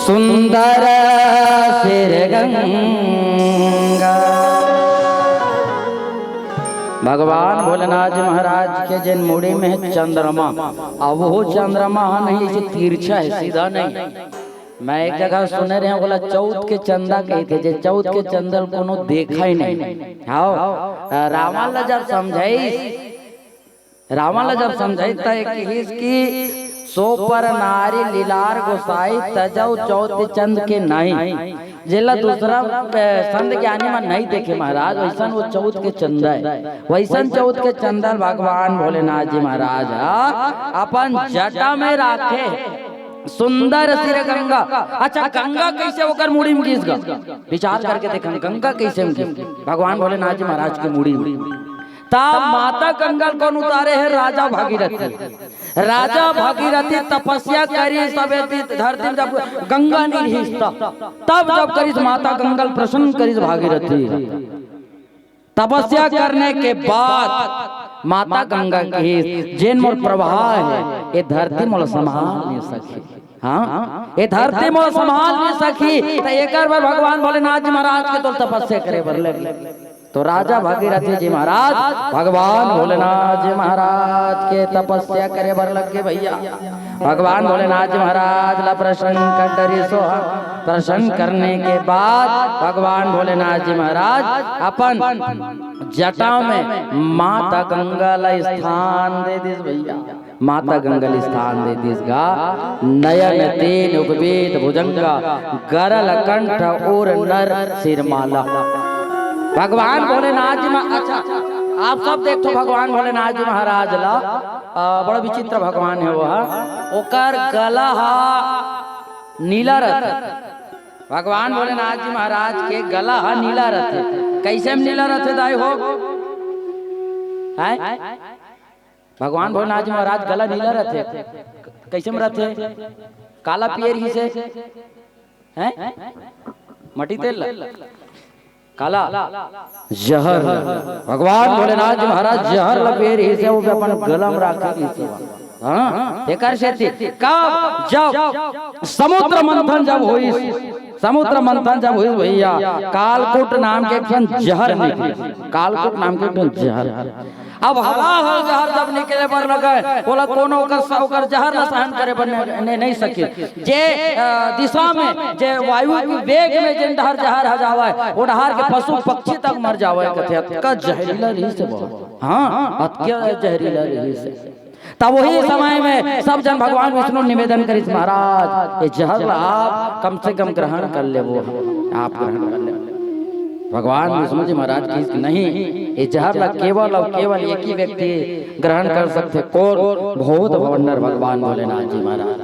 सुंदर सिर गंगा। भगवान भोलेनाथ जी महाराज के जेन मुड़ी में है चंद्रमा, अब वो चंद्रमा ह नहीं, ऐसे तिरछा है, सीधा नहीं। मैं एक जगह सुने रहे, बोला चौथ के चंदा कहिथे, जे चौथ के चंदा ल कोनो देखा ही नहीं। हाँ, रावण ला जब समझाइस, रावण ला जब समझाइस त ये कहिस कि सो पर नारी लीलार गोसाई, तजउ चौथ चंद के नाई। जेला दूसरा, अ, संत ज्ञानी मन नहीं देखे महाराज, वैसन वो चौथ के चंदा है। वैसन चौथ के चंदा ल भगवान भोलेनाथ जी महाराज ह अपन जटा में राखे। सुंदर सिर गंगा। अच्छा, गंगा कैसे ओकर मुड़ी में गिस गा? विचार करके देखन, गंगा कैसे में गिस? भगवान भोलेनाथ जी महाराज के मुड़ी में। तब माता गंगा ल कौन उतारे है? राजा भागीरथी। राजा भागीरथी तपस्या करी, सबे ती धरती में जब गंगा नहीं रिहिस त, तब जब करिस माता गंगा ल प्रसन्न करिस भागीरथी। तपस्या करने के बाद माता गंगा कहिस, जेन मोर प्रवाह है, ये धरती मोला संभाल नहीं सकी। हाँ, ये धरती मोला संभाल नहीं सकी, त एकर बर भगवान भोलेनाथ जी महाराज के तोर तपस्या करे बर लगे। तो राजा भागीरथी जी महाराज भगवान भोलेनाथ जी महाराज के तपस्या करे बर लग गे भैया। भगवान भोलेनाथ जी महाराज ला प्रसन्न कर डरिस हो। प्रसन्न करने के बाद भगवान भोलेनाथ जी महाराज अपन जटा में माता गंगा ला स्थान दे दिस भैया। माता गंगा ल स्थान दे दिस गा। नयन तीन उगबीत भुजंगा, गरल कंठ उर नर सिरमाला। भगवान भोलेनाथ जी महा-, अच्छा, आप सब देखो भगवान भोलेनाथ जी महाराज ला, अ, बड़ा विचित्र भगवान है वो, हाँ। ओकर गला हा नीला रथे। भगवान भोलेनाथ जी महाराज के गला हा नीला रथे। कैसे में नीला रथे दाई हो? हैं? भगवान भोलेनाथ जी महाराज गला नीला रथे। कैसे में रथे? काला पिए रिहिसे, हैं? मटी तेल ला? काला जहर ला। भगवान भोलेनाथ जी महाराज जहर ला पिए रिहिसे, वो भी अपन गला में राखे रिहिसे। हाँ, एकर सेती कब, जब समुद्र मंथन जब होइस, समुद्र मंथन जब होइस भैया, कालकूट नाम के एक ठन जहर निकलिस। कालकूट नाम के एक ठन जहर। अब हलाहल जहर जब निकले बर लगे, ओला कोनो ओकर स-, ओकर जहर ला सहन करे बर ने, ने, नहीं सके। जे, अ, दिशा में, जे वायु के वेग में जेन डहर जहर ह जावय, वो डहर के पशु पक्षी तक मर जावय, कथे अतका जहरीला रिहिस हे वो। हाँ, अतका जहरीला रिहिस हे। तब वही समय में सब जन भगवान विष्णु निवेदन करिस, महाराज, ये जहर ला आप कम से कम ग्रहण कर लेवो, आप ग्रहण कर लेवो। भगवान विष्णु जी महाराज कहिस कि नहीं, ये जहर ला केवल और केवल एक ही व्यक्ति ग्रहण कर सकथे। कोन? भूत भवंडर भगवान भोलेनाथ जी महाराज।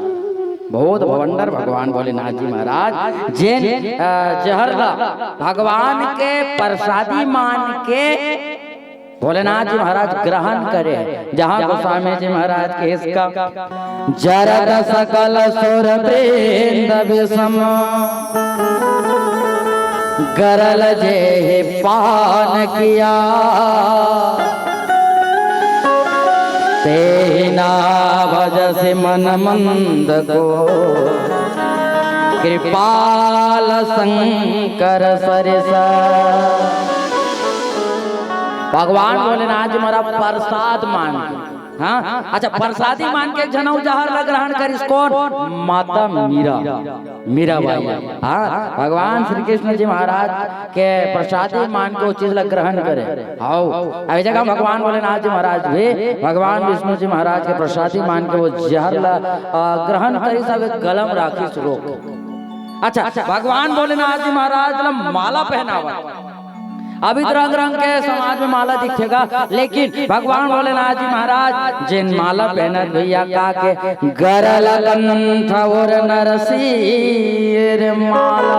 भूत भवंडर भगवान भोलेनाथ जी महाराज जेन, अ, जहर ला भगवान के प्रसादी मान के भोलेनाथ जी महाराज ग्रहण करे, जहाँ गोस्वामी जी महाराज के इसका जरत सकल सुर वृंद विषम, गरल जे ही पान किया। ते ही ना भजसि मन मंद को, कृपाल शंकर सरिस। भगवान भोलेनाथ जी महाराज प्रसाद मान के, हाँ, अच्छा, प्रसादी मान के एक झन अउ जहर ला ग्रहण करिस, कोन? माता मीरा, मीराबाई। हाँ, भगवान श्री कृष्ण जी महाराज के प्रसादी मान के वो चीज ला ग्रहण करे। हाव, अभी जगह भगवान भोलेनाथ जी महाराज भी भगवान विष्णु जी महाराज के प्रसादी मान के वो जहर ला, अ, ग्रहण करिस, सब एक गला में राखिस रोक। अच्छा, भगवान भोलेनाथ जी महाराज ला माला पहनावा। अभी तो रंग रंग के समाज में माला दिखेगा, लेकिन भगवान भोलेनाथ जी महाराज जेन माला पहनत भैया का के गरल कंठ और नरसीर माला।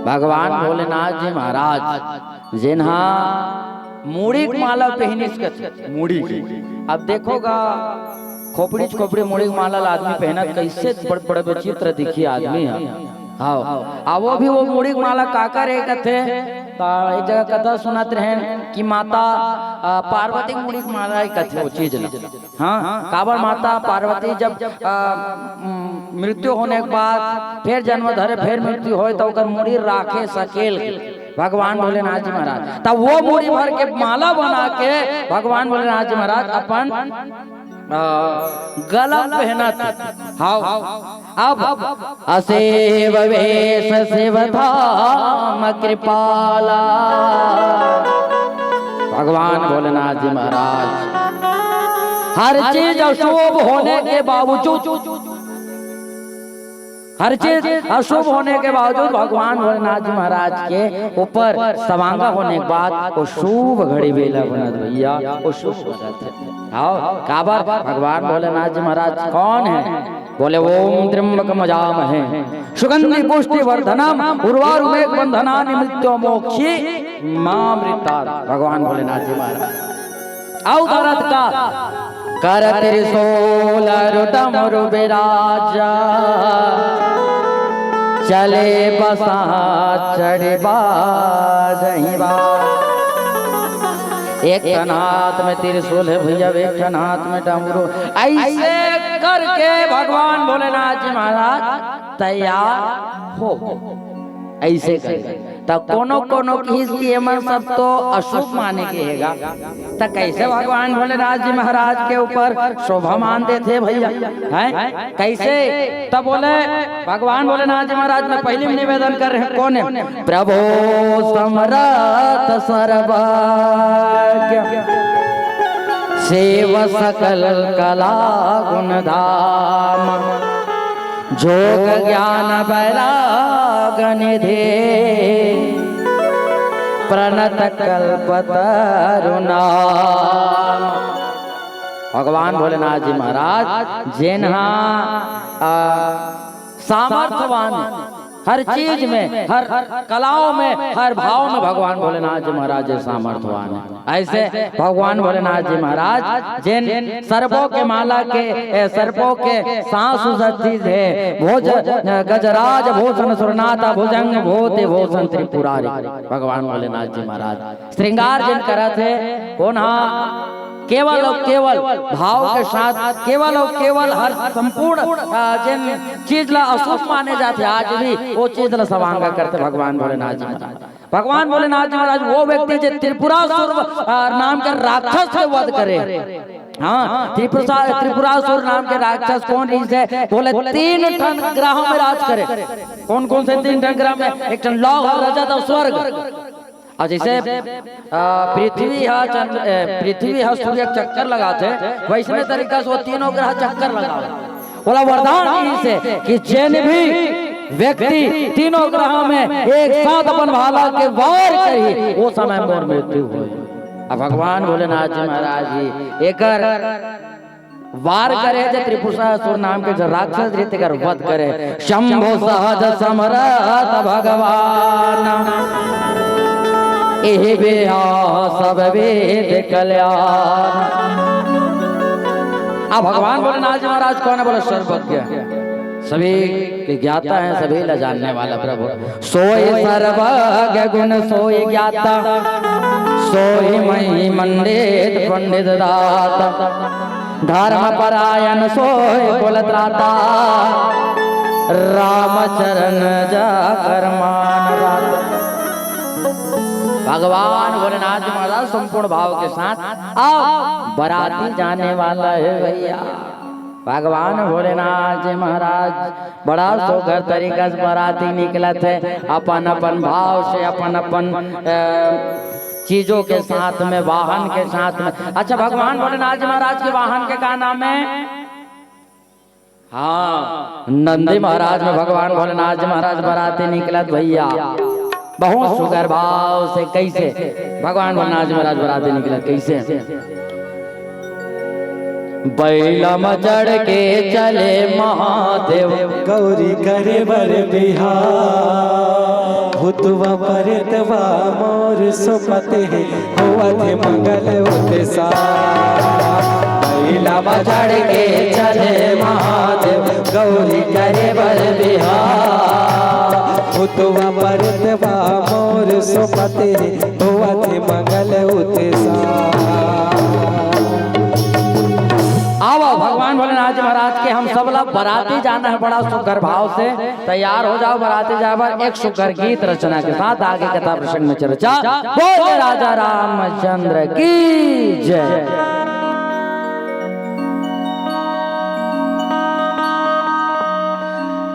भगवान भोलेनाथ जी महाराज जेन हा मुड़ी के माला पहनिस कथे, मुड़ी के। अब देखोगा, खोपड़ी खोपड़ी मुड़ी के माला ला आदमी पहनत, कैसे बड़ बड़ विचित्र दिखी आदमी है। हाँ, आ वो भी वो मुड़ी के माला काकर हे कथे, त एक जगह कथा सुनत रहेन कि माता, आ, पार्वती के मुड़ी के माला हे कथे वो चीज ला। हाँ, काबर माता पार्वती जब, आ, म, मृत्यु होने के बाद फिर जन्म धरे, फिर मृत्यु होय, त ओकर मुड़ी राखे सकेल के भगवान भोलेनाथ जी महाराज, त वो मुड़ी भर के माला बना के भगवान भोलेनाथ जी महाराज अपन, आ, गला पहनत। हाँ, अब असेव वेश शिव धाम कृपाला। भगवान भोलेनाथ जी महाराज हर चीज अशुभ होने के बावजूद, हर चीज अशुभ होने के बावजूद भगवान भोलेनाथ जी महाराज के ऊपर सवांगा होने के बाद वो शुभ घड़ी बेला बनत भैया, वो शुभ बनत हे। आओ, काबर भगवान भोलेनाथ जी महाराज कौन है? बोले, "ओम त्र्यंबकम यजामहे सुगंधि पुष्टि वर्धनम उर्वारुमेक बंधनानि मृत्यु मोक्षी मामृता।" भगवान भोलेनाथ जी महाराज। अउ दरद का कर त्रिशूल अरु डमरु बिराजा, चले बसहा चढ़ि बाजहि बाज। एक ठन हाथ में त्रिशूल है भैया, एक ठन हाथ में डमरू। ऐसे करके भगवान भोलेनाथ जी महाराज तैयार हो, ऐसे करके। त कोनो कोनो किहिस कि एमन सब तो अशुभ माने के हेगा, त कैसे भगवान भोलेनाथ जी महाराज के ऊपर शोभा मान देथे भैया, हैं? कैसे? तब बोले भगवान भोलेनाथ जी महाराज, मैं पहली में निवेदन कर रहे हैं, कौन है? प्रभो समरथ सर्वज्ञ सेव सकल कला गुण धाम, जोग ज्ञान वैराग निधि प्रणत कल्पतरु नाम। भगवान भोलेनाथ जी महाराज जेन हा, आ, सामर्थवान है, हर चीज में, हर कलाओं में, हर भाव में भगवान भोलेनाथ जी महाराज जी सामर्थवान है। ऐसे भगवान भोलेनाथ जी महाराज जेन सर्पों के माला के, ए, सर्पों के सांस सुसज्जित है, भोज, गजराज भूषण सुरनाथ भुजंग भूति भूषण त्रिपुरारी। भगवान भोलेनाथ जी महाराज श्रृंगार जेन करत हे, कोन हा केवल अउ केवल भाव के साथ, केवल अउ केवल हर संपूर्ण, आ, जेन चीज ला अशुभ माने जाथे, आज भी वो चीज ला सवांगा करथे भगवान भोलेनाथ जी महाराज। भगवान भोलेनाथ जी महाराज वो व्यक्ति जे त्रिपुरासुर, आ, नाम के राक्षस के वध करे। हाँ, त्रिपुरा-, त्रिपुरासुर नाम के राक्षस कोन रिहिस हे? बोले तीन ठन ग्रहों में राज करे। कौन कौन से तीन ठन ग्रह में? एक ठन लौह, रजत अउ स्वर्ग। अउ जैसे, आ, पृथ्वी ह चंद्र, ए, पृथ्वी ह सूर्य के चक्कर लगाथे, वैसने तरीका से वो तीनों ग्रह चक्कर लगावे। ओला वरदान रिहिस हे कि जेन भी व्यक्ति तीनों ग्रह में एक साथ अपन भाला के वार करही, वो समय मोर मृत्यु होय। अब भगवान भोलेनाथ जी महाराज जी एकर वार करे, जे त्रिपुरासुर नाम के जो राक्षस रहिथे, तेकर वध करे। शंभु सहज समरथ भगवान, एहि बिहाव सब विधि कल्याण। अब भगवान भोलेनाथ जी महाराज कौन है? बोले, सर्वज्ञ, सभी के ज्ञाता है, सभी ला जानने वाला प्रभु। सोई सर्वज्ञ गुण सोई ज्ञाता, सोई मही मंडित पंडित दाता। धर्म परायण सोई कुल त्राता, राम चरण जाकर मान राता। भगवान भोलेनाथ जी महाराज संपूर्ण भाव के साथ। अब बराती जाने वाला है भैया। भगवान भोलेनाथ जी महाराज बड़ा सुघर तरीका से बराती निकलत हे, अपन अपन भाव से, अपन अपन, अ, चीजों के साथ में, वाहन के साथ में। अच्छा, भगवान भोलेनाथ जी महाराज के वाहन के का नाम है? हाँ, नंदी महाराज में भगवान भोलेनाथ जी महाराज बराती निकलत भैया। बहुत सुघर भाव से कइसे भगवान भोलेनाथ जी महाराज बराती निकलत, कइसे? बइला म चढ़ के चले महादेव, गौरी करे बर बिहाव। भूतवा परेतवा मोर सोपत हे, होवत हे मंगल उत्साह। बइला म चढ़ के चले महादेव, गौरी करे बर बिहाव। भूतवा परेतवा मोर सोपत हे, होवत हे मंगल उत्साह। आवव, भगवान भोलेनाथ जी महाराज के हम सब ला बराती जाना हे बड़ा सुघर भाव से। तैयार हो जाव बराती जाए बर एक सुघर गीत रचना के साथ। आगे कथा प्रसंग में चर्चा। बोल राजा रामचंद्र की जय।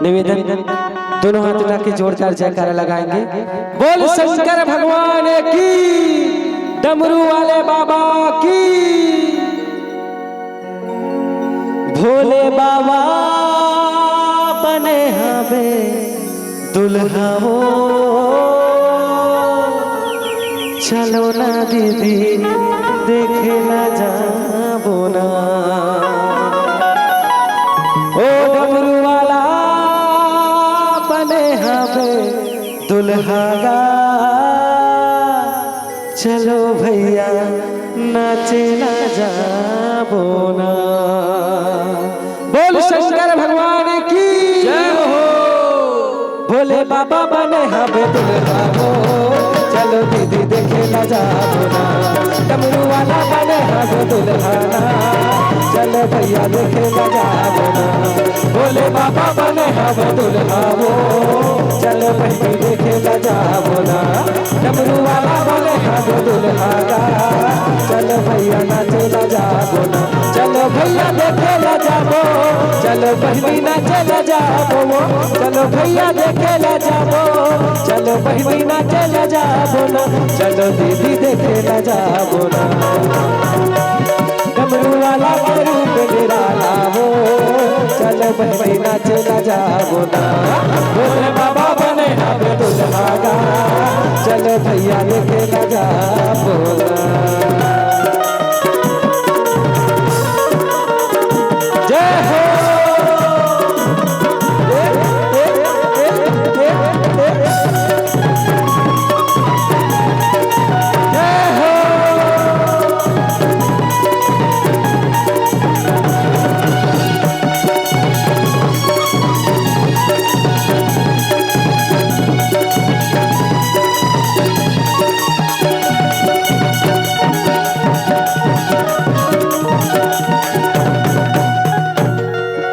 निवेदन, दोनों हाथ उठा के जोरदार जयकारा लगाएंगे। बोल शंकर भगवान की, डमरू वाले बाबा की। भोले बाबा बने हवे दुल्हा वो, चलो ना दीदी देखे ना जाबो ना। ओ डमरू वाला बने हवे दुल्हा गा, चलो भैया नाचे ना जाबो ना। बोल शंकर भगवान की जय हो। भोले बाबा बने हवे दुल्हा वो, चलो दीदी देखे ला जाबो ना। डमरू वाला बने हवे दुल्हा ना, चलो भैया देखे ला जाबो ना। भोले बाबा बने हवे दुल्हा वो, चलो बहिनी देखे ला जाबो ना। डमरू वाला बने हवे दुल्हा गा, चलो भैया नाचे ला जाबो ना। चलो भैया देखे ला जाबो, चलो बहिनी नाचे ला जाबो वो। चलो भैया देखे ला जाबो, चलो बहिनी नाचे ला जाबो ना। चलो दीदी देखे ला जाबो ना। डमरू वाला के रूप निराला वो, चलो बहिनी नाचे ला जाबो ना। भोले बाबा बने हवे दुल्हा गा, चलो भैया देखे ला जाबो ना। जय हो। जय हो।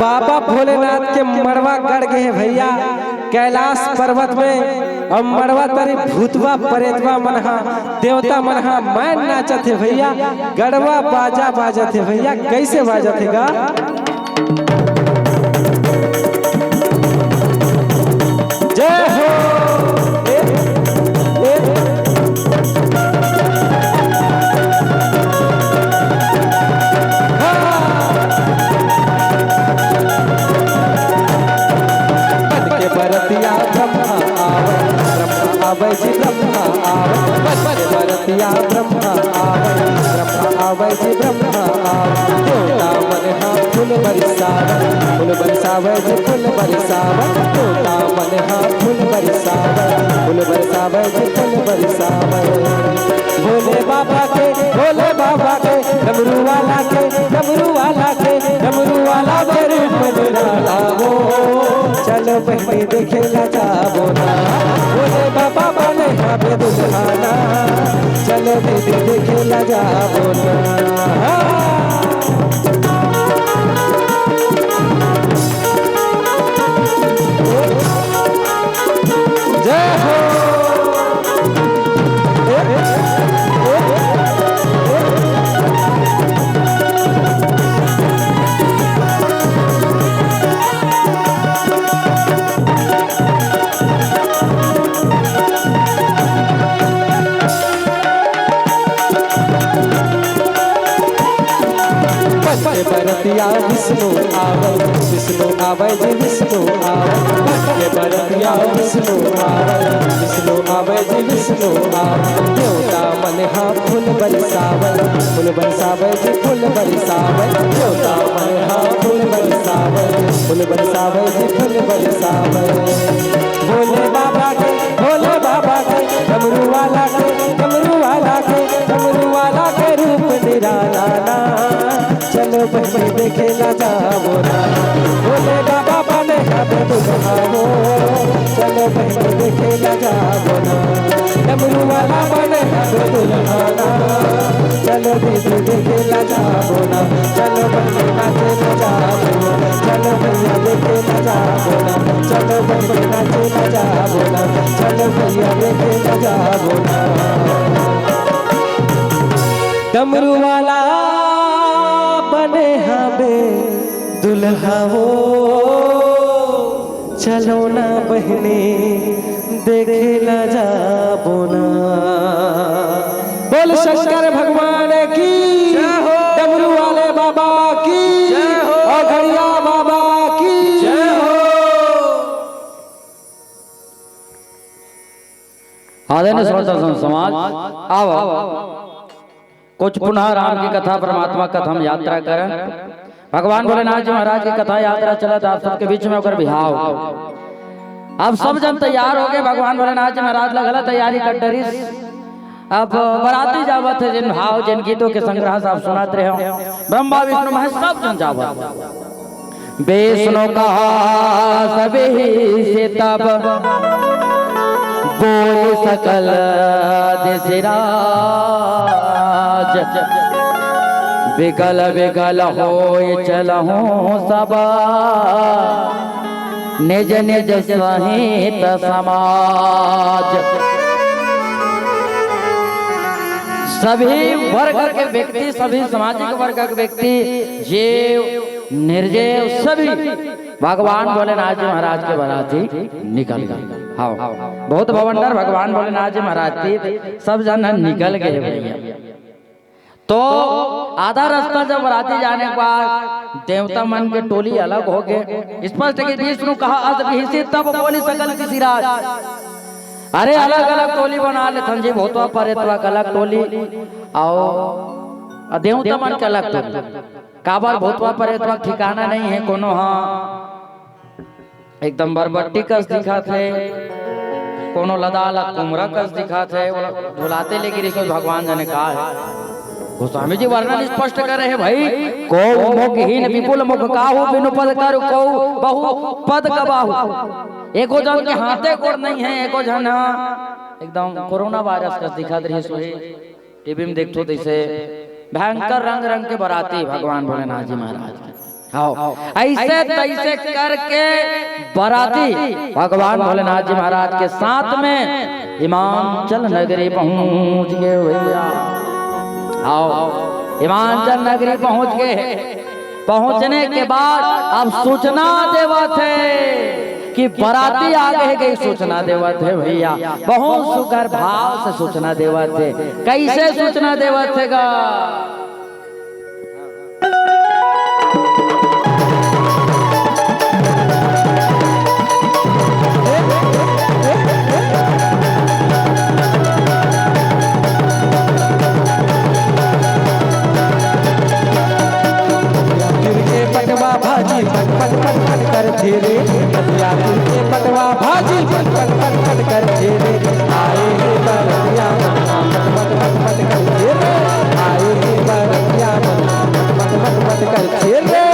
बाबा भोलेनाथ के मड़वा गड़ गे हे भैया, कैलाश पर्वत में। अउ मड़वा तरी भूतवा परेतवा मन हा, देवता मन हा, मैन नाचत हे भैया। गड़वा बाजा बाजत हे भैया, कइसे बाजत हे गा? जय हो। ए, ए, हाँ। बन के बरतिया ब्रह्मा आवे, ब्रह्मा आवे जी, ब्रह्मा आवे। बन के बरतिया ब्रह्मा आवे, ब्रह्मा आवे जी, ब्रह्मा आवे। देवता मन हा फूल बरसावे, फूल बरसावे जी, फूल बरसावे। देवता मन हा फूल बरसावे, फूल बरसावे जी, फूल बरसावे। भोले बाबा के, भोले बाबा के, डमरू वाला के, डमरू वाला के, डमरू वाला के रूप में निराला वो। चलो बहिनी देखे ला जाबो ना, भोले बाबा बने हवे दुल्हा ना। चलो दीदी देखे ला जाबो ना। जय हो। बन के बरतिया या विष्णु आवै, विष्णु आवै जी, विष्णु आवै। बन के बरतिया विष्णु आवै, विष्णु आवै जी, विष्णु आवै। देवता मन हा फूल बरसावै, फूल बरसावै जी, फूल बरसावै। देवता मन हा फूल बरसावै, फूल बरसावै जी, फूल बरसावै। भोले बाबा के, भोले बाबा के, डमरू वाला के, डमरू वाला के, डमरू वाला के रूप निराला ना। चलो बहिनी देखे ला जाबो ना, भोले बाबा बने हबे दुल्हा वो। चलो बहिनी देखे ला जाबो ना, डमरू वाला बने हबे दुल्हा ना। चलो दीदी देखे ला जाबो ना, चलो बहिनी नाचे ला जाबो ना। चलो भैया देखे ला जाबो ना, चलो बहिनी नाचे ला जाबो ना। चलो भैया देखे ला जाबो ना। डमरू वाला बने हबे दुल्हा वो। चलो ना बहिनी देखे ला जाबो ना। बोल शंकर भगवान की, जय हो। डमरू वाले बाबा की, जय हो। औघड़िया बाबा की, जय हो। आदरणीय श्रोता संत समाज, आओ, आओ। कुछ पुनः राम की कथा, परमात्मा कथा हम यात्रा करन। भगवान भोलेनाथ जी महाराज की कथा यात्रा चलत, आप सबके बीच में ओकर बिहाव। अब सब जन तैयार हो गए, भगवान भोलेनाथ जी महाराज लगल तैयारी कर डरिस। अब बराती जावत हे, जिन भाव, जिन गीतों के संग्रह से आप सुनत रहे हो, ब्रह्मा विष्णु महेश सब जन जावत। विष्णु कहा सभी से तब, बोल सकल दिसराज। विकल विकल होय चलहु सब, निज निज सहित समाज। सभी वर्ग के व्यक्ति, सभी सामाजिक वर्ग के व्यक्ति, जीव निर्जीव सभी भगवान भोलेनाथ जी महाराज के बराती निकल गए। हाँ, बहुत बवंडर भगवान भोलेनाथ जी महाराज की सब जन निकल गए भैया। तो आधा रास्ता जब बराती जाने के बाद देवता मन के टोली अलग हो गए। स्पष्ट कि विष्णु कहा अस बिहिसी तब बोली सकल दिसराज। अरे अलग अलग टोली बना लेथन जी, भूतवा परेतवा के अलग टोली, अउ देवता मन के अलग टोली। काबर भूतवा परेतवा ठिकाना नहीं है, कोनो हा एकदम बरबट्टी कस दिखत हे, कोनो लदा ला कुमरा कस दिखत हे, ओला झुलाते ले गिरिस, भगवान जाने का हे। गोस्वामी जी वर्णन स्पष्ट करे हे भाई, को मुखहीन विपुल मुख काहू बिनु पद कर को बहु पद गवाहू। एको जन के हाथे गोड़ नहीं है, एको जन हा एकदम कोरोना वायरस कस दिखत रहिस होही। टीवी में देखथो तैसे भयंकर रंग रंग के बराती भगवान भोलेनाथ जी महाराज के। हाँ, ऐसे तैसे करके बराती भगवान भोलेनाथ जी महाराज के साथ में हिमांचल नगरी पहुंच गए भैया। हाँ, हिमांचल नगरी पहुंच गए। पहुंचने के बाद अब सूचना देवत हे कि बराती आ गए के सूचना देवत हे भैया। बहुत सुघर भाव से सूचना देवत हे। कैसे सूचना देवत हे गा? गिर के पटवा भाजी पट पट पट पट करथे रे। नदिया गिर के पटवा भाजी पट पट पट पट करथे रे। आए हे बरतिया मन पट पट पट पट करथे रे। आए हे बरतिया मन पट पट पट पट करथे रे।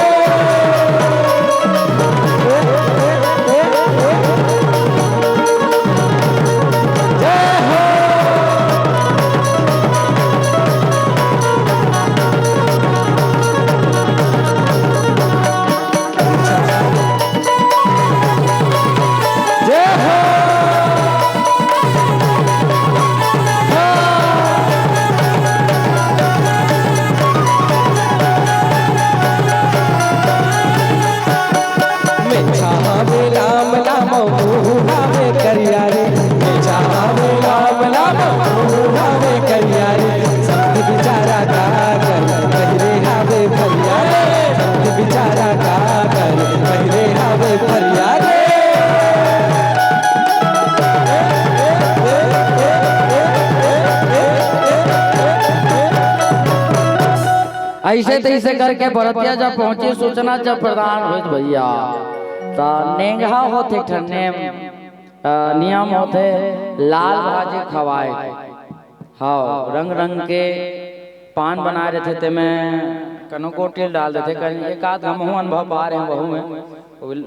जय हो। अइसे तइसे करके बरतिया जब पहुंची, सूचना जब प्रदान होइस भइया, त नेंगहा होथे एक ठन नेम, अ, नियम होथे, लाल भाजी खवाए। हव, रंग रंग के पान बनाए रहिथे, तेमे कनो गोटिल डाल देथे, कहीं एक आध हमहू अनुभव पा रहे हैं वहू में।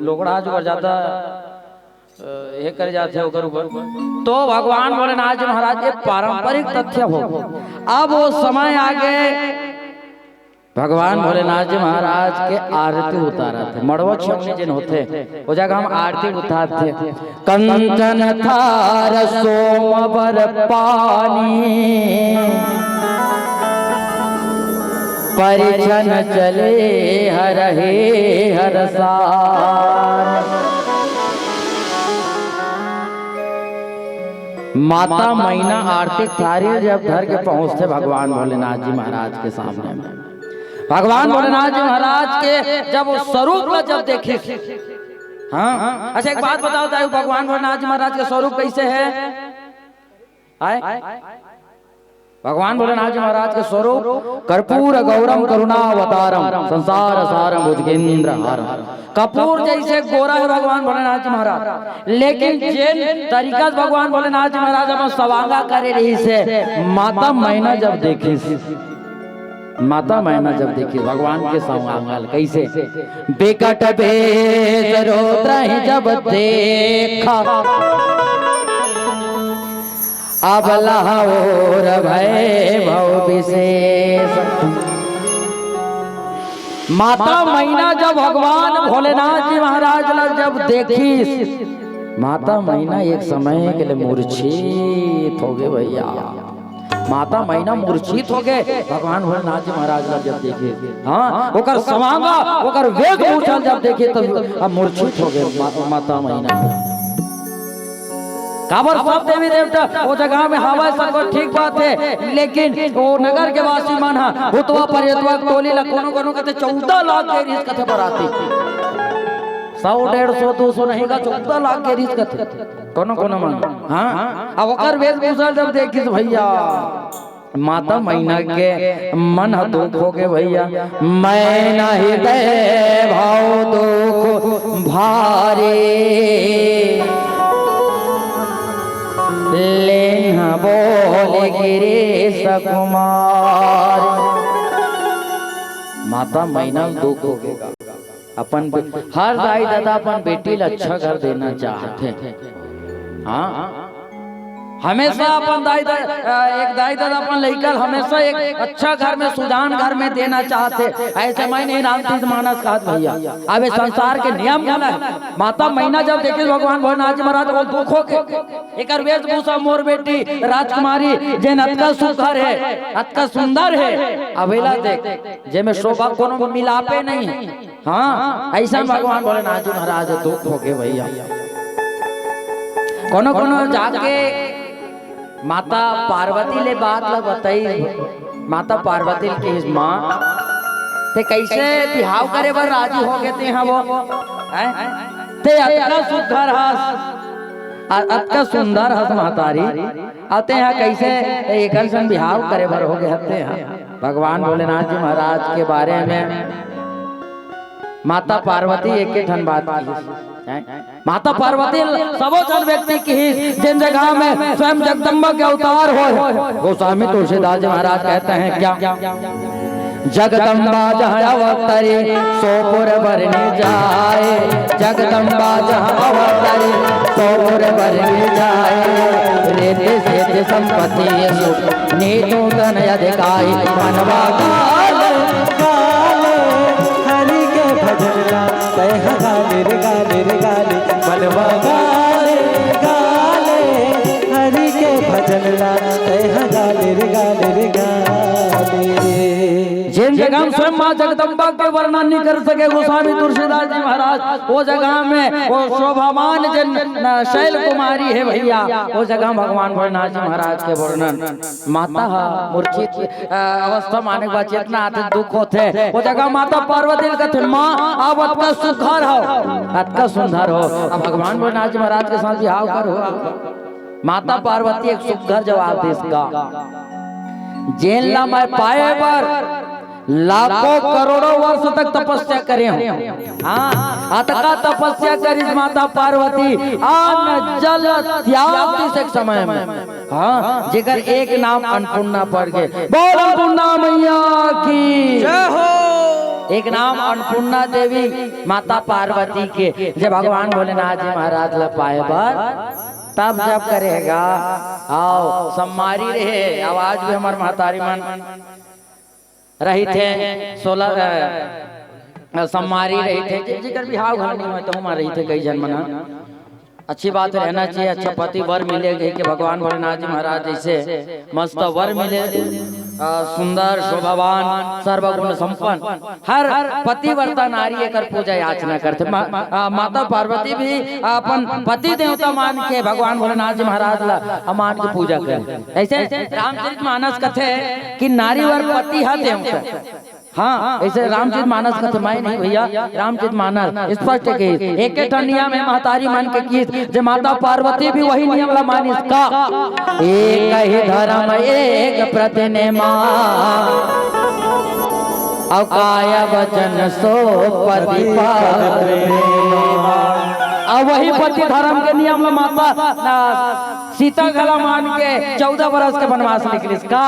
लोकड़ा जो ज्यादा, अ, ये कर जाथे ओकर ऊपर। तो भगवान भोलेनाथ जी महाराज के पारंपरिक तथ्य हो। अब वो समय आगे, भगवान भोलेनाथ जी महाराज के आरती उतारत हे, मड़वा छेवनी जेन होथे, ओ जगह हम आरती उतारत हे। कंचन थार सोमबर पानी, परिछन चले हरहे हर सार। माता मैना आरती थारी जब धर के पहुंचथे भगवान भोलेनाथ जी महाराज के सामने में, भगवान भोलेनाथ जी महाराज के जब वो स्वरूप ला जब देखिस, हाँ, अच्छा, एक बात बताओ ताई, भगवान भोलेनाथ जी महाराज के स्वरूप कैसे है? आय? भगवान भोलेनाथ जी महाराज के स्वरूप कर्पूर गौरम करुणावतारम संसार सारम भुजगेंद्र हारम। कपूर जैसे गोरा है भगवान भोलेनाथ जी महाराज, लेकिन जेन तरीका से भगवान भोलेनाथ जी महाराज अपन सवांगा करे रहिस हे, माता मैना जब देखिस, माता मैना जब देखिस भगवान के सवांगा ल, कैसे? बिकट भेष रुद्र ही जब देखा, अब लहौर भय भव विशेष। माता मैना जब भगवान भोलेनाथ जी महाराज ला जब देखिस, माता मैना एक समय के लिए मूर्छित हो गए भइया। माता मैना मूर्छित हो गए भगवान भोलेनाथ जी महाराज ला जब देखे, हाँ, ओकर सवांगा, ओकर वेशभूषा जब देखे, तब अब मूर्छित हो गए मा-, माता मैना। काबर सब देवी देवता ओ जगह में हवय, सब कुछ ठीक बात है, लेकिन ओ नगर के वासी मन ह भूतवा प्रेतवा के टोली ला कोनो कोनो कथे चौदह लाख के रिस कथे बराती। सौ, डेढ़ सौ, दो सौ नहीं का, चौदह लाख के रिस कथे कोनो कोनो मन। हाँ, अब ओकर वेशभूषा जब देखिस भइया, माता मैना के मन ह दुख हो गए भइया। मैना हृदय भव दुख भारी, लेन्ह बोले गिरीश कुमार। माता मैना ल दुख हो गए। अपन बे-, हर दाई ददा अपन बेटी ल अच्छा घर देना चाहथे। हाँ, हमेशा अपन दाई दा-, अ, एक दाई ददा अपन लइका ल हमेशा एक अच्छा घर में, सुजान घर में देना चाहथे। ऐसे मैं नहीं रामतीर्थ मानस कहत भइया, अब ये संसार के नियम घला है। माता मैना जब देखे भगवान भोलेनाथ जी महाराज, वो दुख हो के एकर वेशभूषा मोर बेटी राजकुमारी जेन अतका सुघर है, अतका सुंदर है, अबेला देख, जेमे शोभा कोनो मिलापे नहीं है। हाँ, ऐसा भगवान भोलेनाथ जी महाराज दुख हो गए भइया। कोनो कोनो जाके माता पार्वती ले बात ल बताई, माता पार्वती ल किहिस, माँ, ते कैसे बिहाव करे बर राजी हो गए ते ह वो? हैं? ते अतका सुघर हस, अ-, अतका सुंदर हस महतारी, अउ ते ह कैसे एकर संग बिहाव करे बर हो गए हस ते ह? भगवान भोलेनाथ जी महाराज के बारे में माता पार्वती एक ठन बात किहिस, हैं? माता पार्वती ल सबो झन व्यक्ति किहिस, जेन जगह में स्वयं जगदम्बा के अवतार होय। गोस्वामी तुलसीदास जी महाराज कहते हैं क्या? जगदम्बा जहाँ अवतरी, सो पुर बरनी जाए। जगदम्बा जहाँ अवतरी, सो पुर बरनी जाए। रिद्धि सिद्धि संपत्ति सुख, नीतू धन अधिकाई। मनवा गाल, गाल, हरि के भजन ला, तय गाल रे गाल रे गाल। मनवा गाल, गाल, हरि के भजन ला, तय गाल रे गाल रे गाल। जेन जगह में स्वयं माँ जगदम्बा के वर्णन नहीं कर सके गोस्वामी तुलसीदास जी महाराज, वो जगह में वो शोभामान जेन न-, शैल कुमारी है भइया, वो जगह भगवान भोलेनाथ जी महाराज के वर्णन। माता ह मूर्छित, अ, अवस्था माने के बाद चेतना आथे, दुख होथे, वो जगह माता पार्वती ल कथे, "माँ, अब अतका सुघर हो, अतका सुंदर हो, अब भगवान भोलेनाथ जी महाराज के साथ बिहाव करो।" माता पार्वती एक सुघर जवाब देस का, "जेन ला मैं पाए बर लाखों करोड़ों वर्ष तक तपस्या करे हो। हाँ, अतका तपस्या करिस माता पार्वती, अन्न जल त्याग दिस एक समय में। हाँ, जेकर एक नाम अन्नपूर्णा पड़ गे। बोल अन्नपूर्णा मैया की जय हो। एक नाम अन्नपूर्णा देवी माता पार्वती के, जे भगवान भोलेनाथ जी महाराज ला पाए बर तप जप करे गा। अउ सम्मारी रहे, अउ आज भी हमर महतारी मन रहिथे, सोलह, अ, सम्मारी रहिथे, जे-, जेकर बिहाव घर नहीं होय, तहू मा रहिथे कई झन मन ह। अच्छी बात रहना चाहिए, अच्छा पति वर मिले कहिके भगवान भोलेनाथ जी महाराज जैसे मस्त वर मिले, अ, सुंदर, शोभावान, सर्वगुण संपन्न, हर पतिव्रता नारी एकर पूजा याचना करथे। मा-, अ, माता पार्वती भी अपन पति देवता मान के भगवान भोलेनाथ जी महाराज ला मान के पूजा करे। ऐसे रामचरित मानस कथे कि नारी वर पति ह देवता। हाँ, ऐसे रामचरित मानस कथे, मैं नहीं भैया, रामचरित मानस स्पष्ट कहिस, एके ठन नियम हे महतारी मन के, किहिस जे माता पार्वती भी वही नियम ला मानिस का, एक ही धर्म एक प्रति नेमा, अउ काय वचन सो पति पद प्रेमा। अउ वही पति धर्म के नियम ला माता, आ, सीता घला मान के चौदह बरस के बनवास निकलिस का।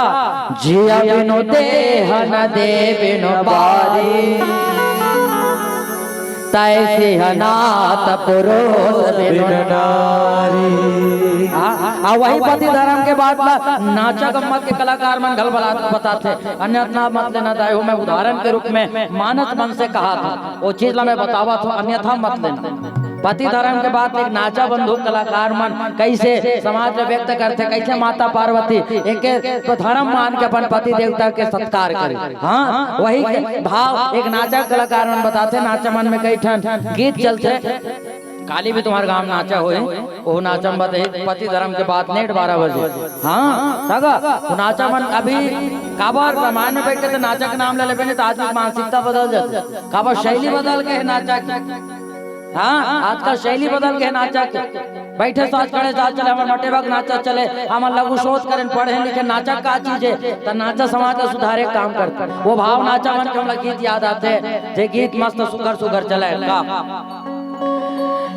जिया बिनु देह न दे बिनु बारी, तैसी ह नात पुरुष बिनु नारी। आ, आ, वही पति धर्म के बात ला नाचा गम्मत के कलाकार मन घल बला-, बताथे, अन्यथा मत लेना दाई हो। मैं उदाहरण के रूप में मानस मन से कहा था, वो चीज ला मैं बतावा था, अन्यथा मत लेना। पति धर्म के बात एक नाचा बंधु कलाकार मन कैसे समाज में व्यक्त करथे, कैसे माता पार्वती एक तो धर्म मान के अपन पति देवता के सत्कार करे। हाँ, वही के भाव एक नाचा कलाकार मन बताथे। नाचा मन में कई ठन गीत चलथे, काली भी तुम्हार गांव नाचा होही, वो नाचा में बताही पति धर्म के बात नेट बारह बजे। हाँ, तगा वो नाचा मन अभी काबर रामायण में बैठ के तो नाचा के नाम ले लेबे नहीं तो आदमी के मानसिकता बदल जाथे। काबर शैली बदल के हे नाचा के। हाँ, आजकल शैली बदल के नाचा के। बैठे साथ खड़े साथ चले, हमर मटेबा के नाचा चले, हमर लघु शोध करेन, पढ़े लिखे, नाचा का चीज हे, त नाचा समाज के सुधारे के काम करथे। वो भाव नाचा मन के हमला गीत याद आथे, जे गीत मस्त सुघर सुघर चले का।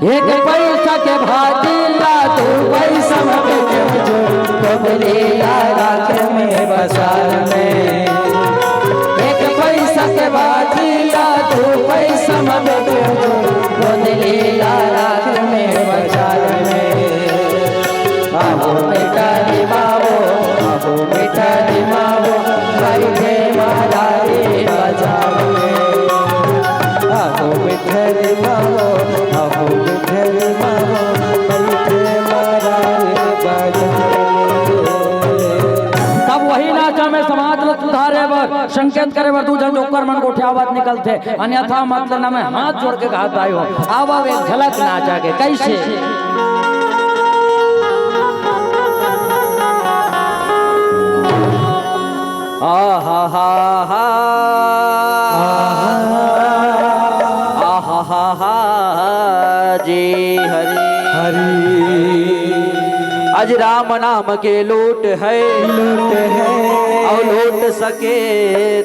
एक पैसा के भाजी ला दू पैसा में बेचेंव जो, गोदली ला राखे में बाजार में। एक पैसा के भाजी ला दू पैसा में बेचेंव जो, गोदली ला राखे में बाजार में। बाबू मिठाई बाबू, बाबू मिठाई बाबू, बैठे मारा रे बाजार में। आहो मिठाई मारो, आहो मिठाई मारो, बैठे मारा रे बाजार में। तब वही नाचा में समाज ल सुधारे बर, संकेत करे बर दू झन जोकर मन गोठियावत निकलथे, अन्यथा मत लेना। मैं हाथ जोड़ के कहत आयो, आवा एक झलक नाचा के। कैसे? आहा हा हा। आहा हा हा जी हरि। हरि। आज राम नाम के लूट है, लूट है। अउ लूट सके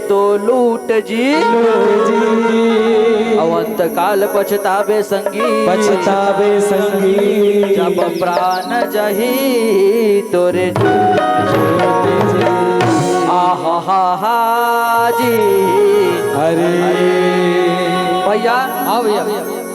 तो लूट जी। लूट जी। अउ अंत काल पछतावे संगी। पछतावे संगी। जब प्राण जही तोरे। आहा हा हा जी। अरे। भैया, हाँ भैया।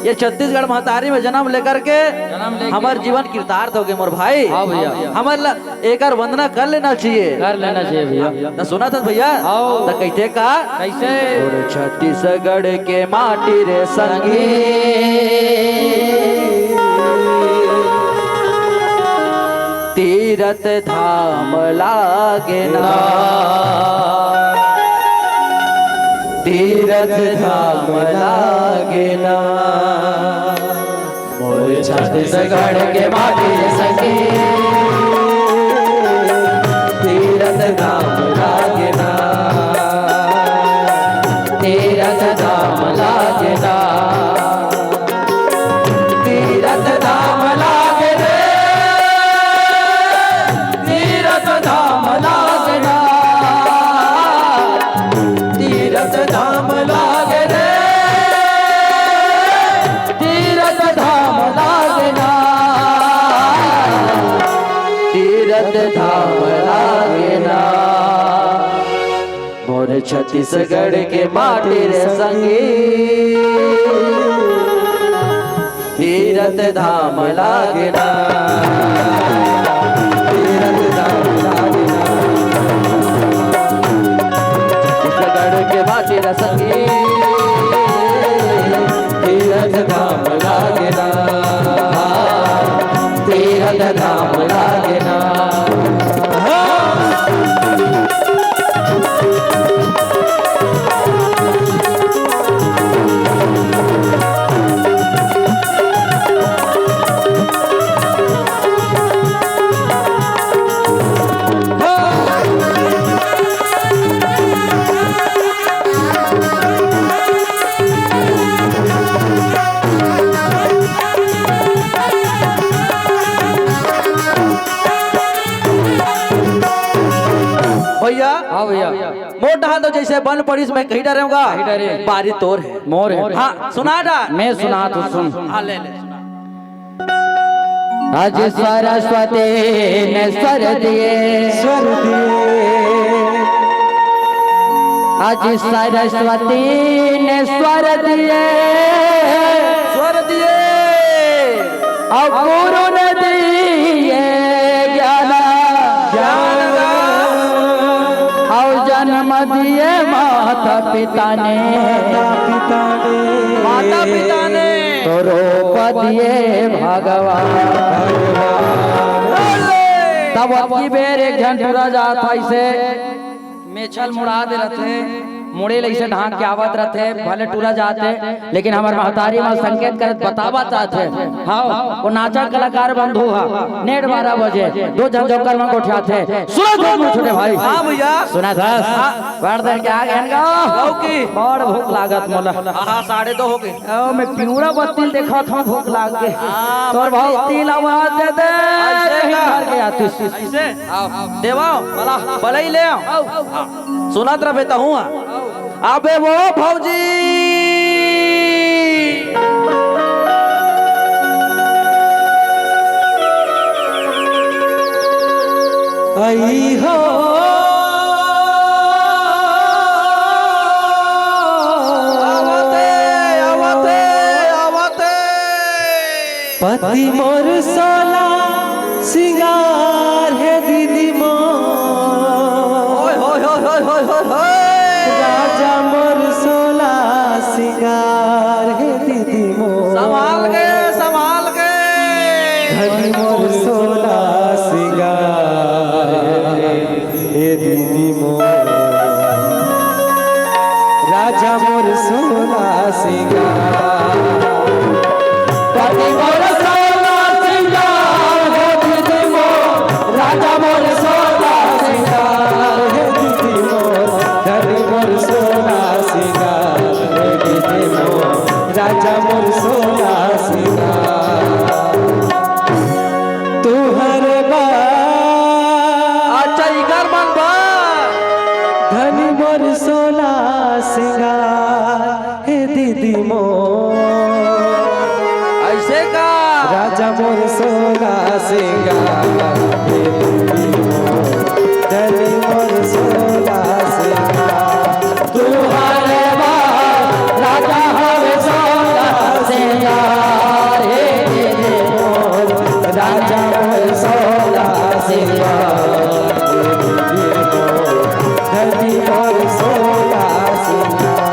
ये छत्तीसगढ़ महतारी में जन्म लेकर के जन्म लेके हमर जीवन कृतार्थ हो गे मोर भाई। हाँ भैया। हमर ल-, एकर वंदना कर लेना चाहिए। कर लेना चाहिए भैया। त सुनत हस भैया? आओ। त कहिथे का? कैसे? मोर छत्तीसगढ़ के माटी रे संगी, तीरथ धाम लागे ना। तीरथ धाम लागे ना। मोर छत्तीसगढ़ के माटी संगी, तीरथ धाम लागे ना। तीरथ धाम लागे ना। तीरथ धाम लागे रे, तीरथ धाम लागे ना। तीरथ धाम लागे रे, तीरथ धाम लागे ना, तीरथ धाम लागे ना। मोर छत्तीसगढ़ के माटी रे संगी, तीरथ धाम लागे ना, तीरथ धाम लागे ना। छत्तीसगढ़ के माटी रे संगी, तीरथ धाम लागे ना, तीरथ धाम लागे ना। भैया, हाँ भैया। मोर डहान तो जैसे बन पड़िस, मैं कहीं डरेंगा। कहीं डरे। बारी तोर है। मोर है। हाँ, सुना डा। मैं सुना तो सुन। हाँ, ले ले, सुना। आज सरस्वती ने स्वर दिए। स्वर दिए। आज सरस्वती ने स्वर दिए। स्वर दिए। और गुरु ने दिए ज्ञान। ज्ञान। और जन्म दिए माता पिता ने। माता पिता ने। माता पिता ने। तो रूप दिए भगवान। भगवान। तब अबकी बेर एक झन टूरा जात हे, अइसे मेछल मुड़ा दे रथे, मुड़े ल अइसे ढांक के आवत रथे, भले टूरा जात हे, लेकिन हमर महतारी मन संकेत करत बतावत जात हे। हाँ, वो नाचा कलाकार बंधु हा, नेट बारह बजे, दो झन जोकर मन गोठियाथे। सुनत हस मोर छोटे भाई? हाँ भैया। सुनत हस? हाँ। बड़ देर के आ गे हन गा। गाँव की। बड़ भूख लागत मोला। हाँ, हाँ, साढ़े दो हो गे। ओ, मैं पिंवरा बत्ती ल देखत हँव, भूख लाग गे। हाँ, तोर भाई बत्ती ल आवाज दे दे, अइसे कहीं का? घर के आतिस। अइसे? आओ, देवाओ, बला, बलई ले आओ। आओ। हाँ, सुनत रह बेटा हूँ। अबे वो भौजी। आई हो। आवते, आवते, आवते। पति मोर सोला सिंगार हे दीदी मोर। होय, होय, होय। राजा मोर सोला सिंगार हे दीदी मोर। संभाल के, संभाल के। धनी मोर सोला सिंगार हे दीदी मोर। राजा मोर सोला सिंगार। पति मोर सोला सिंगार हे दीदी मोर। राजा मोर सोला सिंगार हे दीदी मोर। धनी मोर सोला सिंगार हे दीदी मोर। राजा मोर सोला सिंगार। तुहर बा। अच्छा, इकर मन बा। धनी मोर सोला सिंगार हे दीदी मोर। अइसे का? राजा मोर सोला सिंगार हे दीदी मोर। धनी मोर सोला सिंगार। तुहरे बा राजा हवे सोला सिंगार हे दीदी मोर। राजा मोर सोला सिंगार हे दीदी मोर। धनी मोर सोला सिंगार।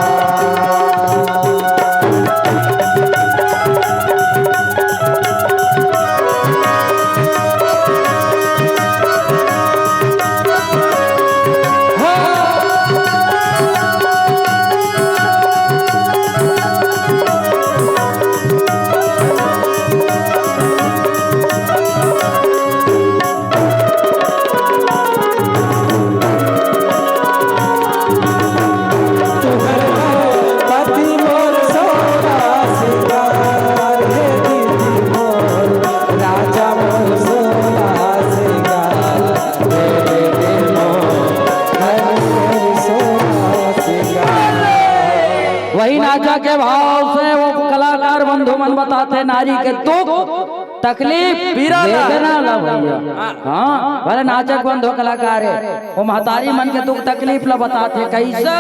वही नाचा के भाव से वो कलाकार बंधु मन बताथे नारी के दुख, तकलीफ, पीरा ला। वेदना ला भैया। हाँ। हाँ, भले नाचक बंधु कलाकार हे, वो महतारी मन के दुख तकलीफ ला बताथे। कैसे?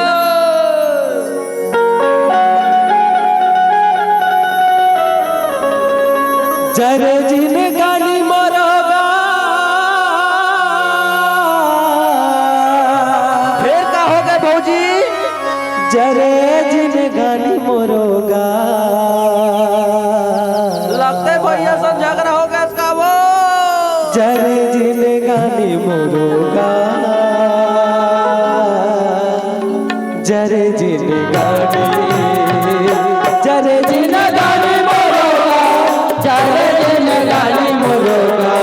जरे जिनगानी मोरो गा। फेर का होगे भौजी? जरे जिनगानी मोरो गा। लगथे भैया से झगड़ा होगे इसका वो। जरे जिनगानी मोरो गा। जरे जिनगानी, जरे जिनगानी मोरो गा। जरे जिनगानी मोरो गा।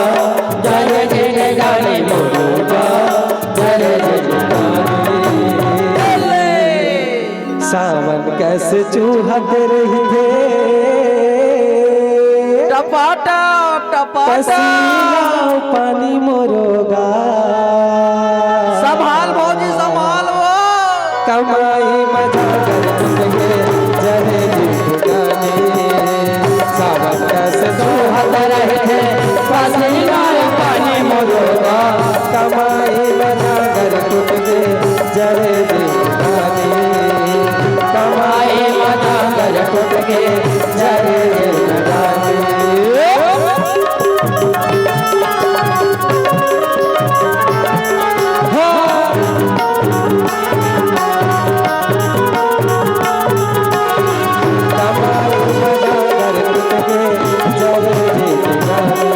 जरे जिनगानी मोरो गा। जरे जिनगानी। सावन कस चूहत रहिथे। टपाटा, टपाटा। पसीना पानी मोरो गा। संभाल भौजी, संभाल वो। कमाई मजा कर तुझे जरे जिंदगानी। सावन कस चूहत रहिथे। पसीना पानी मोरो गा। कमाई मजा कर तुझे जरे जिंदगानी। कमाई मजा कर टूट के जरे जिंदगानी। हाँ। कमाई मजा कर टूट के जरे जिंदगानी।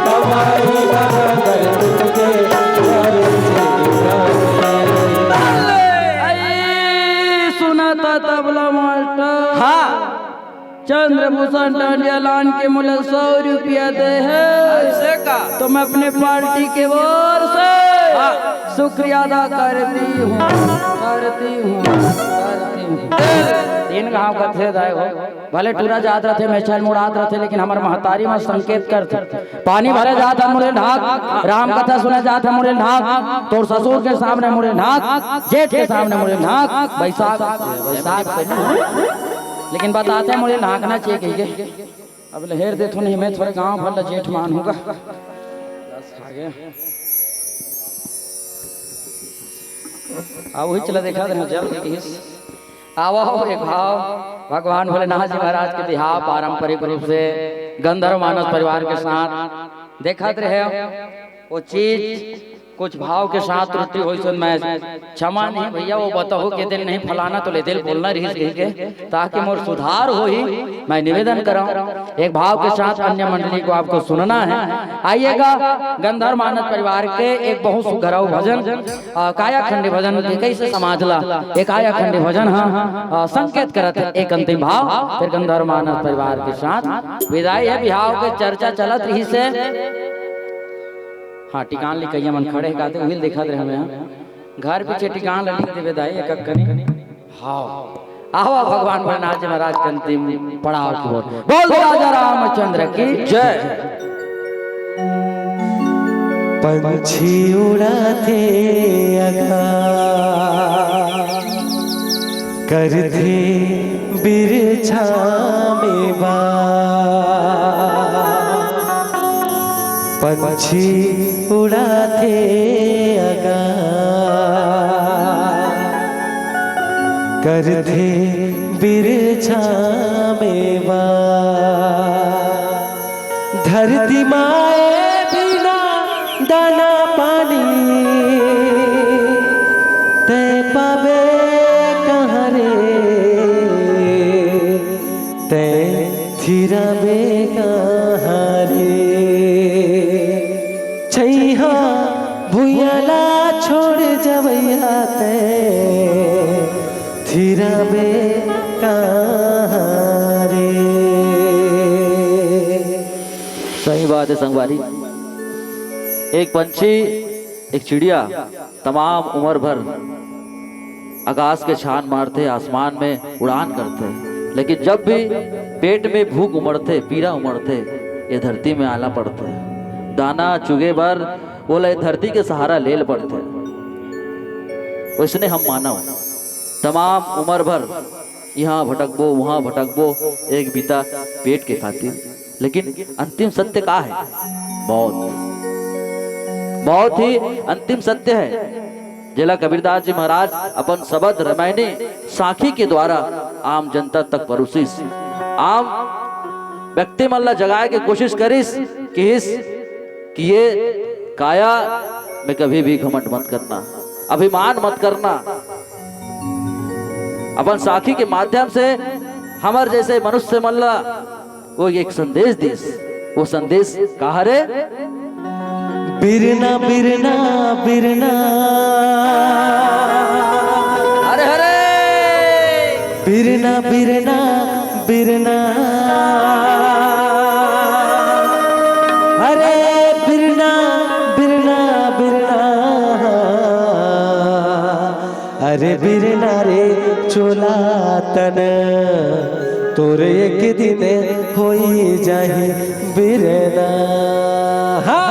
कमाई मजा कर टूट के जरे जिंदगानी। अई, सुना था तबला मास्टर। हाँ। चंद्रभूषण डांडिया लान के मोला सौ रुपया दे हे। ऐसे का? तो मैं अपने पार्टी के ओर से हाँ। शुक्रिया अदा करती हूँ, करती हूँ, करती हूँ। तीन घाव कथे दाई हो, भले टूरा जात रथे, मेछल मुड़ात रथे, लेकिन हमर महतारी मन संकेत करथे। पानी भरे जात हे मुड़े ढाक, राम कथा सुने जात हे मुड़े ढाक, तोर ससुर के सामने मुड़े ढाक, जेठ के सामने मुड़े ढाक, बैसाख, बैसाख से। लेकिन बताथे मुड़े ढाकना चाहिए कहिके। अब ले हेर देथों नहीं, मैं थोरे गांव भर ला जेठ मानहूं गा। आ वही चला देखा देना जल के किस। आवा हो एक भाव भगवान भोलेनाथ जी महाराज के बिहाव पारंपरिक रूप से गंधर्व मानस परिवार के साथ देखत रहे। वो चीज कुछ भाव के साथ त्रुटि होइस तो मैं क्षमा नहीं भैया, वो बताहूं के दिन नहीं फलाना तो ले दिल बोलना रहिस कहिके, ताकि मोर सुधार होही। मैं निवेदन करंव, एक भाव के साथ अन्य मंडली को आपको सुनना है। आइएगा, गंधर्व मानस परिवार के एक बहुत सुघरव भजन, अ, कायाखंडी भजन के कैसे समाज ला एक कायाखंडी भजन ह, अ, संकेत करत हे एक अंतिम भाव, फिर गंधर्व मानस परिवार के साथ विदाई हे। बिहाव के चर्चा चलत रहिस हे। हाँ, टिकान लिखइया मन खड़े हे, काते उहिल देखत रहे हमें। घर पीछे टिकान ला लिख देबे दाई, एक अक्कनी। हाँ। आवा भगवान भोलेनाथ जी महाराज के अंतिम पड़ाव की ओर। बोल राजा रामचंद्र की जय। पंछी उड़ाथे अगा, करथे बिरछा में बास। पंछी उड़ाथे अगा, करथे बिरछा में बास। धरती माए बिना दाना पानी तैं पाबे कहाँ रे, तैं थिराबे कहाँ रे। छैहा भुइयां ला छोड़ जवैया तैं थिराबे कहाँ रे। सही बात है संगवारी, एक पंछी, एक चिड़िया तमाम उम्र भर आकाश के छान मारथे, आसमान में उड़ान करथे, लेकिन जब भी पेट में भूख उमड़थे, पीरा उमड़थे, ये धरती में आना पड़थे। दाना चुगे बर ओला ये धरती के सहारा ले ल पड़थे। वैसने हम मानव तमाम उम्र भर इहाँ भटकबो, उहाँ भटकबो, एक बीता पेट के खातिर। लेकिन अंतिम सत्य का हे? मौत। मौत ही अंतिम सत्य हे, जेला कबीरदास जी महाराज अपन सबद रमायनी साखी के द्वारा आम जनता तक परोसिस। आम व्यक्ति मन ला जगाए के कोशिश करिस, किहिस कि ये काया में कभी भी घमंड मत करना, अभिमान मत करना। अपन साखी के माध्यम से हमर जैसे मनुष्य मन ला वो एक संदेश दिस। वो संदेश का हरे? बिरना, बिरना, बिरना। अरे, अरे। बिरना, बिरना, बिरना। अरे, बिरना, बिरना, बिरना। अरे बिरना रे चोला तन, तोर एक दिन होई जाही बिरना। हाँ।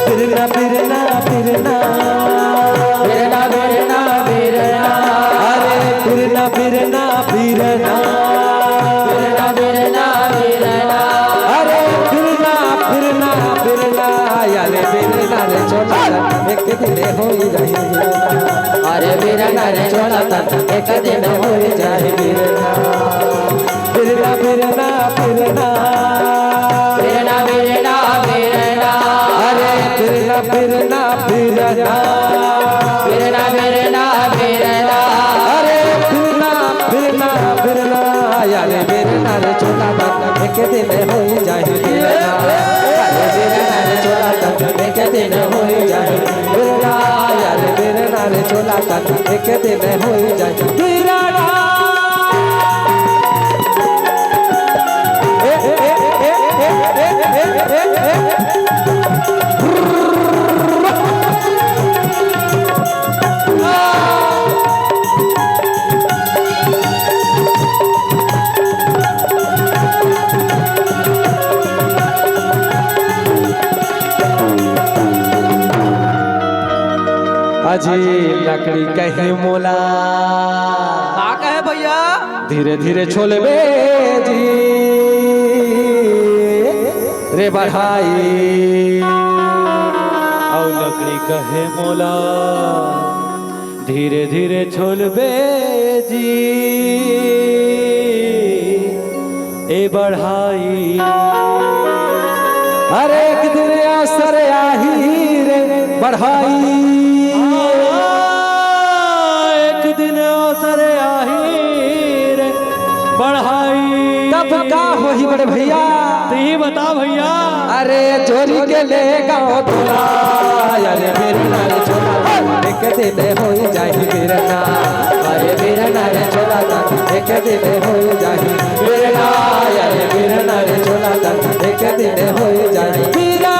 बिरना, बिरना, बिरना। बिरना, बिरना, बिरना। अरे बिरना, बिरना, बिरना। बिरना, बिरना, बिरना। अरे बिरना, बिरना, बिरना। यारे बिरना रे चोला, एक दिन होई जाही बिरना। अरे बिरना रे चोला, एक दिन होई जाही बिरना। बिरना, बिरना, बिरना। बिरना, बिरना, बिरना। अरे बिरना, बिरना, बिरना। बिरना, बिरना, बिरना। अरे बिरना, बिरना, बिरना। यारे बिरना रे चोला तन, एक दिन होई जाही बिरना। अरे बिरना रे चोला तन, एक दिन होई जाही बिरना। यारे बिरना रे चोला तन, एक दिन होई जाही बिरना। अजी लकड़ी कहे मोला। का कहे भैया? धीरे धीरे छोलबे जी रे बढ़ाई। अउ लकड़ी कहे मोला, धीरे धीरे छोलबे जी ए बढ़ाई। अरे एक दिन अवसर आही रे बढ़ाई। एक दिन अवसर आही रे बढ़ाई। तब का होही बड़े भैया? तू ही बता भैया। अरे चोरी के ले गाँव तोला, अरे बिरना रे चोला, एक दिन होई जाही बिरना। अरे बिरना रे चोला, एक दिन होई जाही बिरना। अरे बिरना रे चोला, एक दिन होई जाही बिरना।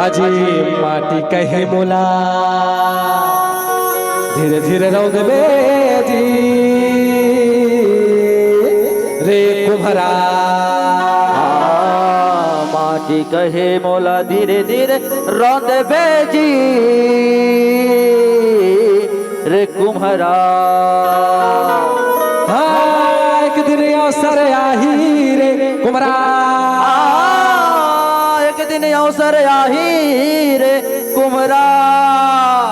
अजी माटी कहे मोला, धीरे धीरे रौंदबे जी रे कुम्हरा। हाँ, माटी कहे मोला, धीरे धीरे रौंदबे जी रे कुम्हरा। हाँ, एक दिन अवसर आही रे कुम्हरा। हाँ, एक दिन अवसर आही रे कुम्हरा।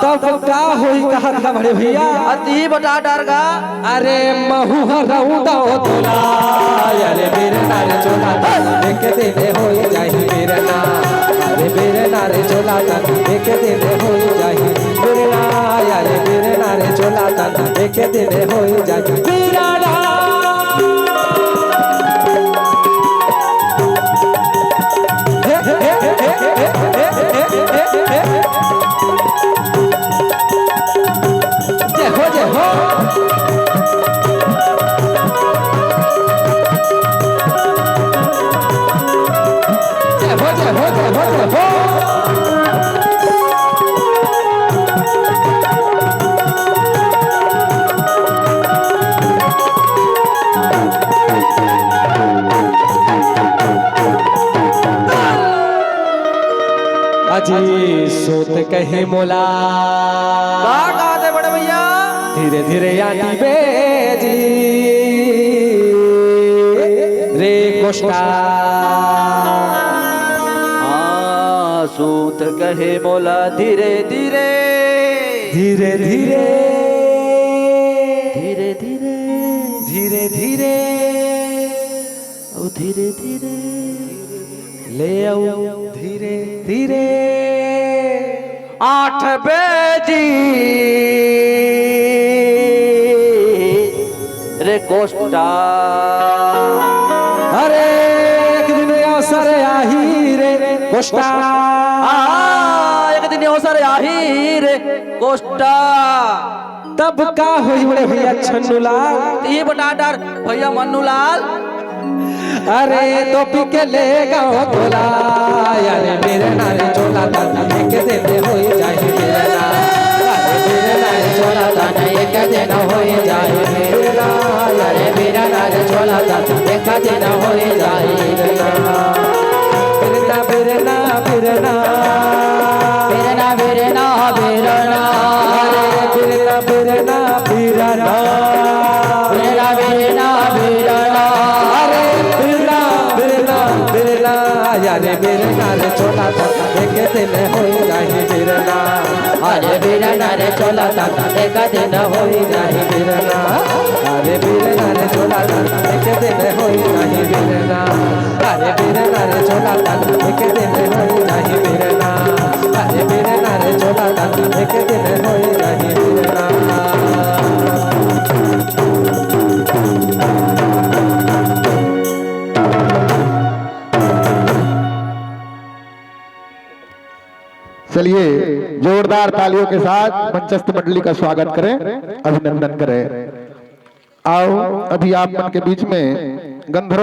तब का होई कहत ह बड़े भैया? अति बता डर गा। अरे महू ह रौंदव तोला, अरे बिरना रे चोला, एक दिन होई जाही बिरना। बिरना रे चोला तन एक दिन होई जाही। बिरना, अरे बिरना रे चोला तन एक दिन होई जाही। बिरना। हे, हे, हे। जय हो, जय हो। जय हो, जय हो, जय हो, जय हो। अजी सूत कहे मोला। का कहत हे बड़े भैया? धीरे धीरे आंटी बेजी रे कोष्टा। हाँ, सूत कहे मोला धीरे धीरे। धीरे धीरे। धीरे धीरे। धीरे धीरे। अउ धीरे धीरे। ले अउ धीरे धीरे। आठ बेजी रे कोष्टा। अरे एक दिन अवसर आही रे कोष्टा। हाँ, एक दिन अवसर आही रे कोष्टा। तब का होई बड़े भैया छन्नू लाल? ये बता डर भैया मन्नू लाल। अरे टोपी के ले गाँव टोला। अरे बिरना रे चोला तन एक दिन होई जाही बिरना। अरे बिरना रे चोला तन एक दिन होई जाही बिरना। अरे बिरना रे चोला तन एक दिन होई जाही बिरना। बिरना, बिरना, बिरना। बिरना, बिरना, बिरना। अरे बिरना, बिरना, बिरना। बिरना, बिरना, बिरना। अरे बिरना, बिरना, बिरना। अरे बिरना रे चोला तन एक दिन होई जाही बिरना। अरे बिरना रे चोला तन एक दिन होई जाही बिरना। अरे बिरना रे चोला तन एक दिन होई जाही बिरना। अरे बिरना रे चोला तन एक दिन होई जाही बिरना। अरे बिरना रे चोला तन एक दिन होई जाही बिरना। चलिए, जोरदार तालियों के साथ मंचस्थ मंडली का स्वागत करें, अभिनंदन करें। आओ, अभी आप मन के बीच में गंधर्व